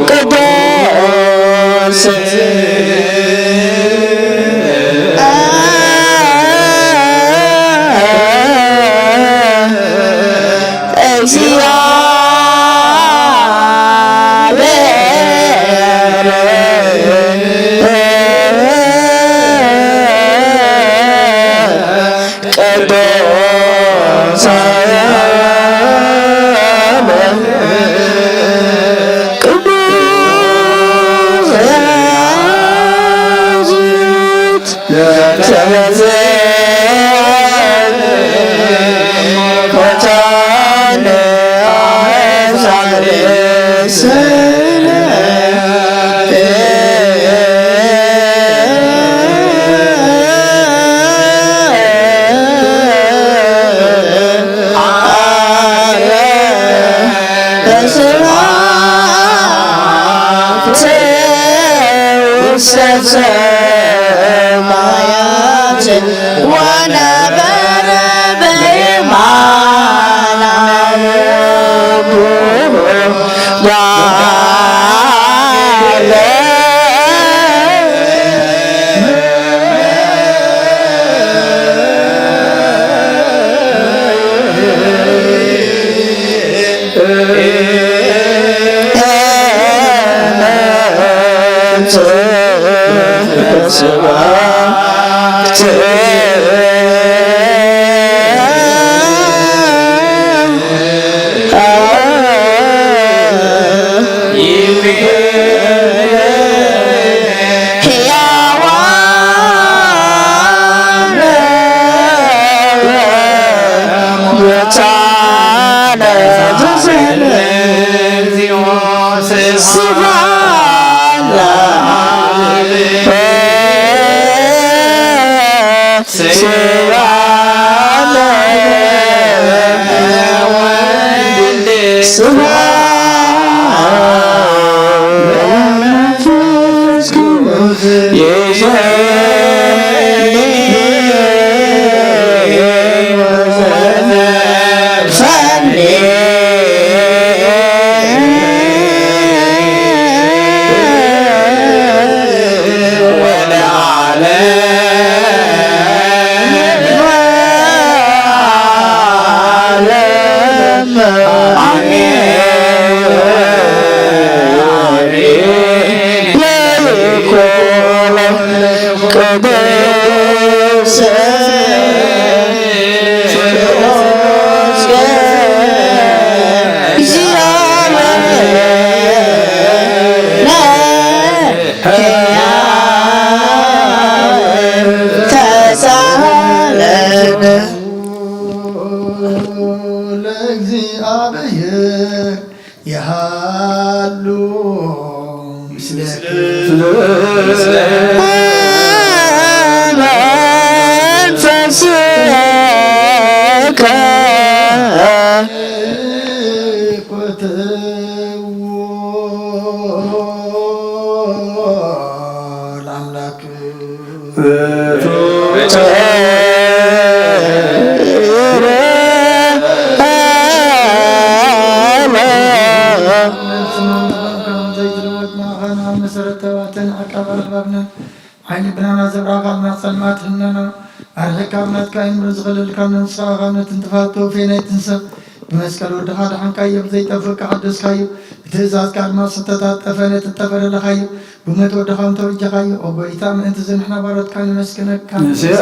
ቅዱስ እግዚአብሔር ቅዱስ ቅዱስ ያዙት ተመዘ ወነበረ በየማነ አቡሁ ኣብሔር ይሃሉ ምስለ መንፈስከ። ኮትዎ ለኣምላክ። ዘይትልወጥ መዓኻና መሰረት ተባተን ዓቃብ ኣልባብና ሓይሊ ብርሃና ዘብራኻልና ጸልማት ህልናና ኣርሒካ ኣብ ናትካ ይምሮ ዝኸለልካ ንስኻ ካብ ነትን ጥፋት ተወፌ ናይ ትንሳእ ብመስቀል ወድኻ ደሓንካዮ ብዘይጠፍእ ካሓደስካዮ ብትእዛዝካ ድማ ዝተታጠፈ ነቲ እተፈለለኻዮ ብሞት ወድኻ እንተበጃኻዮ። ኦ ጎይታ፣ ምእንቲ እዚ ንሕና ባሮትካ ነመስግነካ። ንስብሐ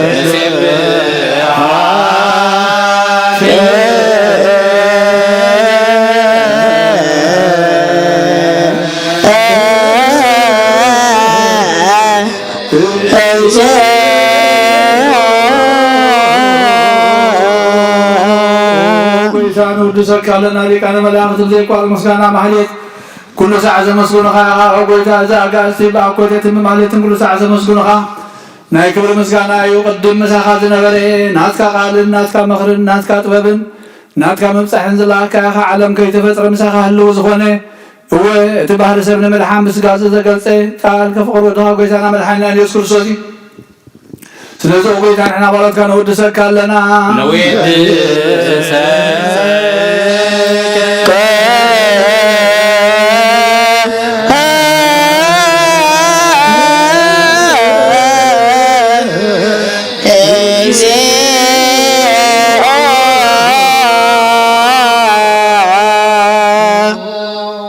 ጎይታ ንውድሰካ ኣለና። ሊቃነ መላእኽት ብዘይቋርጥ ምስጋና ማህሌት ኩሉ ሳዕ ዘመስግኑኻ ኢኻ። ኦ ጎይታ፣ እዚ ኣጋእዝቲ ብኣኮቴትን ብማህሌትን ኩሉ ሳዕ ዘመስግኑኻ ናይ ክብሪ ምስጋና እዩ። ቅድም ምሳኻ ዝነበረ ናትካ ቃልን ናትካ ምኽርን ናትካ ጥበብን ናትካ ምብጻሕን ዝለኣካ ኢኻ። ዓለም ከይተፈጥረ ምሳኻ ህልው ዝኾነ፣ እወ፣ እቲ ባህሪ ሰብ ንምድሓን ብስጋ ዝተገልጸ ቃል ከፍቕር ወድኻ ጎይታና መድሓኒና ኢየሱስ ክርስቶስ እዩ። ስለዚ ኦ ጎይታ፣ ንሕና ባሮትካ ነወድሰካ ኣለና። ነወድሰካ።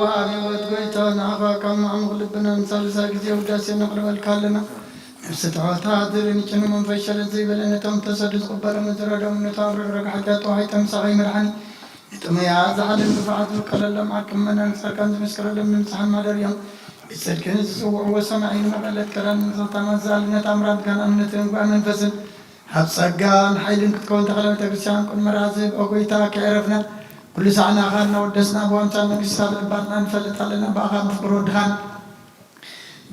ወሃቢ ህይወት ጎይታ፣ ንዓኻ ካብ ማዕሙቕ ልብና ንሳልሳይ ግዜ ውዳሴ ነቕርበልካ ኣለና። ነፍሲ ትሑት ሃድር ንጭኑ መንፈስ ሸለል ዘይበለ ነቶም ተሰዱ ዝቕበሎም ዝረዶም ነቶም ረግረግ ሓጢኣት ተዋሂጦም ምሳኻ ይመርሓኒ። ንጥሙያት ዝሓልን ክፉዓት ዝውቀለሎም ዓቅሚ መናን ጻድቃን ዝምስክረሎም ንንጹሓን ማደርዮም ብጽድቅን ዝጽውዕዎ ሰማዒን መቐለት ቀዳምን ዘኽታማት ዝኣልነት ኣምራን ጋን እምነትን ጓ መንፈስን ኣብ ጸጋን ሓይልን ክትከውን ተኽለ ቤተ ክርስቲያን ቅድሚ ራእሲ ኦ ጎይታ ከየረፍና ኩሉ ሳዕ ንኣኻ እናወደስና ብዋንጫ መንግስቲ ካብ ልባትና ንፈልጥ ኣለና ብኣኻ ብፍቅር ወድኻን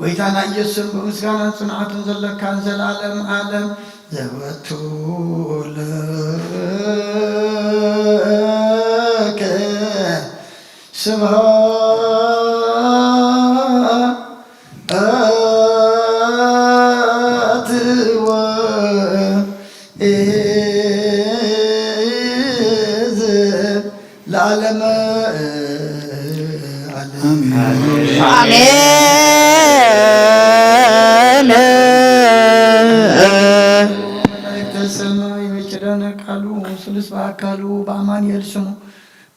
ጎይታና ኢየሱስን ብምስጋናን ጽንዓትን ዘለካ ንዘለዓለም ዓለም ዘወቱ ለከ ስብሐት ወ ለዓለመ ዓለም። አሜን። መላእክተ ሰማይ በኪዳነ ቃሉ ስሉስ በአካሉ በአማኑኤል ስሙ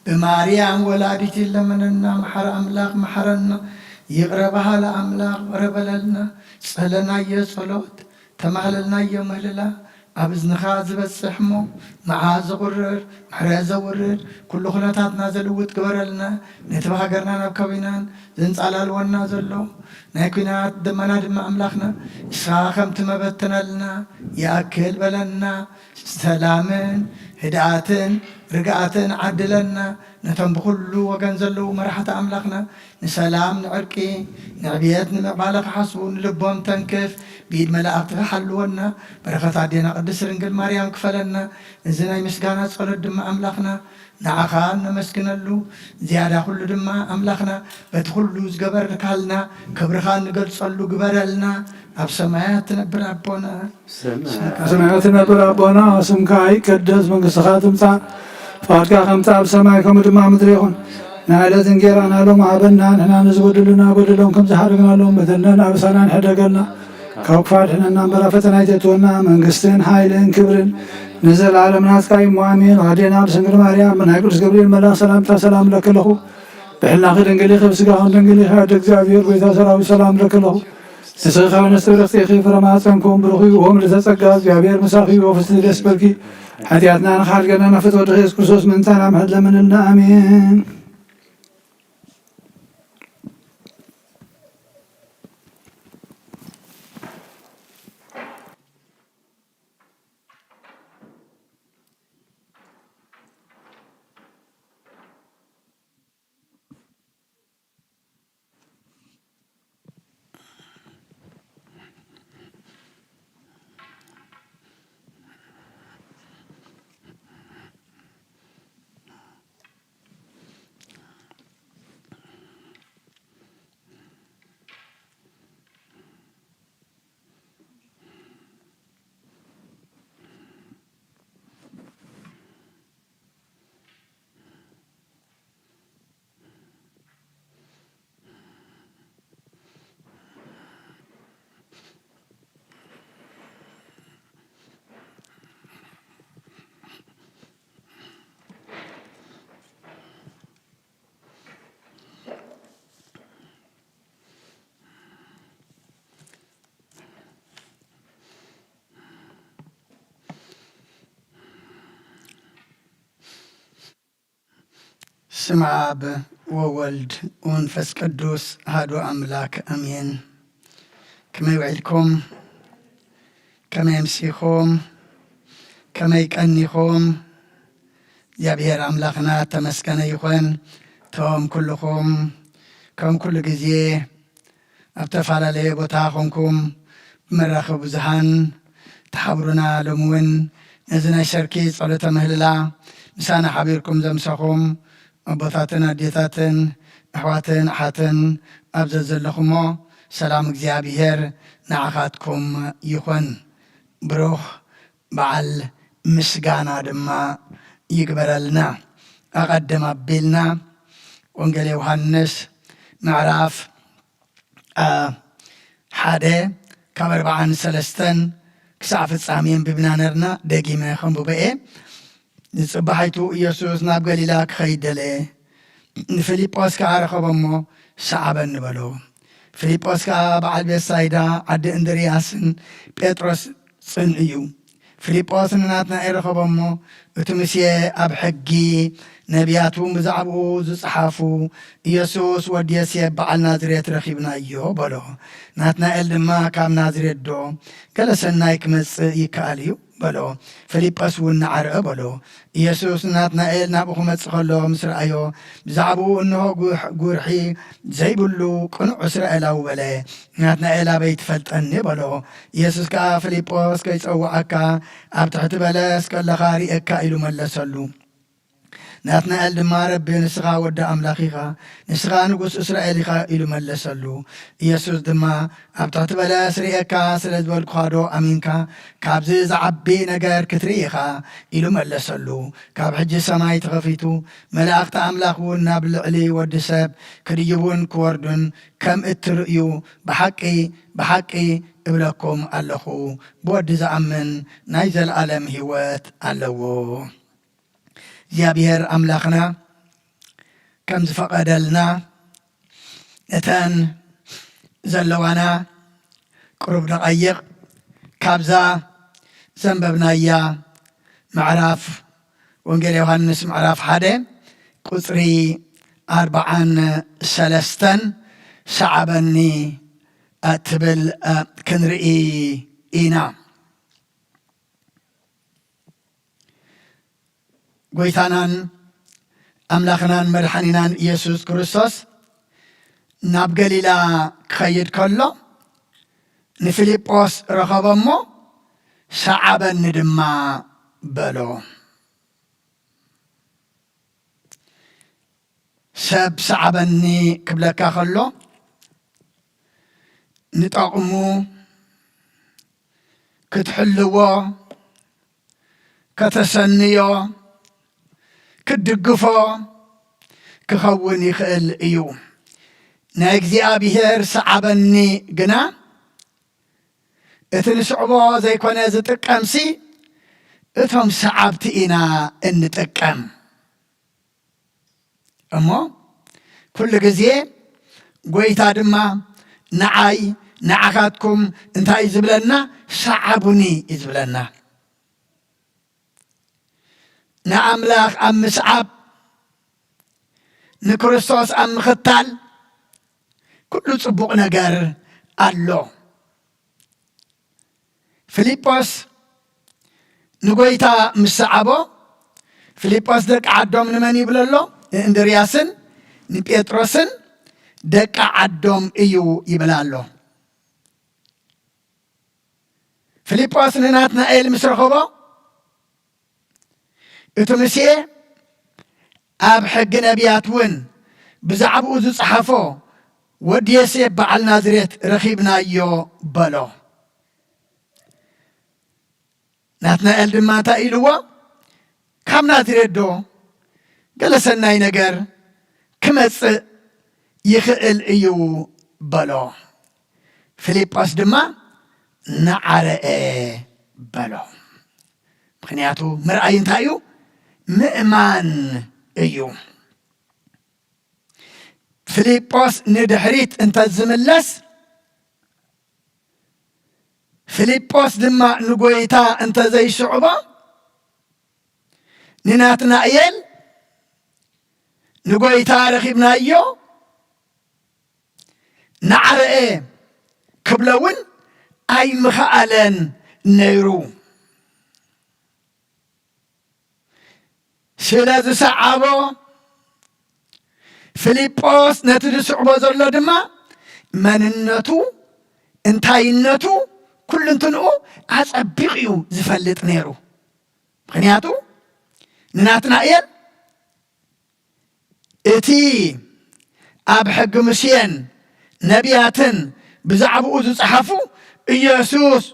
ብማርያም ወላዲት ይለመነና። መሐረ አምላክ መሐረና። ይቅረ በሃለ አምላክ ይቅረ በለልና። ጸለናዮ ጸሎት ተማህለልናዮ ምህልላ ኣብ እዝንኻ ዝበጽሕ እሞ መዓዝ ዘቑርር ምሕረት ዘውርድ ኩሉ ኩነታትና ዘልውጥ ግበረልና። ነቲ ብሃገርናን ኣብ ከባቢናን ዘንጻላልወና ዘሎ ናይ ኲናት ደመና ድማ ኣምላኽና ንስኻ ከምቲ መበተነልና ይኣክል በለና። ሰላምን ህድኣትን ርግኣትን ዓድለና። ነቶም ብኹሉ ወገን ዘለዉ መራሕቲ ኣምላኽና ንሰላም፣ ንዕርቂ፣ ንዕብየት፣ ንምዕባለ ክሓስቡ ንልቦም ተንክፍ፣ ብኢድ መላእኽትኻ ሓልወና። በረኸት ኣዴና ቅድስት ድንግል ማርያም ክፈለና። እዚ ናይ ምስጋና ጸሎት ድማ ኣምላኽና ንዓኻ ነመስግነሉ። ዝያዳ ኩሉ ድማ ኣምላኽና በቲ ኩሉ ዝገበርካልና ክብርኻ ንገልጸሉ ግበረልና። ኣብ ሰማያት ትነብር ኣቦና ሰማያት ትነብር ኣቦና፣ ስምካ ይቀደስ፣ መንግስትኻ ትምጻእ፣ ፍቓድካ ከምቲ ኣብ ሰማይ ከምኡ ድማ ኣብ ምድሪ ይኹን። ናይ ዕለት እንጌራና ሎም ሃበና፣ ንሕና ንዝበድሉና በደሎም ከም ዝሓደግናሎም በደልናን ኣበሳናን ሕደገልና፣ ካብ ክፉእ ኣድሕነና እምበር ኣብ ፈተና ኣይተእትወና፣ መንግስትን ሓይልን ክብርን ንዘለኣለም ናትካ እዩ እሞ ኣሜን። ኣዴና ቅድስት ድንግል ማርያም ብናይ ቅዱስ ገብርኤል መልኣኽ ሰላምታ ሰላም እለኪ ኣለኹ። ብሕልናኺ ድንግል ኢኺ፣ ብስጋኺ ድንግል ኢኺ፣ ኣደ እግዚኣብሔር ጎይታ ሰራዊት ሰላም እለኪ ኣለኹ። ንስኺ ካብ ኣንስቲ ብርኽቲ ኢኺ፣ ፍረ ማህፀንኩም ብሩኽ እዩ። ኦም ልደተ ጸጋ እግዚኣብሔር ምሳኺ እዩ። ፍስቲ ደስ በልኪ፣ ሓጢኣትና ንኻሕድገና ናብ ፍትወ ወድኺ የሱስ ክርስቶስ ምእንታና ምሕረት ለምንልና። ኣሜን። ስም ኣብ ወወልድ ወመንፈስ ቅዱስ ኣሐዱ ኣምላክ ኣሜን። ከመይ ውዒልኩም? ከመይ ኣምሲኹም? ከመይ ቀኒኹም? እግዚኣብሔር ኣምላኽና ተመስገነ ይኹን። እቶም ኩልኹም ከም ኩሉ ግዜ ኣብ ተፈላለየ ቦታ ኾንኩም ብመራኸቢ ብዙሃን ተሓብሩና፣ ሎሚ እውን ነዚ ናይ ሰርኪ ጸሎተ ምህልላ ምሳና ሓቢርኩም ዘምሰኹም ኣቦታትን ኣዴታትን ኣሕዋትን ኣሓትን ኣብ ዘዘለኹሞ ሰላም እግዚኣብሔር ንዓኻትኩም ይኹን። ብሩኽ በዓል ምስጋና ድማ ይግበረልና። ኣቐድም ኣቢልና ወንጌል ዮሃንስ ምዕራፍ፣ አ፣ ሓደ ካብ ኣርባዓን ሰለስተን ክሳዕ ፍጻሜ ኣንቢብና ነርና። ደጊመ ከንብቦ እየ። ንጽባሒቱ ኢየሱስ ናብ ገሊላ ክኸይድ ደለየ። ንፊልጶስ ከኣ ረኸቦ እሞ፣ "ሰዓበኒ" በሎ። ፊልጶስ ከኣ በዓል ቤትሳይዳ ዓዲ እንድርያስን ጴጥሮስን እዩ። ፊልጶስ ንናትናኤል ረኸቦ እሞ፣ "እቲ ሙሴ ኣብ ሕጊ፣ ነቢያት እውን ብዛዕባኡ ዝጸሓፉ፣ ኢየሱስ ወዲ ዮሴፍ በዓል ናዝሬት ረኺብናዮ" በሎ። ናትናኤል ድማ፣ "ካብ ናዝሬት ዶ ገለ ሰናይ ክመጽእ ይከኣል እዩ?" በሎ። ፊልጶስ እውን ንዓርአ በሎ። ኢየሱስ ንናትናኤል ናብኡ ክመጽእ ከሎ ምስ ረኣዮ፣ ብዛዕባኡ፣ "እንሆ ጉሕ-፣ ጉርሒ ዘይብሉ ቅኑዕ እስራኤላዊ" በለ። ናትናኤል፣ "ኣበይ ትፈልጠኒ?" በሎ። ኢየሱስ ከኣ፣ "ፊልጶስ ከይጸውዓካ ኣብ ትሕቲ በለስ ከለኻ ርእየካ" ኢሉ መለሰሉ። ናትናኤል ድማ፣ "ረቢ፣ ንስኻ ወዲ ኣምላኽ ኢኻ፣ ንስኻ ንጉስ እስራኤል ኢኻ" ኢሉ መለሰሉ። ኢየሱስ ድማ፣ "ኣብ ትሕቲ በለስ ርእየካ ስለ ዝበልኩኻ ዶ ኣሚንካ? ካብዚ ዝዓቢ ነገር ክትርኢ ኢኻ" ኢሉ መለሰሉ። ካብ ሕጂ ሰማይ ተኸፊቱ፣ መላእኽቲ ኣምላኽ እውን ናብ ልዕሊ ወዲ ሰብ ክድይቡን ክወርዱን ከም እትርእዩ፣ ብሓቂ፣ ብሓቂ እብለኩም ኣለኹ፣ ብወዲ ዝኣምን ናይ ዘለኣለም ህይወት ኣለዎ። እግዚኣብሔር ኣምላኽና ከም ዝፈቐደልና፣ እተን ዘለዋና ቅሩብ ደቓይቕ ካብዛ ዘንበብናያ ምዕራፍ ወንጌል ዮሃንስ ምዕራፍ ሓደ ቁጽሪ ኣርባዓን ሰለስተን ሰዓበኒ እትብል ክንርኢ ኢና። ጎይታናን ኣምላኽናን መድሓኒናን ኢየሱስ ክርስቶስ ናብ ገሊላ ክኸይድ ከሎ፣ ንፊልጶስ ረኸቦ እሞ፣ "ሰዓበኒ ድማ" በሎ። ሰብ ሰዓበኒ ክብለካ ከሎ፣ ንጠቕሙ ክትሕልዎ፣ ከተሰንዮ፣ ክትድግፎ ክኸውን ይኽእል እዩ። ናይ እግዚኣብሔር ሰዓበኒ ግና፣ እቲ ንስዕቦ ዘይኮነ ዝጥቀምሲ፣ እቶም ሰዓብቲ ኢና እንጥቀም። እሞ ኩሉ ግዜ ጎይታ ድማ ንዓይ፣ ንዓኻትኩም እንታይ እዩ ዝብለና? ሰዓቡኒ እዩ ዝብለና። ንኣምላኽ ኣብ ምስዓብ፣ ንክርስቶስ ኣብ ምኽታል ኩሉ ጽቡቕ ነገር ኣሎ። ፊልጶስ ንጎይታ ምስ ሰዓቦ፣ ፊልጶስ ደቂ ዓዶም ንመን ይብል ኣሎ? ንእንድርያስን ንጴጥሮስን ደቂ ዓዶም እዩ ይብል ኣሎ። ፊልጶስ ንናትናኤል ምስ ረኸቦ፣ እቲ ሙሴ ኣብ ሕጊ ነቢያት እውን ብዛዕባኡ ዝጸሓፎ ወዲ ዮሴፍ በዓል ናዝሬት ረኺብናዮ በሎ። ናትናኤል ድማ እንታይ ኢልዎ? "ካብ ናዝሬት ዶ ገለ ሰናይ ነገር ክመጽእ ይኽእል እዩ?" በሎ። ፊልጶስ ድማ፣ "ንዓ ርኣ" በሎ። ምኽንያቱ ምርኣይ እንታይ እዩ? ምእማን እዩ። ፊልጶስ ንድሕሪት እንተዝምለስ፣ ፊልጶስ ድማ ንጎይታ እንተዘይስዕቦ፣ ንናትናኤል ንጎይታ ረኺብናዮ፣ ናዕረኤ ክብሎ እውን ኣይምኸኣለን ነይሩ። ስለ ዝሰዓቦ፣ ፊልጶስ ነቲ ዝስዕቦ ዘሎ ድማ መንነቱ፣ እንታይነቱ፣ ኩሉ እንትንኡ ኣጸቢቑ እዩ ዝፈልጥ ነይሩ። ምኽንያቱ ንናትናኤል እቲ ኣብ ሕጊ ሙሴን ነቢያትን ብዛዕባኡ ዝጸሓፉ፣ ኢየሱስ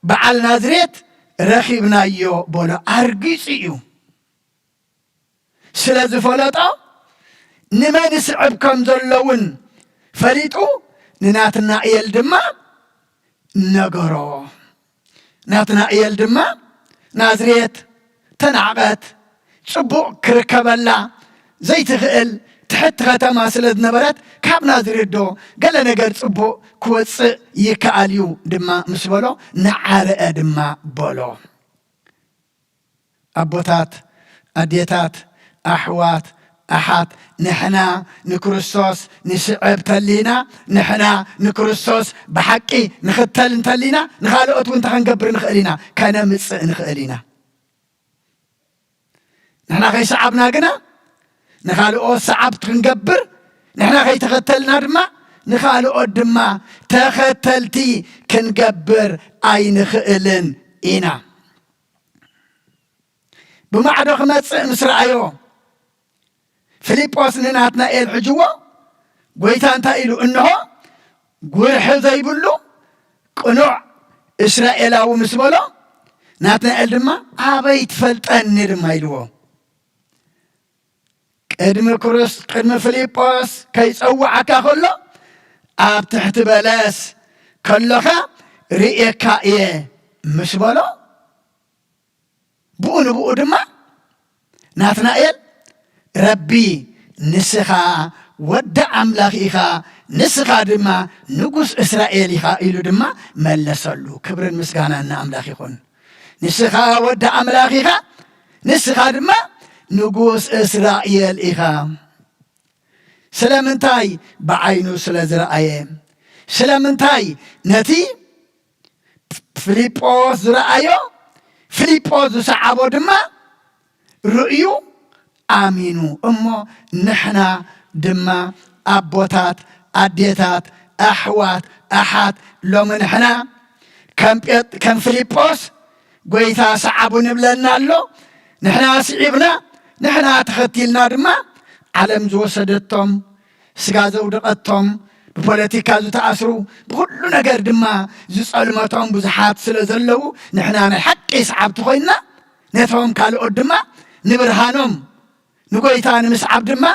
በዓል ናዝሬት ረኺብናዮ በሎ። ኣርጊጹ እዩ። ስለ ዝፈለጦ፣ ንመን ይስዕብ ከም ዘሎ እውን ፈሊጡ፣ ንናትናኤል ድማ ነገሮ። ናትናኤል ድማ፣ ናዝሬት ተናዕቐት፣ ጽቡቕ ክርከበላ ዘይትኽእል ትሕቲ ከተማ ስለ ዝነበረት፣ ካብ ናዝሬት ዶ ገለ ነገር ጽቡቕ ክወጽእ ይከኣል እዩ ድማ ምስ በሎ፣ ንዓረአ ድማ በሎ። ኣቦታት፣ ኣዴታት፣ ኣሕዋት፣ ኣሓት፣ ንሕና ንክርስቶስ ንስዕብ ተሊና፣ ንሕና ንክርስቶስ ብሓቂ ንኽተል እንተሊና፣ ንኻልኦት እውን እንታይ ክንገብር ንኽእል ኢና? ከነምጽእ ንኽእል ኢና። ንሕና ከይሰዓብና ግና፣ ንኻልኦት ሰዓብቲ ክንገብር፣ ንሕና ከይተኸተልና ድማ፣ ንኻልኦት ድማ ተኸተልቲ ክንገብር ኣይንኽእልን ኢና። ብማዕዶ ክመጽእ ምስ ረኣዮ፣ ፊልጶስ ንናትናኤል ሕጅዎ፣ ጎይታ እንታይ ኢሉ? እንሆ፣ ጉርሒ ዘይብሉ ቅኑዕ እስራኤላዊ ምስ በሎ፣ ናትናኤል ድማ፣ ኣበይ ትፈልጠኒ ድማ ኢልዎ። ቅድሚ ክርስ-፣ ቅድሚ ፊልጶስ ከይጸውዓካ ከሎ፣ ኣብ ትሕቲ በለስ ከሎኻ ርእየካ እየ ምስ በሎ፣ ብኡ ንብኡ ድማ ናትናኤል፣ "ረቢ፣ ንስኻ ወዲ ኣምላኽ ኢኻ፣ ንስኻ ድማ ንጉስ እስራኤል ኢኻ" ኢሉ ድማ መለሰሉ። ክብርን ምስጋናን ንኣምላኽ ይኹን። "ንስኻ ወዲ ኣምላኽ ኢኻ፣ ንስኻ ድማ ንጉስ እስራኤል ኢኻ።" ስለምንታይ? ብዓይኑ ስለ ዝረኣየ። ስለምንታይ? ነቲ ፊልጶስ ዝረኣዮ፣ ፊልጶስ ዝሰዓቦ ድማ ርእዩ ኣሚኑ። እሞ ንሕና ድማ ኣቦታት፣ ኣዴታት፣ ኣሕዋት፣ ኣሓት፣ ሎሚ ንሕና ከም ጴጥ-፣ ከም ፊልጶስ ጎይታ ሰዓቡ ንብለና ኣሎ። ንሕና ስዒብና፣ ንሕና ተኸቲልና ድማ ዓለም ዝወሰደቶም፣ ስጋ ዘውደቐቶም፣ ብፖለቲካ ዝተኣስሩ፣ ብኹሉ ነገር ድማ ዝጸልመቶም ብዙሓት ስለ ዘለዉ፣ ንሕና ናይ ሓቂ ሰዓብቲ ኮይንና፣ ነቶም ካልኦት ድማ ንብርሃኖም፣ ንጎይታ ንምስዓብ ድማ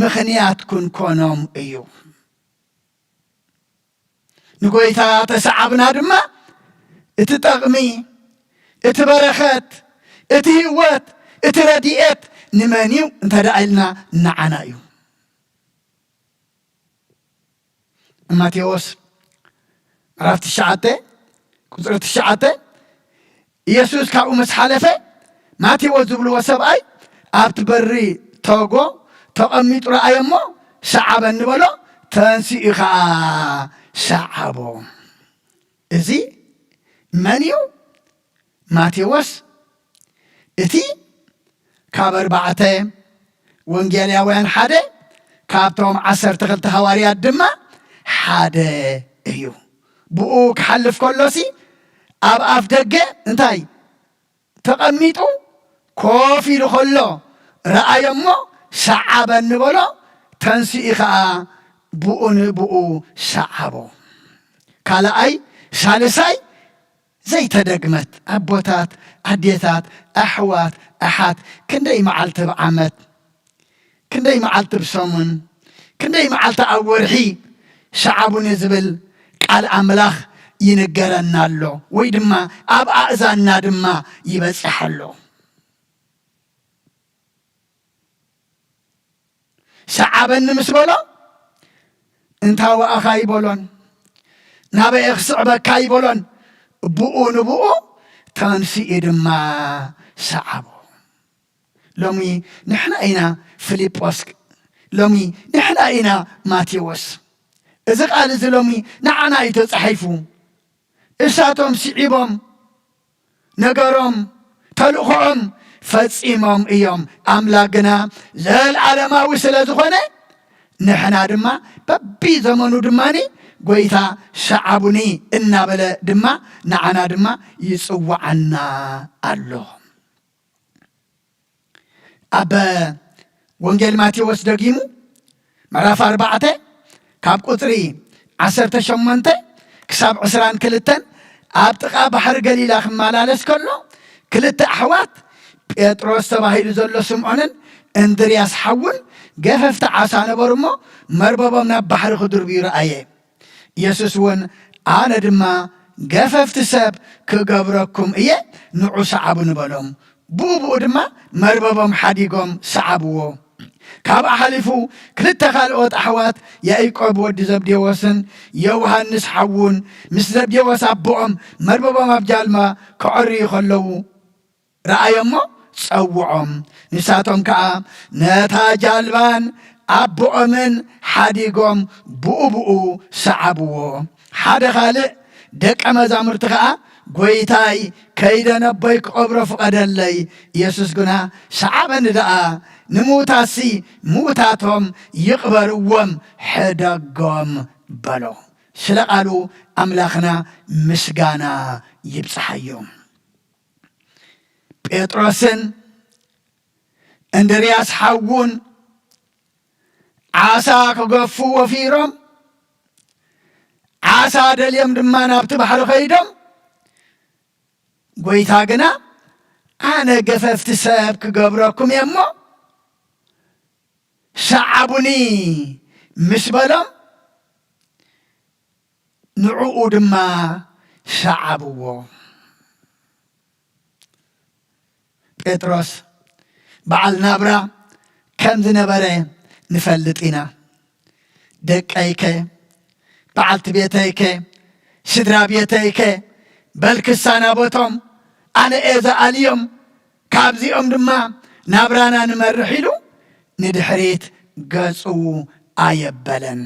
ምኽንያት ክንኮኖም እዩ። ንጎይታ ተሰዓብና ድማ፣ እቲ ጠቕሚ፣ እቲ በረኸት፣ እቲ ህይወት፣ እቲ ረድኤት ንመን እዩ እንተ ደኣ ኢልና፣ ንዓና እዩ። ማቴዎስ ምዕራፍ ትሽዓተ ቁጽሪ ትሽዓተ፣ ኢየሱስ ካብኡ ምስ ሓለፈ፣ ማቴዎስ ዝብልዎ ሰብኣይ ኣብቲ በሪ ቶጎ ተቐሚጡ ረኣዮ እሞ፣ "ሰዓበኒ" በሎ፣ ተንሲኡ ኸኣ ሰዓቦ። እዚ መን እዩ? ማቴዎስ፣ እቲ ካብ ኣርባዕተ ወንጌላውያን ሓደ፣ ካብቶም ዓሰርተ ክልተ ሃዋርያት ድማ ሓደ እዩ። ብኡ ክሓልፍ ከሎሲ፣ ኣብ ኣፍ ደገ እንታይ ተቐሚጡ ኮፍ ኢሉ ከሎ ረኣዮ እሞ፣ "ሰዓበኒ" በሎ፣ ተንሲኡ ኸኣ ብኡ ንብኡ ሰዓቦ። ካልኣይ፣ ሳልሳይ ዘይተደግመት። ኣቦታት፣ ኣዴታት፣ ኣሕዋት፣ ኣሓት፣ ክንደይ መዓልቲ ኣብ ዓመት፣ ክንደይ መዓልቲ ብሰሙን፣ ክንደይ መዓልቲ ኣብ ወርሒ ሰዓቡኒ ዝብል ቃል ኣምላኽ ይንገረና ኣሎ፣ ወይ ድማ ኣብ ኣእዛንና ድማ ይበጽሕ ኣሎ። ሰዓበኒ ምስ በሎ፣ እንታወኣኻ ኣይበሎን፣ ናበይ ክስዕበካ ኣይበሎን። ብኡ ንብኡ ተንሲኡ ድማ ሰዓቦ። ሎሚ ንሕና ኢና ፊልጶስ ሎሚ ንሕና ኢና ማቴዎስ። እዚ ቃል እዚ ሎሚ ንዓና እዩ ተጻሒፉ። እሳቶም ስዒቦም ነገሮም፣ ተልእኾኦም ፈጺሞም እዮም። ኣምላኽ ግና ዘለዓለማዊ ስለ ዝኾነ፣ ንሕና ድማ በቢዘመኑ ድማኒ፣ "ጎይታ ሰዓቡኒ" እናበለ ድማ ንዓና ድማ ይጽውዓና ኣሎ። ኣብ ወንጌል ማቴዎስ ደጊሙ ምዕራፍ ኣርባዕተ ካብ ቁጽሪ ዓሰርተ ሸሞንተ ክሳብ ዕስራን ክልተን፣ ኣብ ጥቓ ባሕሪ ገሊላ ክመላለስ ከሎ፣ ክልተ ኣሕዋት፣ ጴጥሮስ ተባሂሉ ዘሎ ስምዖንን እንድርያስ ሓዉን፣ ገፈፍቲ ዓሳ ነበሩ እሞ፣ መርበቦም ናብ ባሕሪ ክድርብዩ ረኣየ። የሱስ እውን፣ "ኣነ ድማ ገፈፍቲ ሰብ ክገብረኩም እየ፣ ንዑ ሰዓቡኒ" በሎም። ብኡ ብኡ ድማ መርበቦም ሓዲጎም ሰዓብዎ። ካብ ኣሓሊፉ ክልተ ካልኦት ኣሕዋት፣ ያዕቆብ ወዲ ዘብዴዎስን ዮሃንስ ሓዉን፣ ምስ ዘብዴዎስ ኣቦኦም መርበቦም ኣብ ጃልባ ከዐርዩ ከለዉ፣ ረኣዮሞ ጸውዖም። ንሳቶም ከኣ ነታ ጃልባን ኣቦኦምን ሓዲጎም ብኡ ብኡ ሰዓብዎ። ሓደ ካልእ ደቀ መዛሙርቲ ከኣ፣ "ጐይታይ፣ ከይደ ነቦይ ክቐብሮ ፍቐደለይ።" ኢየሱስ ግና፣ "ሰዓበኒ ደኣ፣ ንምዉታትሲ ምዉታቶም ይቕበርዎም፣ ሕደጎም" በሎ። ስለ ቃሉ ኣምላኽና ምስጋና ይብጽሓዮ። ጴጥሮስን እንድርያስ ሓዉን ዓሳ ክገፉ ወፊሮም፣ ዓሳ ደልዮም ድማ ናብቲ ባሕሪ ኸይዶም፣ ጐይታ ግና፣ "ኣነ ገፈፍቲ ሰብ ክገብረኩም እየ እሞ ሰዓቡኒ" ምስ በሎም፣ ንዕኡ ድማ ሰዓብዎ። ጴጥሮስ በዓል ናብራ ከም ዝነበረ ንፈልጥ ኢና። "ደቀይከ፣ በዓልቲ ቤተይከ፣ ስድራ ቤተይከ፣ በል ክሳናበቶም፣ ኣነ እየ ዝኣልዮም፣ ካብዚኦም ድማ ናብራና ንመርሕ" ኢሉ ንድሕሪት ገጹ ኣየበለን።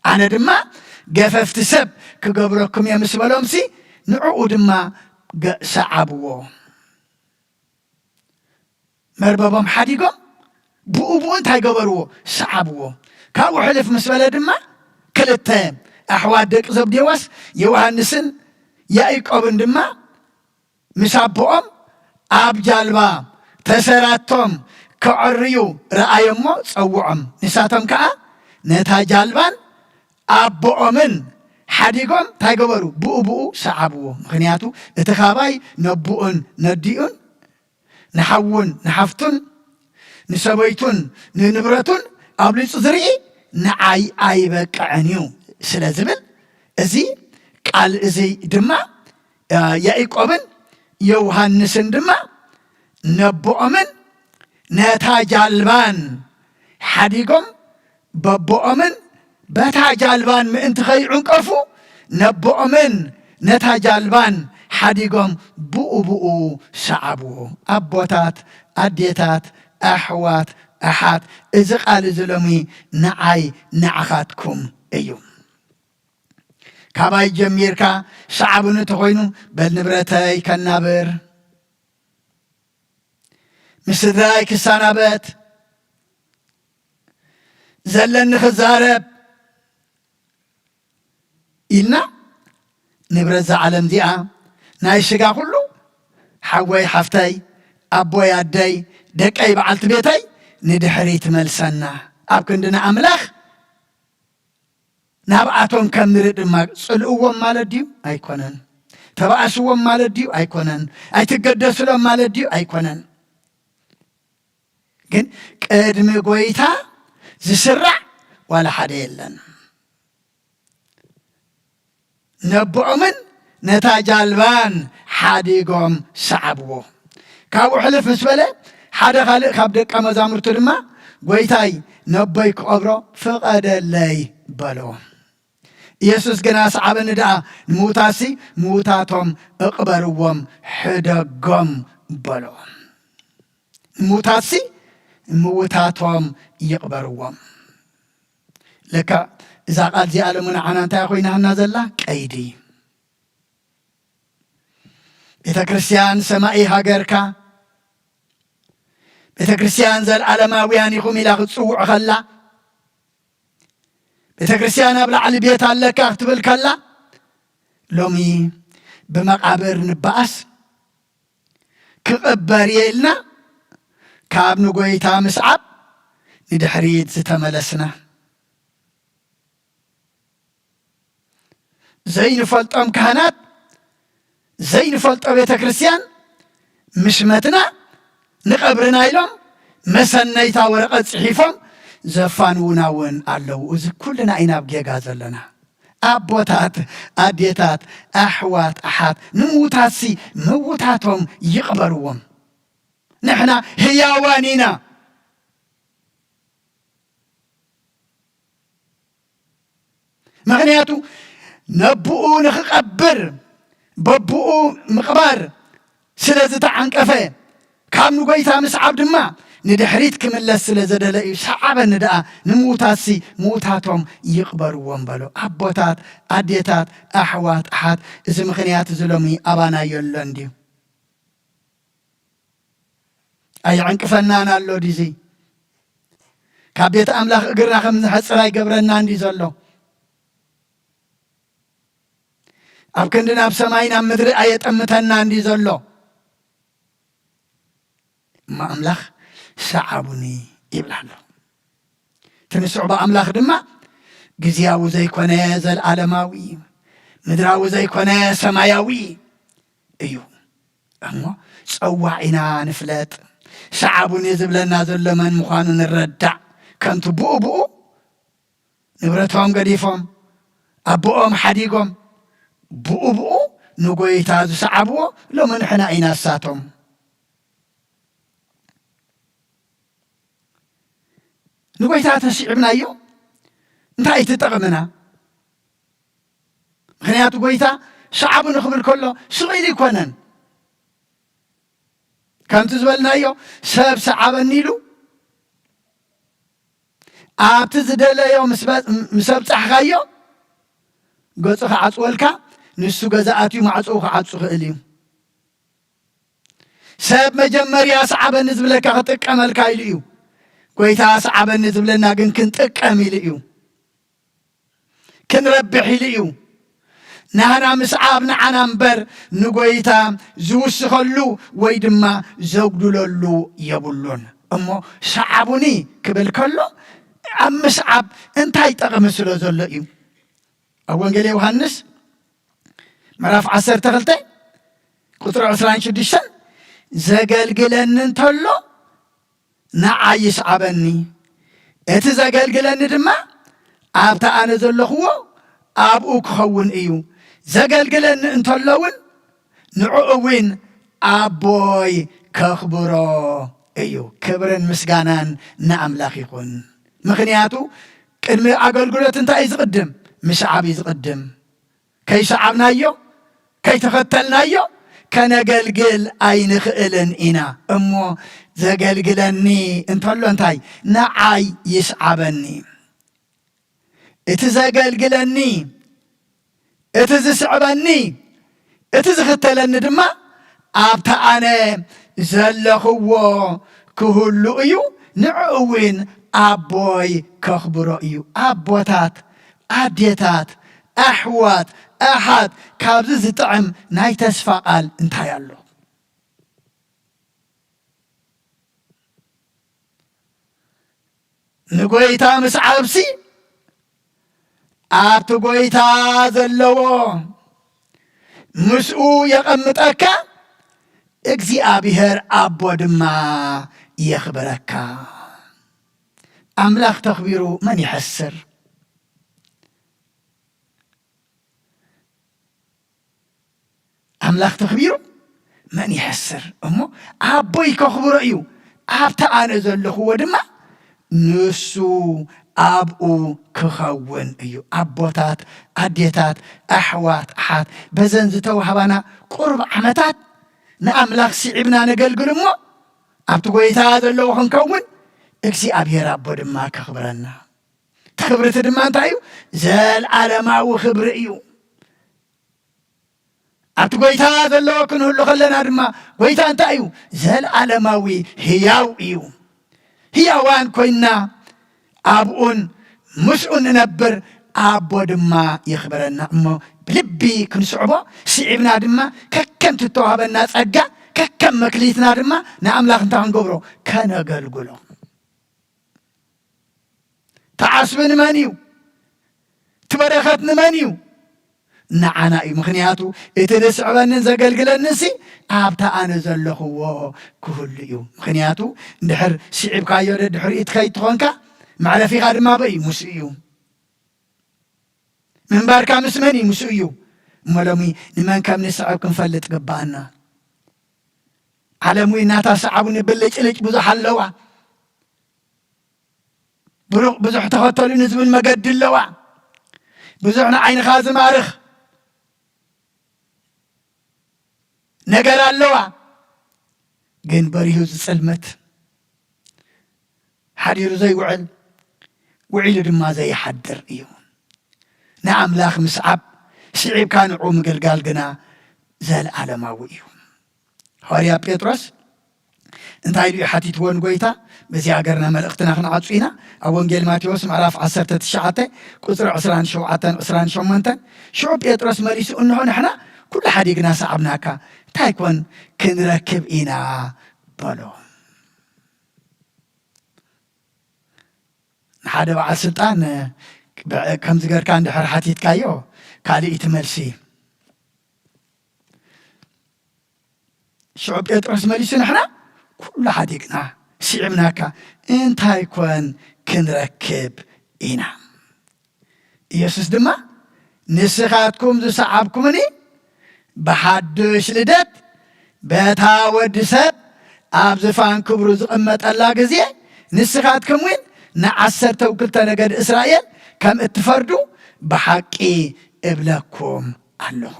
"ኣነ ድማ ገፈፍቲ ሰብ ክገብረኩም እየ" ምስ በሎምሲ፣ ንዕኡ ድማ ገ-፣ ሰዓብዎ። መርበቦም ሓዲጎም ብኡ ብኡ እንታይ ገበርዎ? ሰዓብዎ። ካብኡ ሕልፍ ምስ በለ ድማ ክልተ ኣሕዋት ደቂ ዘብዴዎስ፣ ዮሃንስን ያዕቆብን ድማ ምስ ኣቦኦም ኣብ ጃልባ ተሰራቶም ከዐርዩ ረኣዮሞ ጸውዖም። ንሳቶም ከኣ ነታ ጃልባን ኣቦኦምን ሓዲጎም እንታይ ገበሩ? ብኡ ብኡ ሰዓብዎ። ምኽንያቱ እቲ ካባይ ነቦኡን ነዲኡን፣ ንሓዉን ንሓፍቱን፣ ንሰበይቱን ንንብረቱን ኣብሊጹ ዝርኢ ንዓይ ኣይበቅዕን እዩ ስለ ዝብል፣ እዚ ቃል እዚ ድማ፣ እ፣ ያዕቆብን ዮሃንስን ድማ ነቦኦምን ነታ ጃልባን ሓዲጎም፣ በቦኦምን በታ ጃልባን ምእንቲ ኸይዕንቀፉ፣ ነቦኦምን ነታ ጃልባን ሓዲጎም ብኡ ብኡ ሰዓብዎ። ኣቦታት፣ ኣዴታት፣ ኣሕዋት፣ ኣሓት፣ እዚ ቃል እዚ ሎሚ ንዓይ ንዓኻትኩም እዩ። ካባይ ጀሚርካ ሰዓቡኒ እንተኾይኑ፣ በል ንብረተይ ከናብር፣ ምስ ስድራይ ክሰናበት፣ ዘለኒ ክዛረብ ኢልና፣ ንብረት እዛ ዓለም እዚኣ፣ ናይ ስጋ ኩሉ፣ ሓወይ ሓፍተይ፣ ኣቦይ ኣደይ፣ ደቀይ በዓልቲ ቤተይ ንድሕሪት ትመልሰና። ኣብ ክንዲ ንኣምላኽ ናብኣቶም ከም ንርኢ ድማ፣ ጽልእዎም ማለት ድዩ? ኣይኮነን። ተባእስዎም ማለት ድዩ? ኣይኮነን። ኣይትገደስሎም ማለት ድዩ? ኣይኮነን። ግን ቅድሚ ጐይታ ዝስራዕ ዋላ ሓደ የለን። ነቦኦምን ነታ ጃልባን ሓዲጎም ሰዓብዎ። ካብኡ ሕልፍ ምስ በለ፣ ሓደ ካልእ ካብ ደቀ መዛሙርቱ ድማ፣ "ጐይታይ፣ ነቦይ ክቐብሮ ፍቐደለይ" በሎ። ኢየሱስ ግና፣ "ሰዓበኒ ደኣ፣ ንምዉታትሲ ምዉታቶም እቕበርዎም፣ ሕደጎም" በሎ። ንምዉታትሲ ምውታቶም ይቕበርዎም። ለካ እዛ ቃል እዚኣ ሎሚ ንዓና እንታይ ኮይናና ዘላ? ቀይዲ። ቤተ ክርስቲያን ሰማይ ሃገርካ፣ ቤተ ክርስቲያን ዘለዓለማውያን ኢኹም ኢላ ክትጽውዕ ከላ፣ ቤተ ክርስቲያን ኣብ ላዕሊ ቤት ኣለካ ክትብል ከላ፣ ሎሚ ብመቓብር ንበኣስ፣ ክቕበር እየ ኢልና ካብ ንጎይታ ምስዓብ ንድሕሪት ዝተመለስና። ዘይንፈልጦም ካህናት፣ ዘይንፈልጦ ቤተ ክርስቲያን፣ ምሽ መትና ንቐብርና ኢሎም መሰነይታ ወረቐት ጽሒፎም ዘፋንዉና እውን ኣለዉ። እዚ ኩልና ኢና ኣብ ጌጋ ዘለና። ኣቦታት፣ ኣዴታት፣ ኣሕዋት፣ ኣሓት፣ ንምዉታትሲ ምዉታቶም ይቕበርዎም። ንሕና ህያዋን ኢና። ምኽንያቱ ነብኡ ንኽቐብር በብኡ ምቕባር ስለ ዝተዓንቀፈ፣ ካብ ንጎይታ ምስዓብ ድማ ንድሕሪት ክምለስ ስለ ዘደለ እዩ። ሰዓበኒ ደኣ፣ ንምዉታትሲ ምዉታቶም ይቕበርዎም በሎ። ኣቦታት፣ ኣዴታት፣ ኣሕዋት፣ ኣሓት፣ እዚ ምኽንያት እዚ ሎሚ ኣባና የሎን ድዩ? ኣየዕንቅፈናን ኣሎ ድዚ? ካብ ቤት ኣምላኽ እግርና ከም ንሐጽር ኣይገብረናን ድዩ ዘሎ? ኣብ ክንዲ ናብ ሰማይ ናብ ምድሪ ኣየጠምተናን ድዩ ዘሎ? እሞ ኣምላኽ ሰዓቡኒ ይብል ኣሎ። እቲ ንስዑባ ኣምላኽ ድማ ግዝያዊ ዘይኮነ፣ ዘልኣለማዊ፣ ምድራዊ ዘይኮነ፣ ሰማያዊ እዩ። እሞ ጸዋዒና ንፍለጥ። ሰዓቡኒ ዝብለና ዘሎ መን ምዃኑ ንረዳእ። ከምቲ ብኡ ብኡ ንብረቶም ገዲፎም፣ ኣቦኦም ሓዲጎም፣ ብኡ ብኡ ንጎይታ ዝሰዓብዎ ሎሚ ንሕና ኢና እሳቶም። ንጎይታ ተሲዕብናዮ እንታይ ትጠቕምና? ምኽንያቱ ጎይታ ሰዓቡ ንኽብል ከሎ ስቕ ኢሉ ኣይኮነን። ከምቲ ዝበልናዮ ሰብ ሰዓበኒ ኢሉ ኣብቲ ዝደለዮ ምስ በ-፣ ምስ ኣብጻሕካዮ ገጹ ክዓጽወልካ፣ ንሱ ገዛ ኣትዩ ማዕጾኡ ክዓጹ ክእል እዩ። ሰብ መጀመርያ ሰዓበኒ ዝብለካ ክጥቀመልካ ኢሉ እዩ። ጎይታ ሰዓበኒ ዝብለና ግን ክንጥቀም ኢሉ እዩ። ክንረብሕ ኢሉ እዩ። ናህና ምስዓብ ንዓና እምበር ንጎይታ ዝውስኸሉ ወይ ድማ ዘጉድለሉ የብሉን። እሞ ሰዓቡኒ ክብል ከሎ ኣብ ምስዓብ እንታይ ጠቕሚ ስለ ዘሎ እዩ? ኣብ ወንጌል ዮሃንስ ምዕራፍ ዓሰርተ ክልተ ቁጽሪ ዕስራን ሽዱሽተን፣ "ዘገልግለኒ እንተሎ ንዓይ ይስዓበኒ፣ እቲ ዘገልግለኒ ድማ ኣብቲ ኣነ ዘለኽዎ ኣብኡ ክኸውን እዩ። ዘገልግለኒ እንተሎ እውን ንዕኡ እውን ኣቦይ ከኽብሮ እዩ።" ክብርን ምስጋናን ንኣምላኽ ይኹን። ምኽንያቱ ቅድሚ ኣገልግሎት እንታይ እዩ ዝቕድም? ምስዓብ እዩ ዝቕድም። ከይሰዓብናዮ፣ ከይተኸተልናዮ ከነገልግል ኣይንኽእልን ኢና። እሞ ዘገልግለኒ እንተሎ እንታይ? ንዓይ ይስዓበኒ። እቲ ዘገልግለኒ፣ እቲ ዝስዕበኒ፣ እቲ ዝኽተለኒ ድማ ኣብቲ ኣነ ዘለኽዎ ክህሉ እዩ፣ ንዕኡ እውን ኣቦይ ከኽብሮ እዩ። ኣቦታት፣ ኣዴታት፣ ኣሕዋት፣ ኣሓት፣ ካብዚ ዝጥዕም ናይ ተስፋ ቃል እንታይ ኣሎ? ንጎይታ ምስዓብሲ ኣብቲ ጎይታ ዘለዎ ምስኡ የቐምጠካ፣ እግዚኣብሔር ኣቦ ድማ የኽብረካ። ኣምላኽ ተኽቢሩ መን ይሐስር? ኣምላኽ ተኽቢሩ መን ይሐስር? እሞ ኣቦይ ከኽብሮ እዩ፣ ኣብቲ ኣነ ዘለኽዎ ድማ ንሱ ኣብኡ ክኸውን እዩ። ኣቦታት፣ ኣዴታት፣ ኣሕዋት፣ ኣሓት፣ በዘን ዝተዋህባና ቁሩብ ዓመታት ንኣምላኽ ስዒብና ነገልግል እሞ ኣብቲ ጎይታ ዘለዎ ክንከውን እግዚኣብሔር ኣቦ ድማ ከኽብረና። እቲ ክብሪ እቲ ድማ እንታይ እዩ? ዘልኣለማዊ ክብሪ እዩ። ኣብቲ ጎይታ ዘለዎ ክንህሉ ከለና ድማ፣ ጎይታ እንታይ እዩ? ዘልኣለማዊ ህያው እዩ። ህያዋን ኮይንና ኣብኡን ምስኡን ንነብር፣ ኣቦ ድማ የኽብረና። እሞ ብልቢ ክንስዕቦ፣ ስዒብና ድማ ከከም ትተዋህበና ጸጋ፣ ከከም መክሊትና ድማ ንኣምላኽ እንታይ ክንገብሮ? ከነገልግሎ። እቲ ዓስቢ ንመን እዩ? እቲ በረኸት ንመን እዩ? ንዓና እዩ። ምኽንያቱ እቲ ዝስዕበንን ዘገልግለንንሲ ኣብታ ኣነ ዘለኽዎ ክህሉ እዩ። ምኽንያቱ እንድሕር ስዒብካዮ ደድሕሪኡ ትኸይድ ትኾንካ፣ መዕረፊኻ ድማ ኣበይ እዩ? ምስኡ እዩ። ምንባርካ ምስ መን እዩ? ምስኡ እዩ። እሞ ሎሚ ንመን ከም ንስዕብ ክንፈልጥ ግባኣና። ዓለም እውን ናታ ሰዓቡ ንብልጭልጭ ብዙሕ ኣለዋ። ብሩቕ ብዙሕ ተኸተሉኒ ዝብል መገዲ ኣለዋ። ብዙሕ ንዓይንኻ ዝማርኽ ነገር ኣለዋ። ግን በሪሁ ዝጽልመት፣ ሓዲሩ ዘይውዕል፣ ውዒሉ ድማ ዘይሓድር እዩ። ንኣምላኽ ምስዓብ፣ ስዒብካ ንዕኡ ምግልጋል ግና ዘለኣለማዊ እዩ። ሃዋርያ ጴጥሮስ እንታይ ኢሉ እዩ ሓቲትዎ ንጎይታ? በዚ ሃገርና መልእኽትና ክንዓጹ ኢና። ኣብ ወንጌል ማቴዎስ ምዕራፍ ዓሰርተ ትሽዓተ ቁጽሪ ዕስራን ሸውዓተን ዕስራን ሸሞንተን፣ ሽዑ ጴጥሮስ መሊሱ፣ "እንሆ ንሕና ኩሉ ሓዲግና ሰዓብናካ፣ እንታይ ኮን ክንረክብ ኢና?" በሎ። ንሓደ በዓል ስልጣን፣ ብ-፣ ከምዚ ገርካ እንድሕር ሓቲትካዮ፣ ካልእ እቲ መልሲ። ሽዑ ጴጥሮስ መሊሱ፣ "ንሕና ኩሉ ሓዲግና ስዒብናካ፣ እንታይ ኮን ክንረክብ ኢና?" ኢየሱስ ድማ፣ "ንስኻትኩም ዝሰዓብኩምኒ፣ ብሓድሽ ልደት በታ ወዲ ሰብ ኣብ ዝፋን ክብሩ ዝቕመጠላ ግዜ፣ ንስኻትኩም እውን ንዓሰርተው ክልተ ነገድ እስራኤል ከም እትፈርዱ ብሓቂ እብለኩም ኣለኹ።"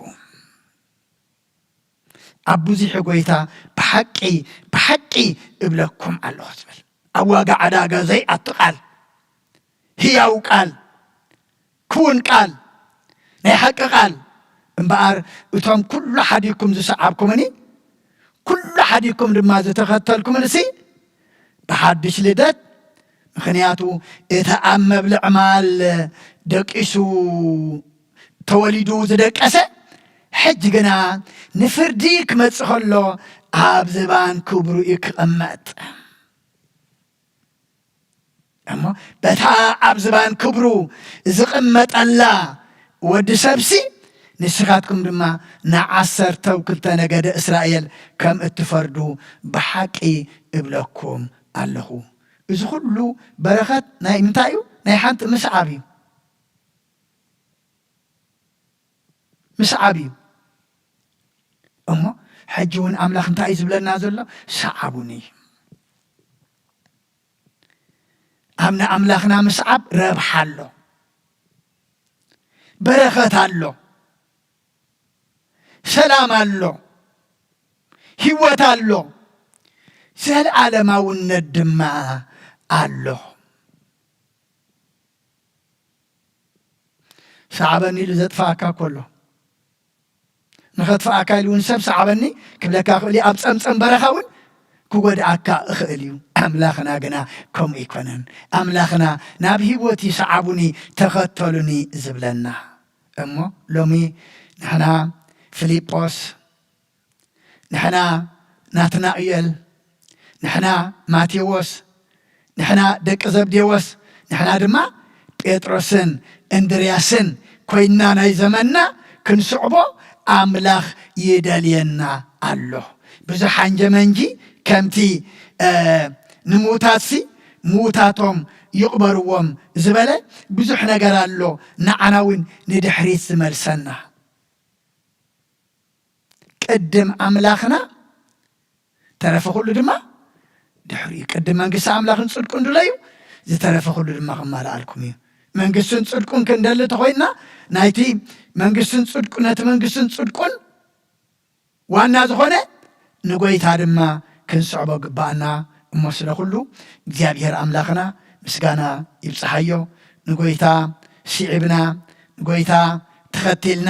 ኣብ ብዙሕ ጎይታ ብሓቂ፣ ብሓቂ እብለኩም ኣለኹ ዝብል፣ ኣብ ዋጋ ዕዳጋ ዘይኣቱ ቃል፣ ህያው ቃል፣ ክውን ቃል፣ ናይ ሓቂ ቃል። እምበኣር እቶም ኩሉ ሓዲግኩም ዝሰዓብኩምኒ፣ ኩሉ ሓዲግኩም ድማ ዝተኸተልኩምንሲ ብሓድሽ ልደት፣ ምኽንያቱ እቲ ኣብ መብልዕ ማል ደቂሱ ተወሊዱ ዝደቀሰ፣ ሕጂ ግና ንፍርዲ ክመጽእ ከሎ ኣብ ዝባን ክብሩ እዩ ክቕመጥ። እሞ በታ ኣብ ዝባን ክብሩ ዝቕመጠላ ወዲ ሰብሲ፣ ንስኻትኩም ድማ ንዓሰርተው ክልተ ነገደ እስራኤል ከም እትፈርዱ ብሓቂ እብለኩም ኣለኹ። እዚ ኩሉ በረኸት ናይ ምንታይ እዩ? ናይ ሓንቲ ምስዓብ እዩ። ምስዓብ እዩ። እሞ ሕጂ እውን ኣምላኽ እንታይ እዩ ዝብለና ዘሎ? ሰዓቡኒ። ኣብ ንኣምላኽና ምስዓብ ረብሓ ኣሎ፣ በረኸት ኣሎ፣ ሰላም ኣሎ፣ ህይወት ኣሎ፣ ዘለኣለማውነት ድማ ኣሎ። ሰዓበኒ ኢሉ ዘጥፍኣካ እኮ ኣሎ። ንኸጥፍኣካ ኢሉ እውን ሰብ ሰዓበኒ ክብለካ ይኽእል እዩ። ኣብ ጸምጸም በረኻ እውን ክጎድኣካ ይኽእል እዩ። ኣምላኽና ግና ከምኡ ኣይኮነን። ኣምላኽና ናብ ህይወት እዩ ሰዓቡኒ፣ ተኸተሉኒ ዝብለና። እሞ ሎሚ ንሕና ፊልጶስ፣ ንሕና ናትናእየል፣ ንሕና ማቴዎስ፣ ንሕና ደቂ ዘብዴዎስ፣ ንሕና ድማ ጴጥሮስን እንድርያስን ኮይንና ናይ ዘመንና ክንስዕቦ ኣምላኽ ይደልየና ኣሎ። ብዙሕ ሓንጀመንጂ ከምቲ፣ እ፣ ንምዉታትሲ ምዉታቶም ይቕበርዎም ዝበለ ብዙሕ ነገር ኣሎ፣ ንዓና እውን ንድሕሪት ዝመልሰና። ቅድም ኣምላኽና፣ ተረፈ ኩሉ ድማ ድሕሪኡ። ቅድም መንግስቲ ኣምላኽን ጽድቁን ድለዩ፣ ዝተረፈ ኩሉ ድማ ክማልኣልኩም እዩ። መንግስትን ጽድቁን ክንደሊ እንተኾይንና፣ ናይቲ መንግስትን ጽድቁ-፣ ነቲ መንግስትን ጽድቁን ዋና ዝኾነ ንጎይታ ድማ ክንስዕቦ ግባኣና፣ እሞ ስለ ኩሉ እግዚኣብሔር ኣምላኽና ምስጋና ይብጽሓዮ። ንጎይታ ስዒብና፣ ንጎይታ ተኸቲልና፣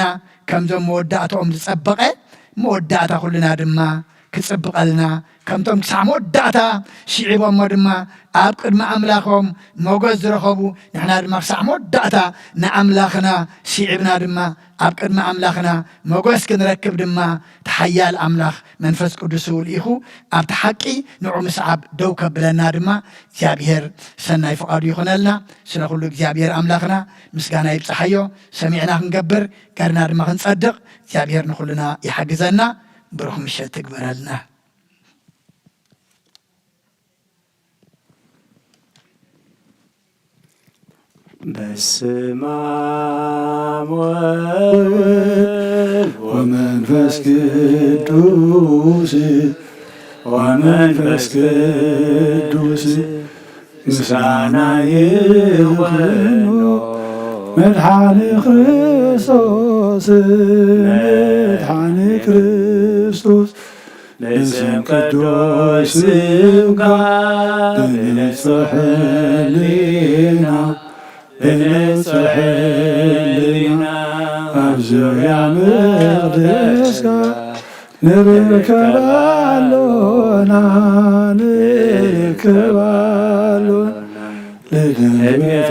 ከምዞም መወዳእታኦም ዝጸበቐ መወዳእታ ኩልና ድማ ክጽብቐልና፣ ከምቶም ክሳዕ መወዳእታ ስዒቦሞ ድማ ኣብ ቅድሚ ኣምላኾም ሞገስ ዝረኸቡ፣ ንሕና ድማ ክሳዕ መወዳእታ ንኣምላኽና ስዒብና ድማ ኣብ ቅድሚ ኣምላኽና ሞገስ ክንረክብ ድማ፣ እቲ ሓያል ኣምላኽ መንፈስ ቅዱሱ ልኢኹ ኣብቲ ሓቂ ንዑ ምስዓብ ደው ከብለና ድማ እግዚኣብሔር ሰናይ ፍቓዱ ይኹነልና። ስለ ኩሉ እግዚኣብሔር ኣምላኽና ምስጋና ይብጽሓዮ። ሰሚዕና ክንገብር፣ ገርና ድማ ክንጸድቕ እግዚኣብሔር ንኹልና ይሓግዘና። ብሩኽ ምሸት ትግበረልና። በስመ አብ ወወልድ ወመንፈስ ቅዱስ ወመንፈስ ቅዱስ ምስጋና ይኹኖ መድኃኒ ክርስቶስ መድኃኒ ክርስቶስ ብስም ቅዱስ ስምካ ብንጹሕ ሕሊና ብንጹሕ ሕሊና ኣብ ዙርያ መቕደስካ ንርከብ ኣሎና ንርከብ ኣሎና ልደት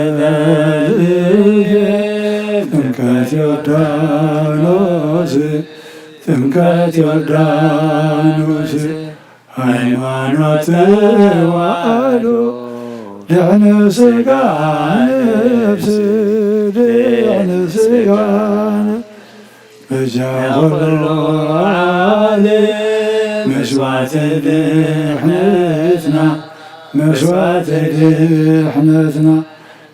ቤተልሔም ጥምቀት ዮርዳኖስ ጥምቀት ዮርዳኖስ ሃይማኖት ተዋህዶ ድሕነ ስጋ ነፍስ ድሕነ ስጋ ነፍስ በጃ ኩሉ ዓለም መስዋዕቲ ድሕነትና መስዋዕቲ ድሕነትና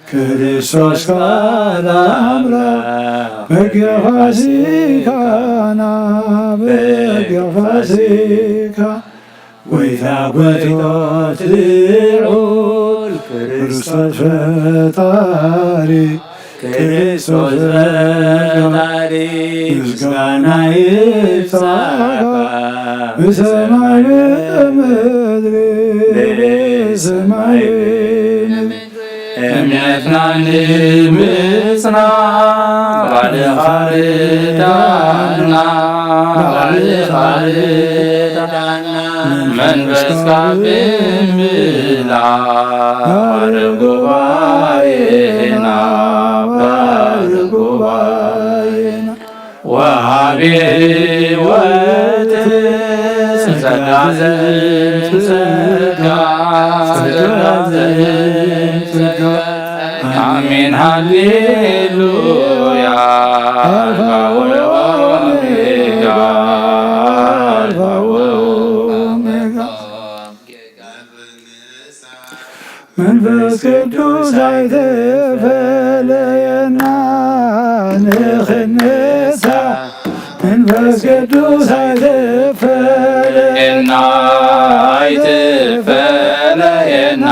ክርስቶስ ካልእ ኣምላኽ በጊዕ ፋሲካና በጊዕ ፋሲካ ጎይታ ጎይቶት ልዑል ክርስቶስ ፈጣሪ ክርስቶስ ፈጣሪ ምስጋና ይብጻሕካ ብሰማይ ብምድሪ ብሰማይ እምነትና ንምጽና ባዕልኻ ርዳና ባዕልኻ ርዳና መንፈስካ ብምልኣ ባርኽ ጉባኤና ባርኽ ጉባኤና ወሃቢ ሕይወት ጸጋ ዘእምጸጋ ጸጋ ዘእምጸጋ ኣሜን ሃሌሉያ ኣልፋ ወኦሜጋ ኣልፋ ወኦሜጋ መንፈስ ቅዱስ ኣይትፈለየና ንኽንሳ መንፈስ ቅዱስ ኣይትፈለየና ኣይትፈለየና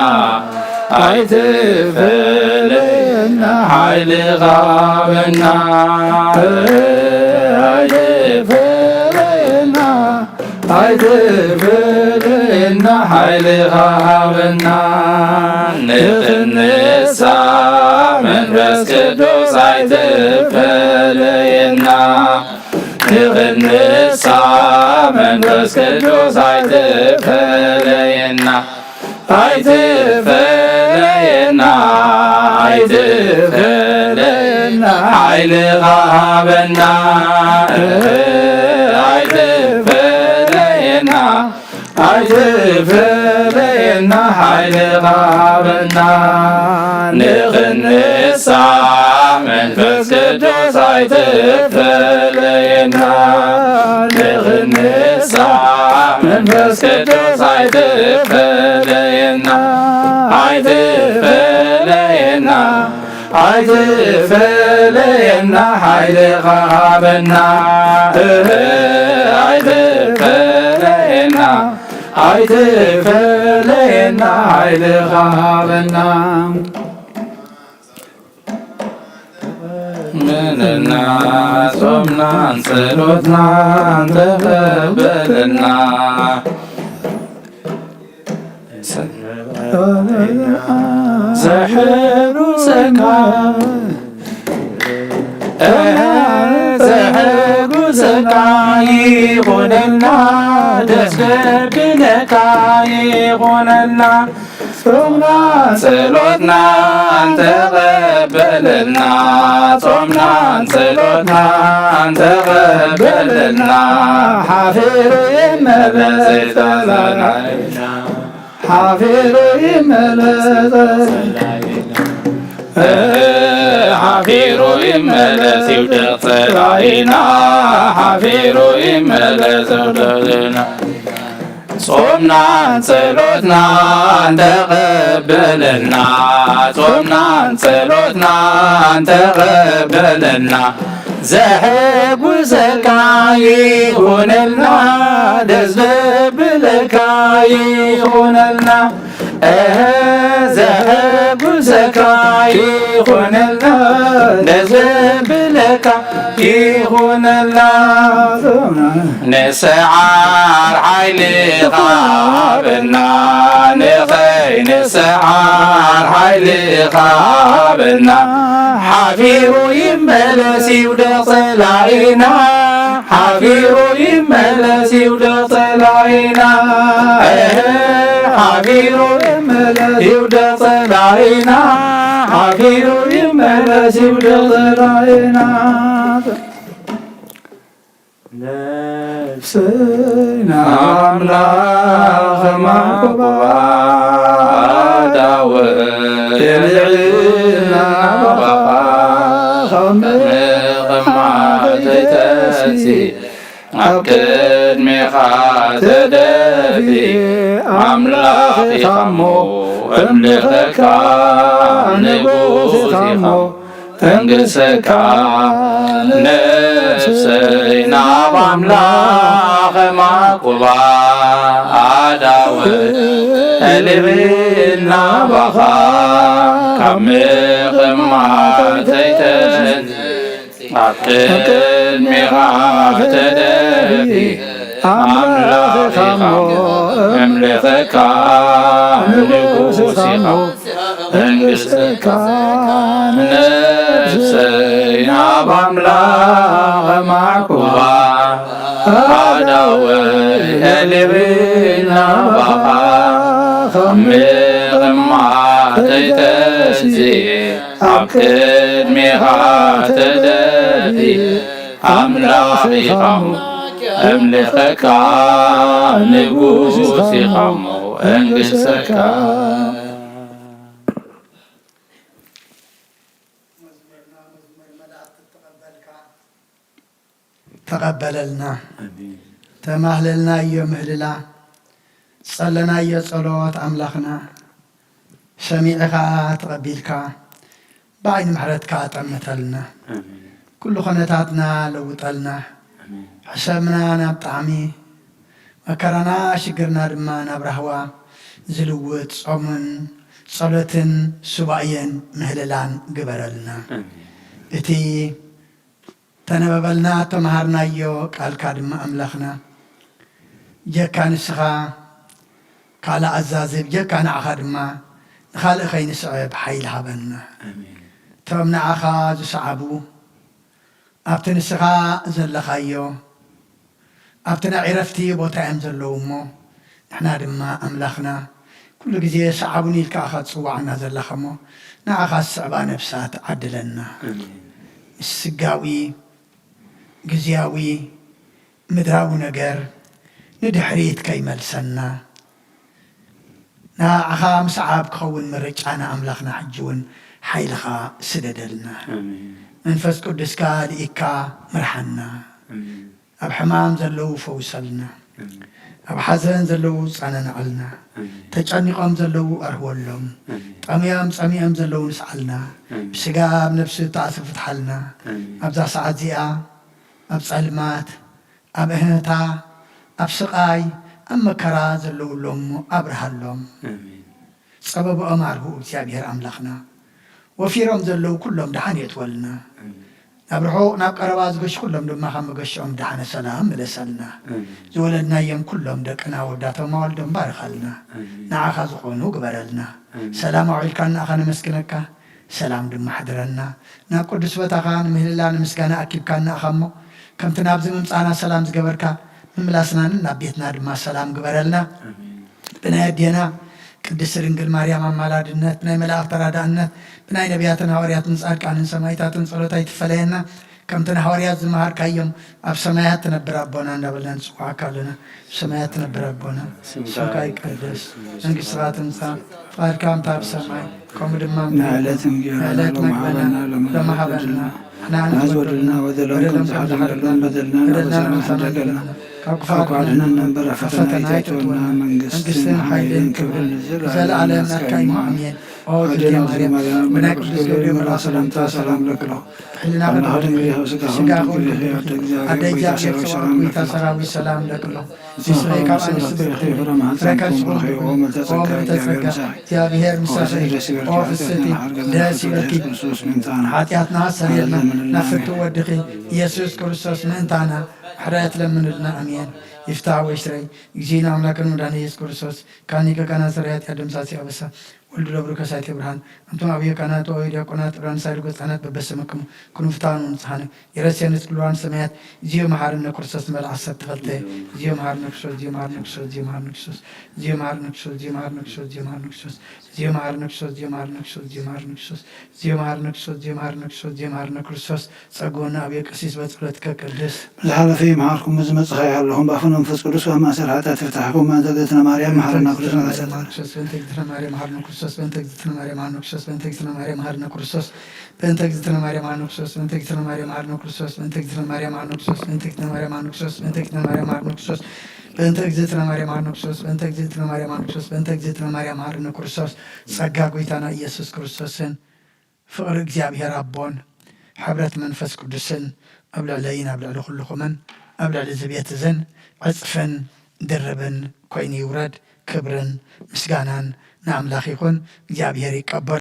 ኣይትፈለየና ሓይልኻ ሃበና ኣይትፈለየና ኣይትፈለየና ሓይልኻ ሃበና ንኽንሳ መንፈስ ቅዱስ ኣይትፈለየና ንኽንሳ መንፈስ ቅዱስ ኣይትፈለየና ኣይትፈለየና ኣይትፈለየና ሓይልኻ ሃበና ኣይትፈለየና ኣይትፈለየና ሓይልኻ ሃበና ንኽንሳ መንፈስ ቅዱስ ኣይትፈለየና ንኽንሳ መንፈስ ቅዱስ ኣይትፈለየና ኣይትፈለየና ኣይትፈለየና ሓይልኻ ሃበና ኣይትፈለየና ኣይትፈለየና ሓይልኻ ሃበና ምንና ጾምናን ጸሎትናን ተቐበለና ዘሕጉሰካ፣ ዘሕጉሰካ ይኹነልና፣ ደስ ዘብለካ ይኹነልና። ጾምና ጸሎትና እንተቐበለልና፣ ጾምና ጸሎትና እንተቐበለልና፣ ሓፊሩ ይመለስ ጸላኢና፣ ሓፊሩ ይመለስ ጸላኢና። ሓፊሩ ይመለስ ይውደቕ ጸላኢና፣ ሓፊሩ ይመለስ ይውደቕ ጸላኢና። ጾምናን ጸሎትናን ተቐበለልና፣ ጾምናን ጸሎትናን ተቐበለልና። ዘሐጉሰካ ይኹነልና፣ ደስ ዘብለካ ይኹነልና። እህ፣ ዘሐጉሰካ ይኹነልና፣ ደስ ዘብለካ ይኹነልና። ንስዓር ሓይልኻ ሃበና፣ ንኸይንስዓር ሓይልኻ ሃበና። ሓፊሩ ይመለስ ይውደቕ ጸላኢና፣ ሓፊሩ ይመለስ ይውደቕ ጸላኢና። እህ፣ ሓፊሩ ይመለስ ይውደቕ ጸላኢና፣ ሓፊሩ ይመለስ ይውደቕ ጸላኢና። ነፍሰይ ናብ ኣምላኽ ማዕቆባ ኣዳወ የልዕልና ባኻ ከም ንቕማተይ ተሲ ኣብ ቅድሜኻ ተደፊ ኣምላኽ ኢኻ እሞ እምልኸካ ንጉስ ኢኻ እሞ እንግሰካ ነፍሰይ ናብ ኣምላኽ ማዕቁባ ኣዳወ እልዒልና ባኻ ካብ ምቕማተይ ተን ኣብ ቅድሜኻ ተደፊ ኣምላኽ ኢኻ እሞ እምልኸካ ንጉስ ኢኻ መንግስትካ ነፍሰይ ናብ ኣምላኽ ማዕቁባ ኣዳወ እልዒልና ባኻ ካብ ምቕማተይ ተንሲ ኣብ ቅድሜኻ ተደፊ ኣምላኽ ኢኻ እሞ እምልኸካ ንጉስ ኢኻ እሞ እንግሰካ። ተቐበለልና፣ ኣሜን። ተማህለልናዮ ምህልላ፣ ጸለናዮ ጸሎት ኣምላኽና፣ ሰሚዕኻ ተቐቢልካ፣ ብዓይኒ ምሕረትካ ጠምተልና። ኣሜን። ኩሉ ኾነታትና ለውጠልና። ኣሜን። ሕሰምና ናብ ጣዕሚ፣ መከራና ሽግርና ድማ ናብ ራህዋ ዝልውጥ ጾምን ጸሎትን ሱባኤን ምህልላን ግበረልና። ኣሜን። እቲ ተነበበልና፣ ተመሃርናዮ ቃልካ ድማ ኣምላኽና፣ ጀካ ንስኻ ካልእ ኣዛዝብ፣ ጀካ ንዓኻ ድማ ንኻልእ ኸይንስዕብ ሓይሊ ሃበና። ኣሜን። እቶም ንዓኻ ዝሰዓቡ፣ ኣብቲ ንስኻ ዘለኻዮ፣ ኣብቲ ናይ ዕረፍቲ ቦታ እዮም ዘለዉ እሞ፣ ንሕና ድማ ኣምላኽና፣ ኩሉ ግዜ ሰዓቡኒ ኢልካ ኢኻ ትጽውዓና ዘለኻ እሞ፣ ንዓኻ ዝስዕባ ነፍሳት ዓድለና። ኣሜን። ምስ ስጋዊ፣ ግዝያዊ፣ ምድራዊ ነገር ንድሕሪት ከይመልሰና፣ ንዓኻ ምስዓብ ክኸውን ምርጫና ኣምላኽና ሕጂ እውን ሓይልኻ ስደደልና። ኣሜን። መንፈስ ቅዱስካ ልኢካ ምርሓና። ኣሜን። ኣብ ሕማም ዘለዉ ፈውሰልና። ኣሜን። ኣብ ሓዘን ዘለዉ ጸናንዐልና። ኣሜን። ተጨኒቖም ዘለዉ ኣርህወሎም። ኣሜን። ጠምዮም ጸሚኦም ዘለዉ ንስዓልና። ኣሜን። ብስጋ ኣብ ነፍሲ ተኣስሩ ፍትሓልና። ኣሜን። ኣብዛ ሰዓት እዚኣ ኣብ ጸልማት፣ ኣብ እህህታ፣ ኣብ ስቓይ፣ ኣብ መከራ ዘለዉ ኣለዉ እሞ ኣብርሃሎም። ኣሜን። ጸበብኦም ኣርህዉ እግዚኣብሔር ኣምላኽና። ወፊሮም ዘለዉ ኩሎም ደሓን የእትወልና። ኣሜን። ናብ ርሑቕ ናብ ቀረባ ዝገሹ ኩሎም ድማ ካብ መገሽኦም ደሓነ ሰላም ምለሰልና። ኣሜን። ዝወለድናዮም ኩሎም ደቅና ወዳቶም ኣዋልዶም ባርኻልና። ኣሜን። ንዓኻ ዝኾኑ ግበረልና። ኣሜን። ሰላም ኣውዒልካ ንኣኻ ነመስግነካ፣ ሰላም ድማ ሕድረና። ናብ ቅዱስ ቦታኻ ንምህልላ ንምስጋና ኣኪብካ ንኣኻ እሞ፣ ከምቲ ናብዚ ምምጻእና ሰላም ዝገበርካ፣ ምምላስናን ናብ ቤትና ድማ ሰላም ግበረልና። ኣሜን። ብናይ ኣዴና ቅድስት ድንግል ማርያም ኣማላድነት፣ ብናይ መላእኽቲ ተራዳእነት፣ ብናይ ነቢያትን ሃዋርያትን ጻድቃንን ሰማዕታትን ጸሎት ኣይትፈለየና። ከምቲ ንሃዋርያት ዝመሃርካዮም፣ ኣብ ሰማያት ትነብር ኣቦና እንዳበልና ንጽውዓካ ኣለና። ኣብ ሰማያት ትነብር ኣቦና፣ ስምካ ይቀደስ፣ መንግስትኻ ትምጻእ፣ ፍቓድካ ከምታ ኣብ ሰማይ ከምኡ ድማ ኣብ ምድሪ። ንዕለት እንጀራና ንዕለት ሎሚ መግብና ሃበና፣ ሎሚ ሎሚ ሃበና። ሃበና። ንሕና ንሕና ንበድለና ዝበደልና፣ በደልና ከም በደልና ዝሓለና፣ በደልና በደልና በደልና ንበደልና ንበደልና። ካብ ክፉኣት ኣድሕነና እምበር፣ ኣብ ፈተና ኣይተእትወና። መንግስትን መንግስትን ሓይልን ሓይልን ክብርን ክብርን ንዘለኣለም ዘለኣለም ናትካ እዩ። ናትካ እዩ። ኣሜን። ኦ ኣዴና እግዝእትየ ማርያም፣ ማርያም፣ ብናይ ቅዱስ ገብርኤል መልኣኽ ሰላምታ ሰላም ለክሎ። ሕልናኺ ኣምላኽ ድንግል፣ ድንግል፣ ስጋኺ ስጋኺ ድንግል፣ ድንግል፣ ኣደ ኣደ እግዚኣብሔር፣ ሰራዊት ሰላም ለክሎ። ንስኺ ካብ ኣንስቲ ብርኽቲ፣ ፍረ ከርስኺ ፍረ ማህፀንኩም ብሩኽ እዩ። ኦ ምልዕተ ጸጋ፣ ኦ ምልዕተ ጸጋ፣ እግዚኣብሔር ምሳኺ። ደስ ይበልኪ፣ ኦ ፍስሕቲ፣ ደስ ይበልኪ። ሓጢኣትና ኣስተሰርየልና፣ ናብ ፍትው ወድኺ ኢየሱስ ክርስቶስ ምእንታና ምሕረት ለምንልና። ኣሜን። ይፍታ ወይሽረይ፣ እግዚእነ ኣምላክነ መድኃኒነ ኢየሱስ ክርስቶስ፣ ካኒ ከካና ሰራይ ኃጢአት ደምሳሲ አበሳ፣ ወልድ ለብሩ ከሳቴ ብርሃን፣ አንቱም አብዮ ካህናት ወአበዮ ዲያቆናት፣ ዕብራን ሳይል ጎጻናት በበሰመክሙ፣ ኩኑ ፍትሐነ ወንጽሐነ፣ ይረሴነ ስክልዋን ሰማያት፣ እግዚኦ መሐረነ ክርስቶስ። መልኣክ ሰተኸልተ፣ እግዚኦ መሐረነ ክርስቶስ፣ እግዚኦ መሐረነ ክርስቶስ፣ እግዚኦ መሐረነ ክርስቶስ፣ እግዚኦ መሐረነ ክርስቶስ፣ እግዚኦ መሐረነ ክርስቶስ፣ እግዚኦ መሐረነ ክርስቶስ፣ ዜማር ንክሶት፣ ዜማር ንክሶት፣ ዜማር ንክሶት፣ ዜማር ንክሶት። ጸግወና ኣብ የቀሲስ በጸሎትከ ቅድስት። ዝሓለፈ ይምሃርኩም፣ ዝመጽእ ኸኣ ኣለኹም። ብኣፈ መንፈስ ቅዱስ ካብ ማእሰር ሓጢኣት ይፍታሕኩም። በእንተ እግዝእትነ ማርያም መሓረና ክርስቶስ። በእንተ እግዝእትነ ማርያም መሓረነ ክርስቶስ። በእንተ እግዝእትነ ማርያም መሓረነ ክርስቶስ። በእንተ እግዝእትነ ማርያም መሓረነ ክርስቶስ። በእንተ እግዝእትነ ማርያም መሓረነ ክርስቶስ። በእንተ እግዝእትነ ማርያም መሓረነ ክርስቶስ። በእንተ እግዝእትነ ማርያም መሓረነ ክርስቶስ። በእንተ እግዝእትነ ማርያም መሓረነ ክርስቶስ። በእንተ እግዝእትነ ማርያም መሓረነ ክርስቶስ። በእንተ እግዝእትነ ማርያም መሓረነ ክርስቶስ። በእንተ እግዝእትነ ማርያም መሓረነ ክርስቶስ። ጸጋ ጐይታና ኢየሱስ ክርስቶስን ፍቕሪ እግዚኣብሔር ኣቦን ሕብረት መንፈስ ቅዱስን ኣብ ልዕለይን ኣብ ልዕሊ ኩልኹምን ኣብ ልዕሊ እዚ ቤት እዝን ዕጽፍን ድርብን ኮይኑ ይውረድ። ክብርን ምስጋናን ንኣምላኽ ይኹን። እግዚኣብሔር ይቀበል።